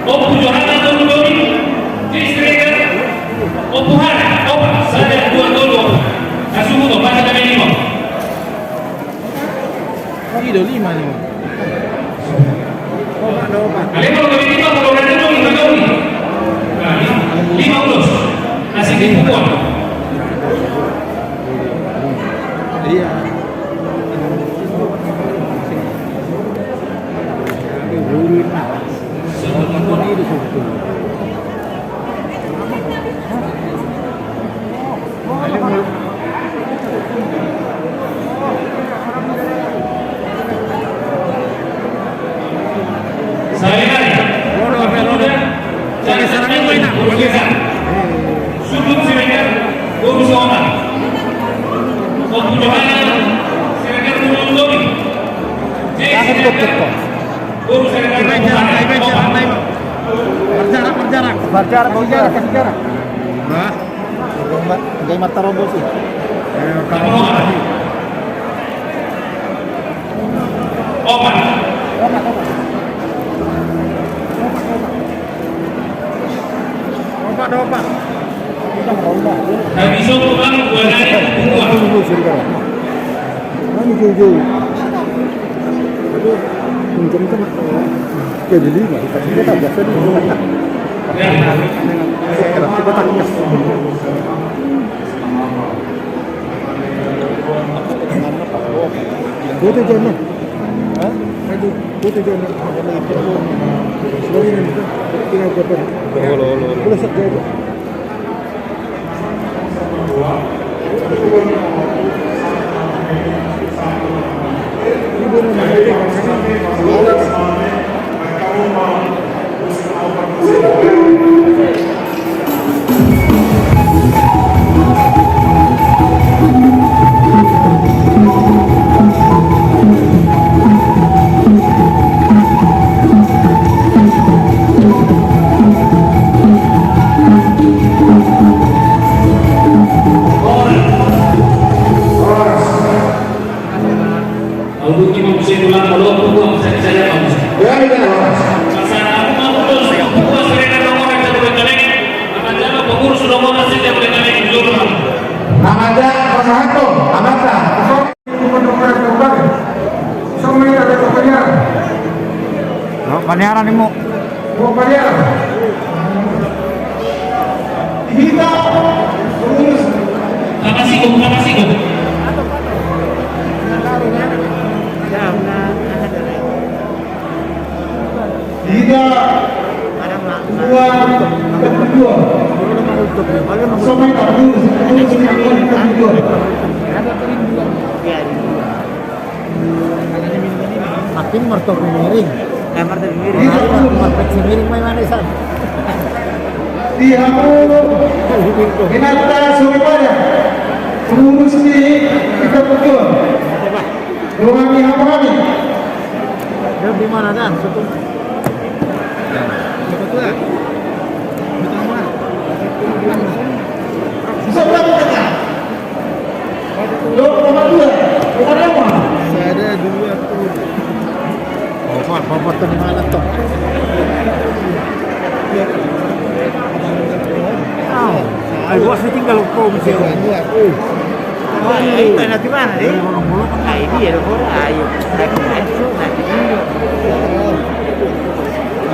Ompu Johana boru Tobing. J Siregar. Ompu Hara. Opat. Sada, dua, tolu, opat. Asuhut, opat, sada, lima. Kilo lima nih. Lima ulos. Asik di pukul. Iya. Berjarak, berjarak. Berjarak, berjarak. Nah. Gai martarombol sih. Opat. Opat, opat. Opat, opat. Tunggu, tunggu, tunggu. Ini jauh-jauh. Aduh, kenceng kan. Jadi lima, kita tambah satu. Kita tambah. Bote jana. Hah? Bote jana. Olo, olo, olo. Paniaran ni mu. Hita. Makasih, makasih. Hita. Dua. Dua. Sama tak dulu. Makin martopi miring. Eh, martopi miring. Martopi miring, main manesan. Di hamu. Inanta sumpada. Pengurus di kita betul. Doa di hamu. Di mana, Dan? Sada, dua, tiga. Oh, Pak, Bapak, tenang aja, toh. Ayo, bos, tinggal kau bisa. Ayo, ayo, ayo, ayo.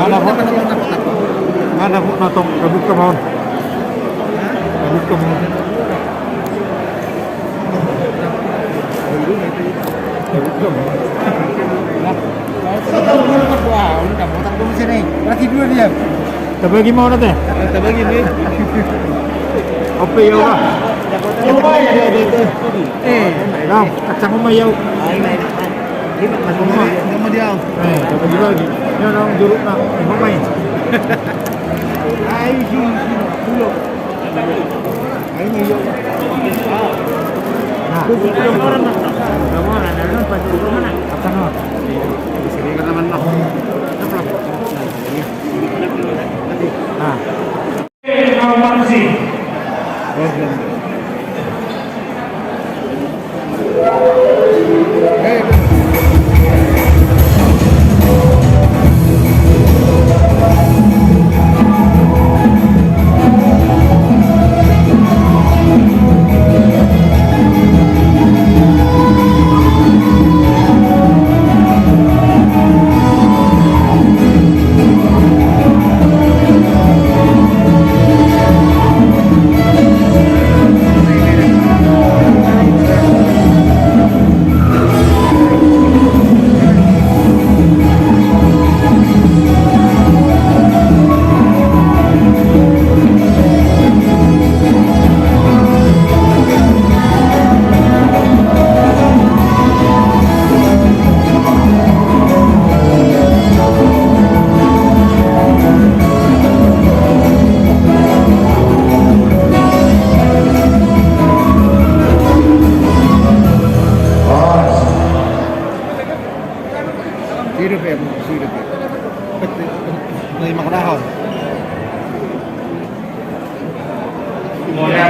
Mana, Pak? Mana, Pak? Natong, kabuk kemauan. Kabuk kemauan. Tabagi ma on ate. Tabagi ni. Ope, ya, Pak. Eh, kacang ma, ya. Kacang ma. Eh, tabagi lagi. Ya, nang jeruk, nang. Ima main. Ai, si, si, pulo.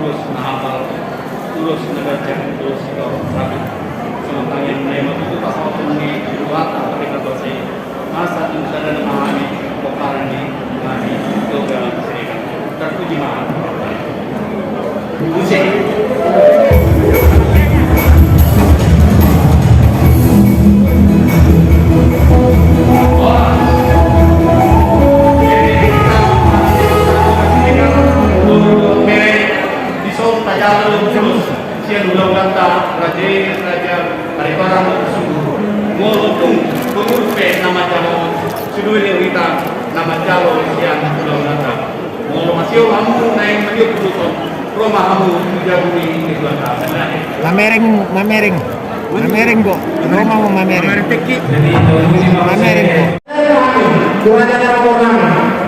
ulos na hapal, ulos na ganjang, ulos sitorop hami. Songon tangiang nami ma tutu pasahathon ni Tuhanta, Amanta na martua i, asa tung sada nama hami pomparan ni hami Toga Siregar. Tarpuji ma Amanta. Dison tajalo ulos sian ulaulanta, raja i, raja Parepar, Ompu Sungkun. Molo tung guru pe na manjalo, sude do hita na manjalo sian ulaulanta. Molo masihol hamu naeng manjalo ulos on, ro ma hamu tu jabu ni ketua ta. Mamereng, mamereng. Mamereng, bo. Ro ma hamu mamereng. Mamereng, bo.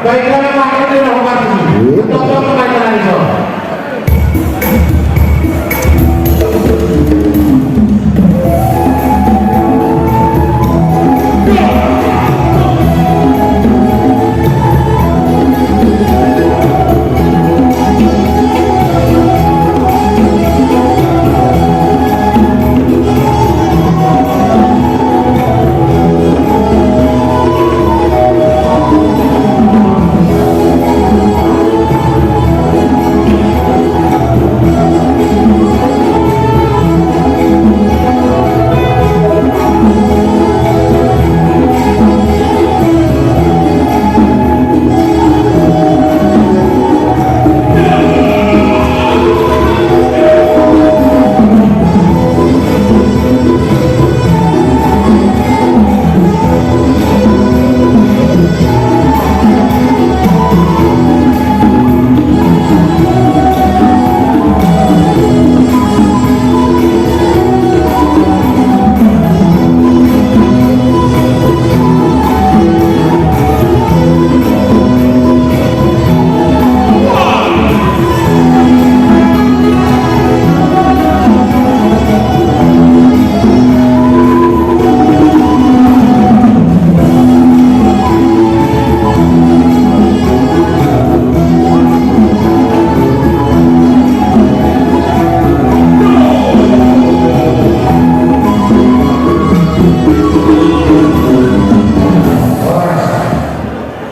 Baik, kami pakai di rumah. Betul, betul, betul, betul.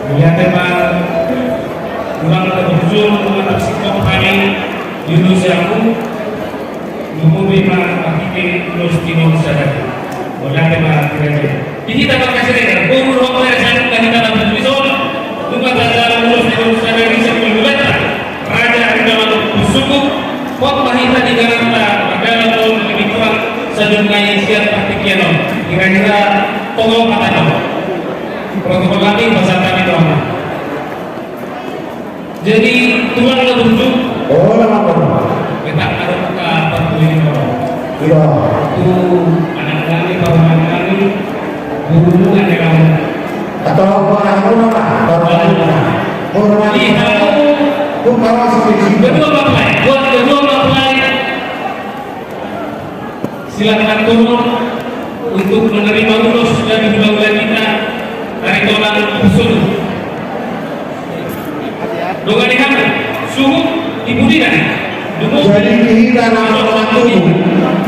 Mauliate ma, tulang na burju, tulang na singkop hami, di ulos i, ahu. Lumobi ma marhite ulos tinon sadari. Mauliate ma di raja i. Di hita marga Siregar, boru dohot bere, sahat tu hita na burju dison. Nunga tajalo ulos tinon sadari sian hulahulanta, Raja Aridolan Ompu Sungkun. Hot ma hita di gananta mardalan on, lebih kurang sadungai sian partingkian on. Kira-kira tonggo ma hata on. Protokol nami, pasahat nami tu hamu. Jadi, tulang na burju. Oh, nama apa? Kita ada buka parpudi ni orang. Iya. Tu anak nami, parumaen nami, guru nami, kamu. Atau apa, apa nama? Hormati. Hormati. Iya. Bukan masuk di sini. Kedua mempelai. Buat kedua mempelai. Silakan turun untuk menerima ulos dari hulahula kita, Aridolan Ompu Sungkun. Dongani hamu, suhut di pudina. Jadi di hita na martubu,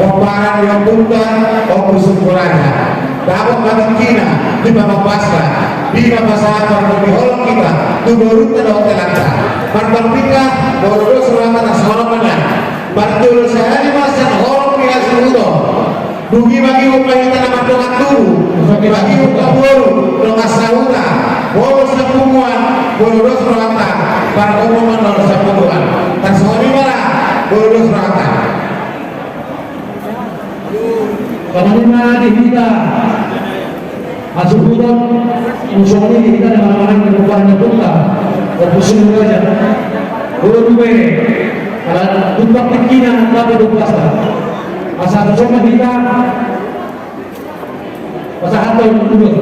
pomparan ni ompunta, Ompu Sungkun Raja. Dapot ma tingkina, di pamambasan, di na pasahat marhite holong hita, tu borunta dohot helanta. Marparbingka, molo dos rohanta na saholong ma nian. Marjolo sahali ma sian holong ni hasuhuton. Dung i mangihut ma hita na mardongan tubu, mangihut ma boru, dongan sahuta, molo sian punguan, molo dos rohanta, pargomgom ma molo sian punguan. Tarsongon i ma ra, molo dos rohanta. Songon i ma di hita. Hasuhuton, songon i hita na manang-manang ni ompunta, Ompu Sungkun Raja. Boru, bere, ala tumpak tingkina, dapot umpasa. Asa tu son ma hita pasahathon ulos.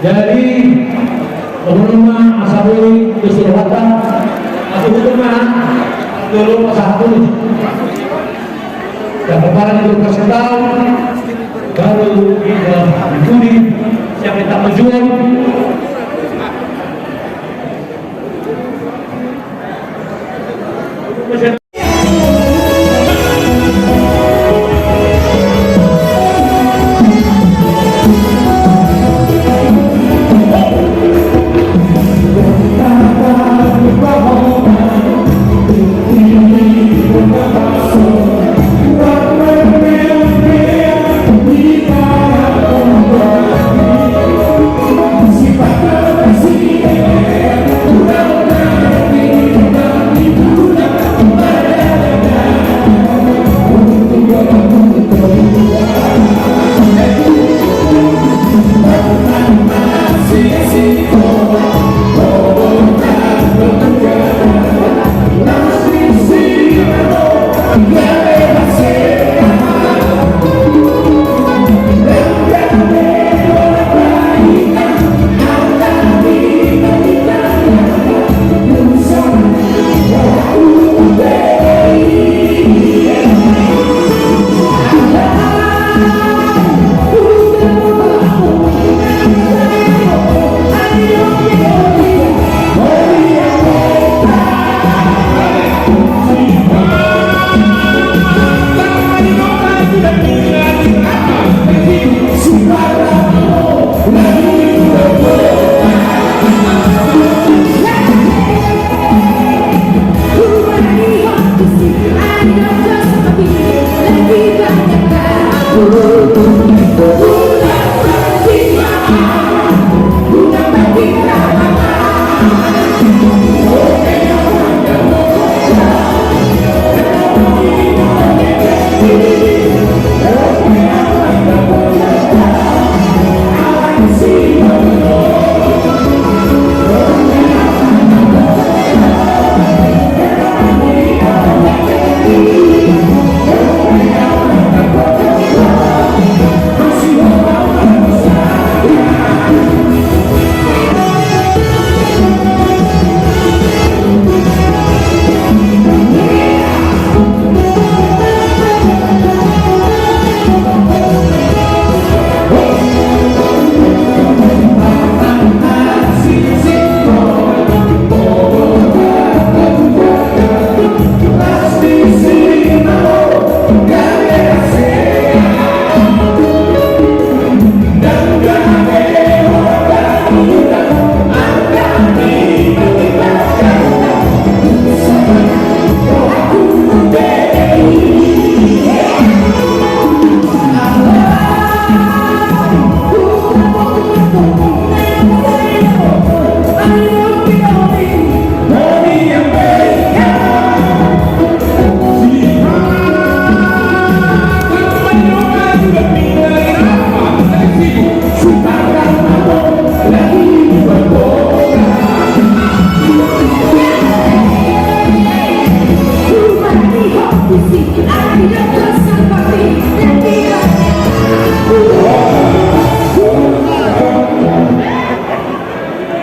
Jadi, tongtong ma asa boi dos rohanta, hasuhuton ma, tolong pasahat ulos. Dapat barang itu kasih tahu, baru kita ikuti siapa yang tak tujuan.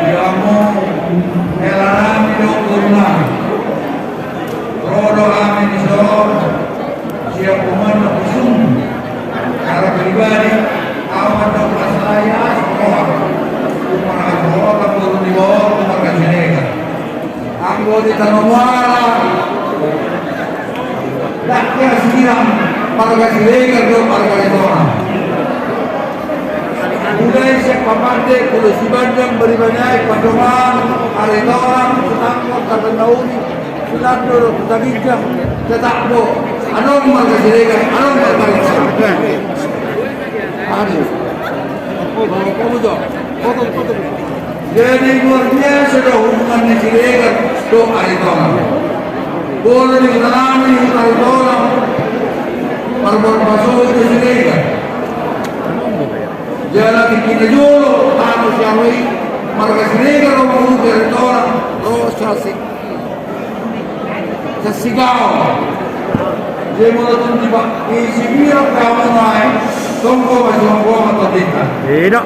Ia ma hela nami do boru nami. Ro do hami dison sian Boru Mandok Pusung. Secara pribadi, ahu mandok masalah ia so roha. Tung marhasohotan boru ni boru, tung marga Siregar. Anggo di Tano Muara, ndang hea sibilang marga Siregar dohot marga Aritonang. Mulai sian Pamande, Pulo Sibandang, Bariba Niae, Pandongan, Aritonang, Sitangkor, Kartanahuli, Sinando dohot Hutagianggang, tetap do adong marga Siregar, adong marga Aritonang. Aduh. Jadi luar biasa do hubungan ni Siregar dohot Aritonang. Boru ni huta nami, huta Aritonang, marboan pasohi do Siregar. Jala tingki na jolo tano sian i, marga Siregar ro mangurung Aritonang, ro sian Sigaol. Jadi molo tung di sibilang pe hamu nuaeng, songon on ma, songon on ma tondinta. Ida.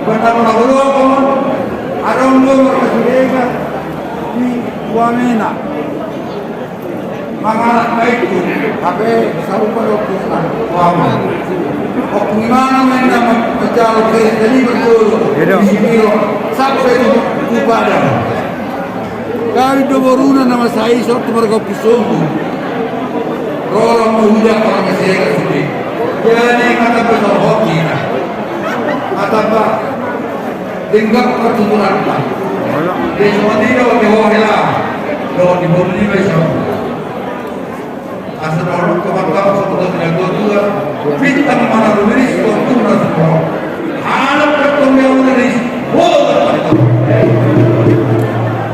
Banta molo na hudokhon, adong do marga Siregar di Wamena. Mangalap ma ingkon, hape sarupa do tu Tuhan. Ompung imana ma inna manjalo Kristen i berdoa. Iya, dong. Di sini, sampai tu, tu Padang. Gabe do boruna na masa i, sahat tu marga Ompung Sogu. Ro ma huida, ro ma sega sude. Jadi kata pesorot kita. Kata apa? Tinggal pertuturan, Pak. Di semua tidak, di bawah, ya. Kalau di bawah ini, besok. Asa na olo, kawan-kawan, sebetulnya tidak tahu juga. Bintang mana lu iris, kau pun rasa tahu. Halak bertemu yang iris, bola tak tahu.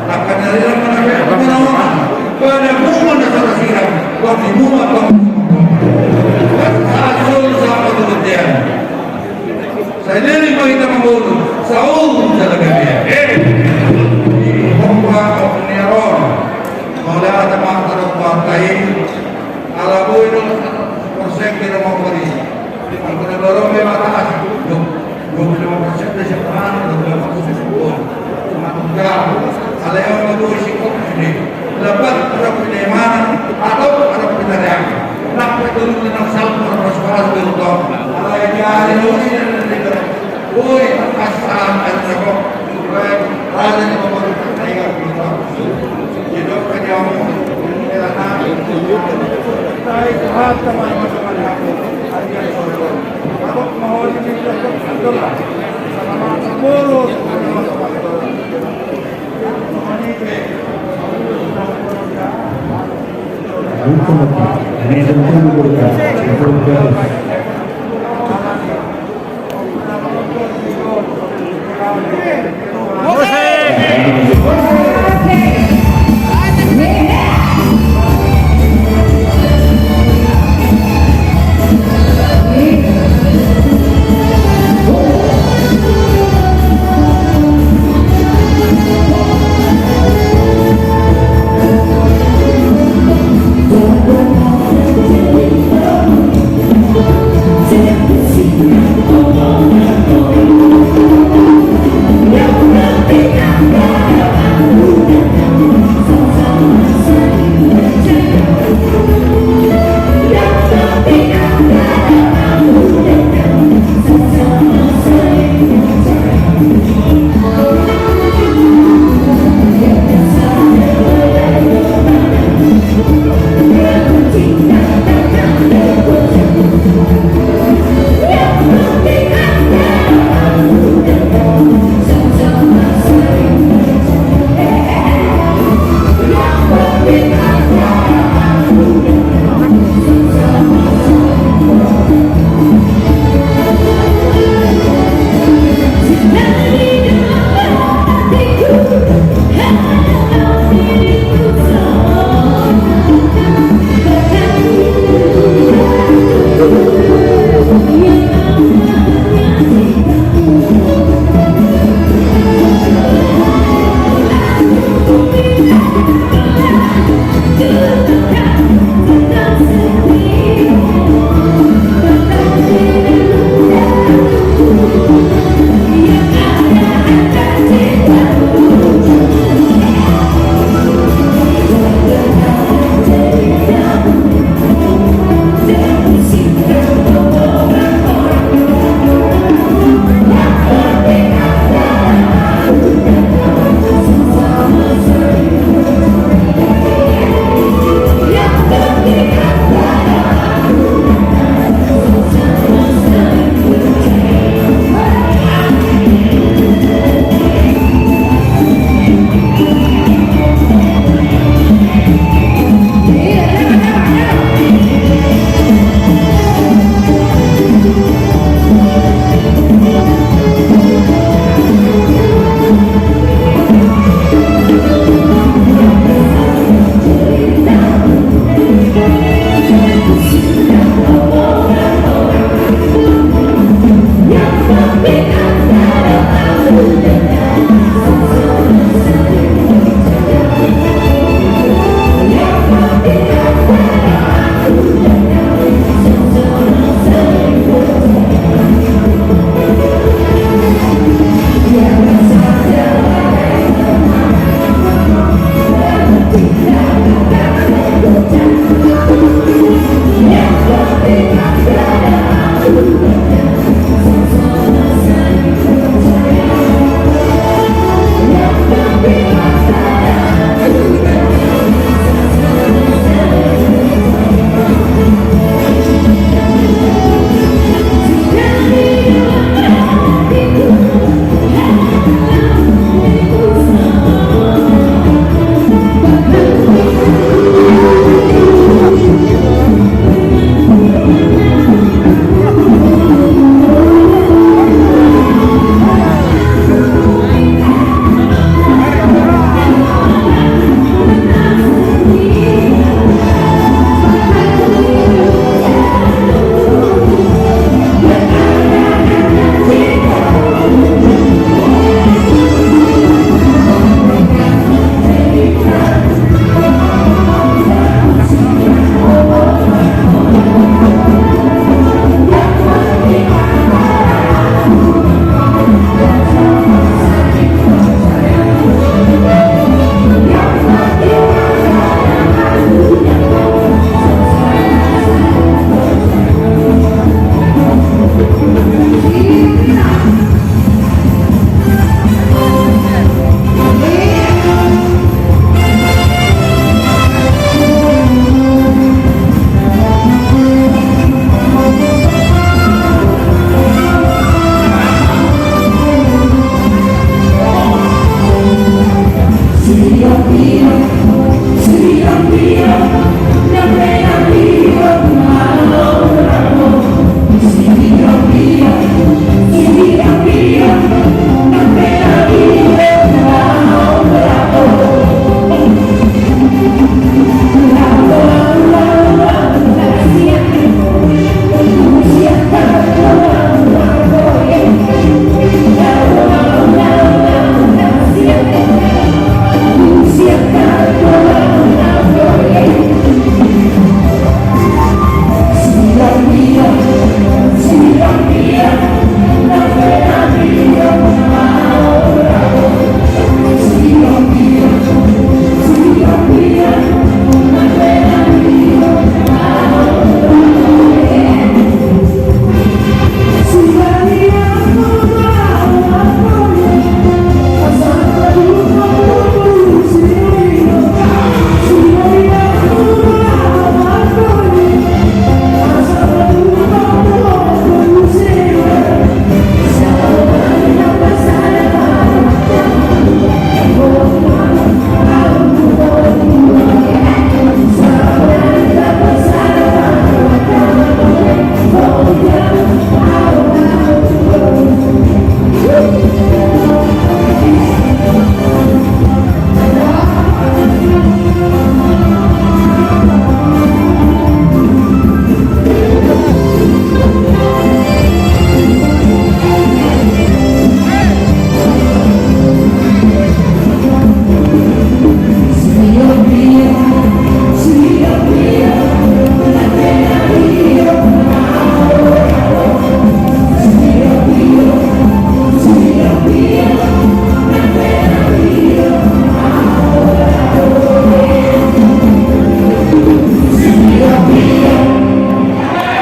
Takkan dari mana dia, mana orang. Pada bunga dasar siram, waktu bunga tahu. Asal sama tu kemudian. Sai leleng ma hita mangolu, saut jala gabe. Eh, di pompa Ompung Niaron. Mauliate ma di Tuhanta i. Ala boi do, persek kira mau beri. Angkana baru memang tas. Dua puluh lima persen dari siapa? Dua puluh lima persen. Cuma tunggal. Alai orang tua sikap ini. Lepas pada punya mana? Atau pada punya yang. Nang pe tolu na nang saut marparasparas do i. Alai jadi ui na nang denggan. Ui, pasan, ada kok. Raja ni bapak. Ayo, kita. Jadi, kerja. Saya sehat, teman-teman. Aku mau di sini, sama-sama.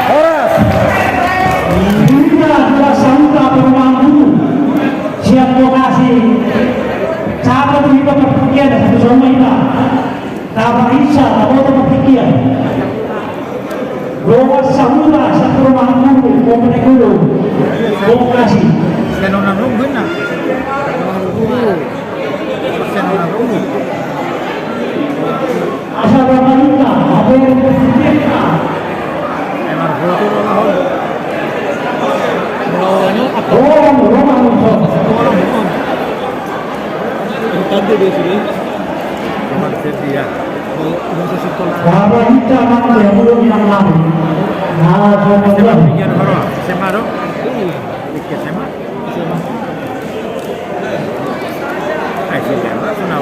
Horas. Hita, hita sahuta, parumaen guru sian Bokasi. Sahat tu hita partingkian, sahat tu songon hita. Taparinsa, taboto partingkian. Dongan sahuta sian parumaen guru, Komponen Guru Bokasi. Sian ona nunggu na. Sian ona nunggu. Asa taparinsa, taboto partingkian. Emang betul lah. Oh, orang, orang, orang. Tadi dia sini. Bapak Ica, Bang, ya, belum yang lama. Nah, S M A, S M A dong? Iya. S M A? S M A. Eh, S M A, S M A.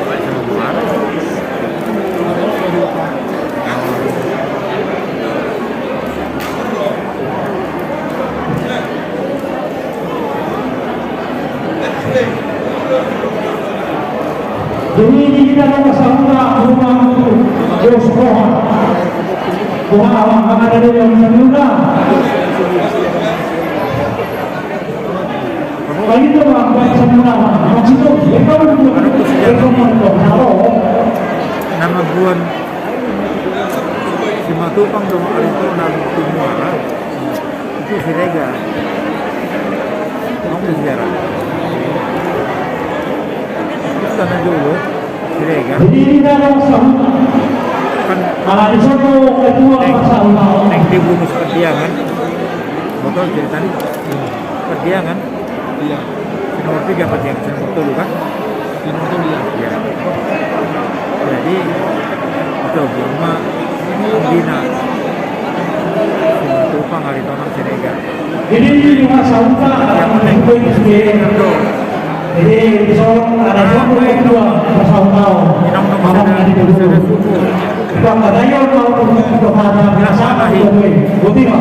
Jadi, ini kita mau ke sana, rumah untuk Joshua. Wah, awak kan ada di dalam sana. Na mambuat Simatupang dohot Aritonang tu muara. Itu Siregar. Mau ke ziarah. Itu tanah dulu, Siregar. Jadi ini dalam sahut. Kan ala di sono ketua neng, pasal mau. Neng di Bunus Pediangan. Betul ceritanya. Pediangan. Iya. Nomor tiga Pediangan, nomor tolu kan? Nomor tolu, iya. Iya. Jadi, itu belum mah. Dina. Simatupang, Aritonang, Siregar. Jadi, di rumah sahuta, yang penting itu. Jadi, di Solo ada satu kedua, pasal mau. Yang nomor ada suku. Bang, ada yang mau untuk kata, biasa, itu, itu.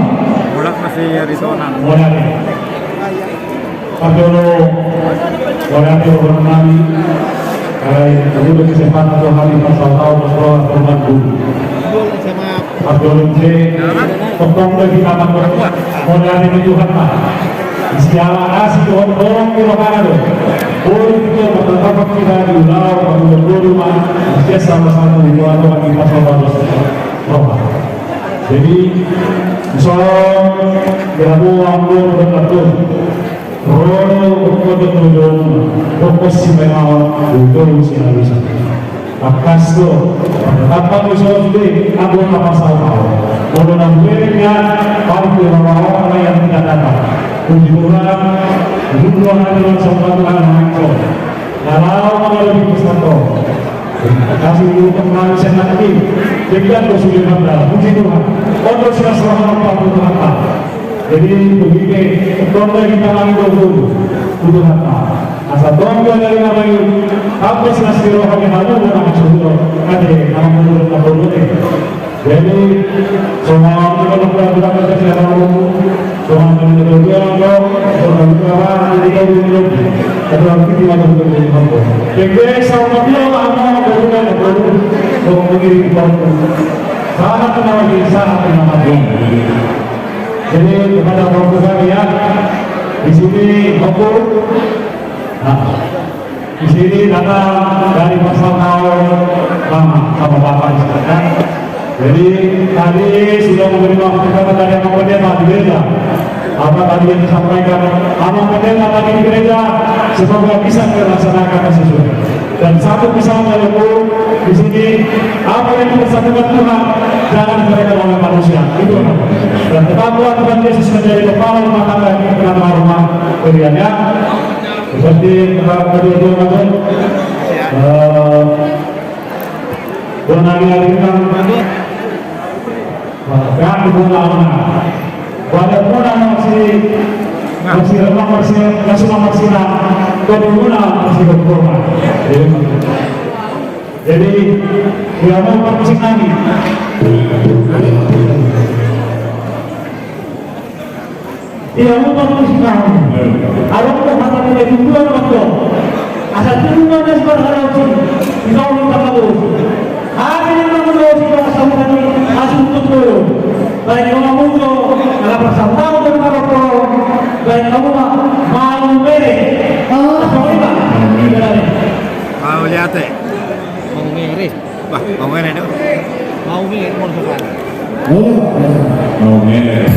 Mulak masih Aritonang. Mulak. Parjolo, wala ni rohonami, alai, udah kesempatan Tuhan di pasal tahu, pasal tahu, pasal tahu. Parjolo, je, tongtong lagi nama, wala ni Tuhan, Pak. Siala asi Tuhan, tolong di rohana do. Boleh kita bertatap kita di ulau, bertatap dulu, Pak. Dia sama-sama di Tuhan, Tuhan di pasal tahu, pasal tahu. Jadi, so, ya, Bu, ambo, bertatap dulu. Ro, ro, ro, ro, ro, ro, si memang, ro, ro, si halusan. Tangkas do, tangkas do, so, sude, anggo na pasal tahu. Molo na hubereng, paling di bawah orang yang tidak datang. Puji Tuhan, dulu ada dalam satu anak, so. Kalau ada di pusat, so. Kasi untuk mengalami senang ini. Demikian, Bos Sudirman, puji Tuhan. Untuk sila selama empat puluh tahun. Jadi, begini, tongtong lagi tangan dulu. Untuk apa? Asa tongtong dari nama ini. Apa sih nasi rohani halu dan apa sudah? Ada nama menurut apa dulu? Jadi, semua orang kalau berangkat dari dalam, semua orang yang berdoa, semua orang yang berdoa, semua orang yang berdoa, semua orang yang berdoa. Jadi, sama dia lah, mau berdoa, berdoa, berdoa, berdoa. Sangat kenal diri, sangat kenal diri. Jadi, kepada Bapak Ibu ya, di sini, Bapak, nah, di sini datang dari pasal tahu, Mama, sama Bapak di sana. Jadi, tadi sudah menerima pertanyaan dari Abang Pendeta di gereja. Apa tadi yang disampaikan Abang Pendeta tadi di gereja, semoga bisa terlaksanakan sesuai. Dan satu pesan dari Ibu di sini, apa yang dipersatukan Tuhan, jangan dibedakan oleh manusia. Itu. Dan tetaplah Tuhan Yesus menjadi kepala rumah tangga kita, rumah pilihannya. Seperti kata kedua-dua, eh, bona ni Aritonang, kami bona ona. Bona bona masih, masih lemah, masih, masih lemah, masih lemah. Bona bona masih lemah. Jadi, dia mau pakai nani. Ia, upa musik nami. Along tu hata ni tujuan mato. Asa tujuan na sebar halaut si. Ina uli pakabu. Hati ni mamu do si pakasabutan ni. Asu untuk dulu. Baik kamu mamu do. Ala pasal tahu dan maroko. Baik kamu ma. Mau mere. Oh. Mau lima. Mau lihat eh. Mau mere. Bah, mau ngene do. Mau ngene, mau ngene. Mau ngene.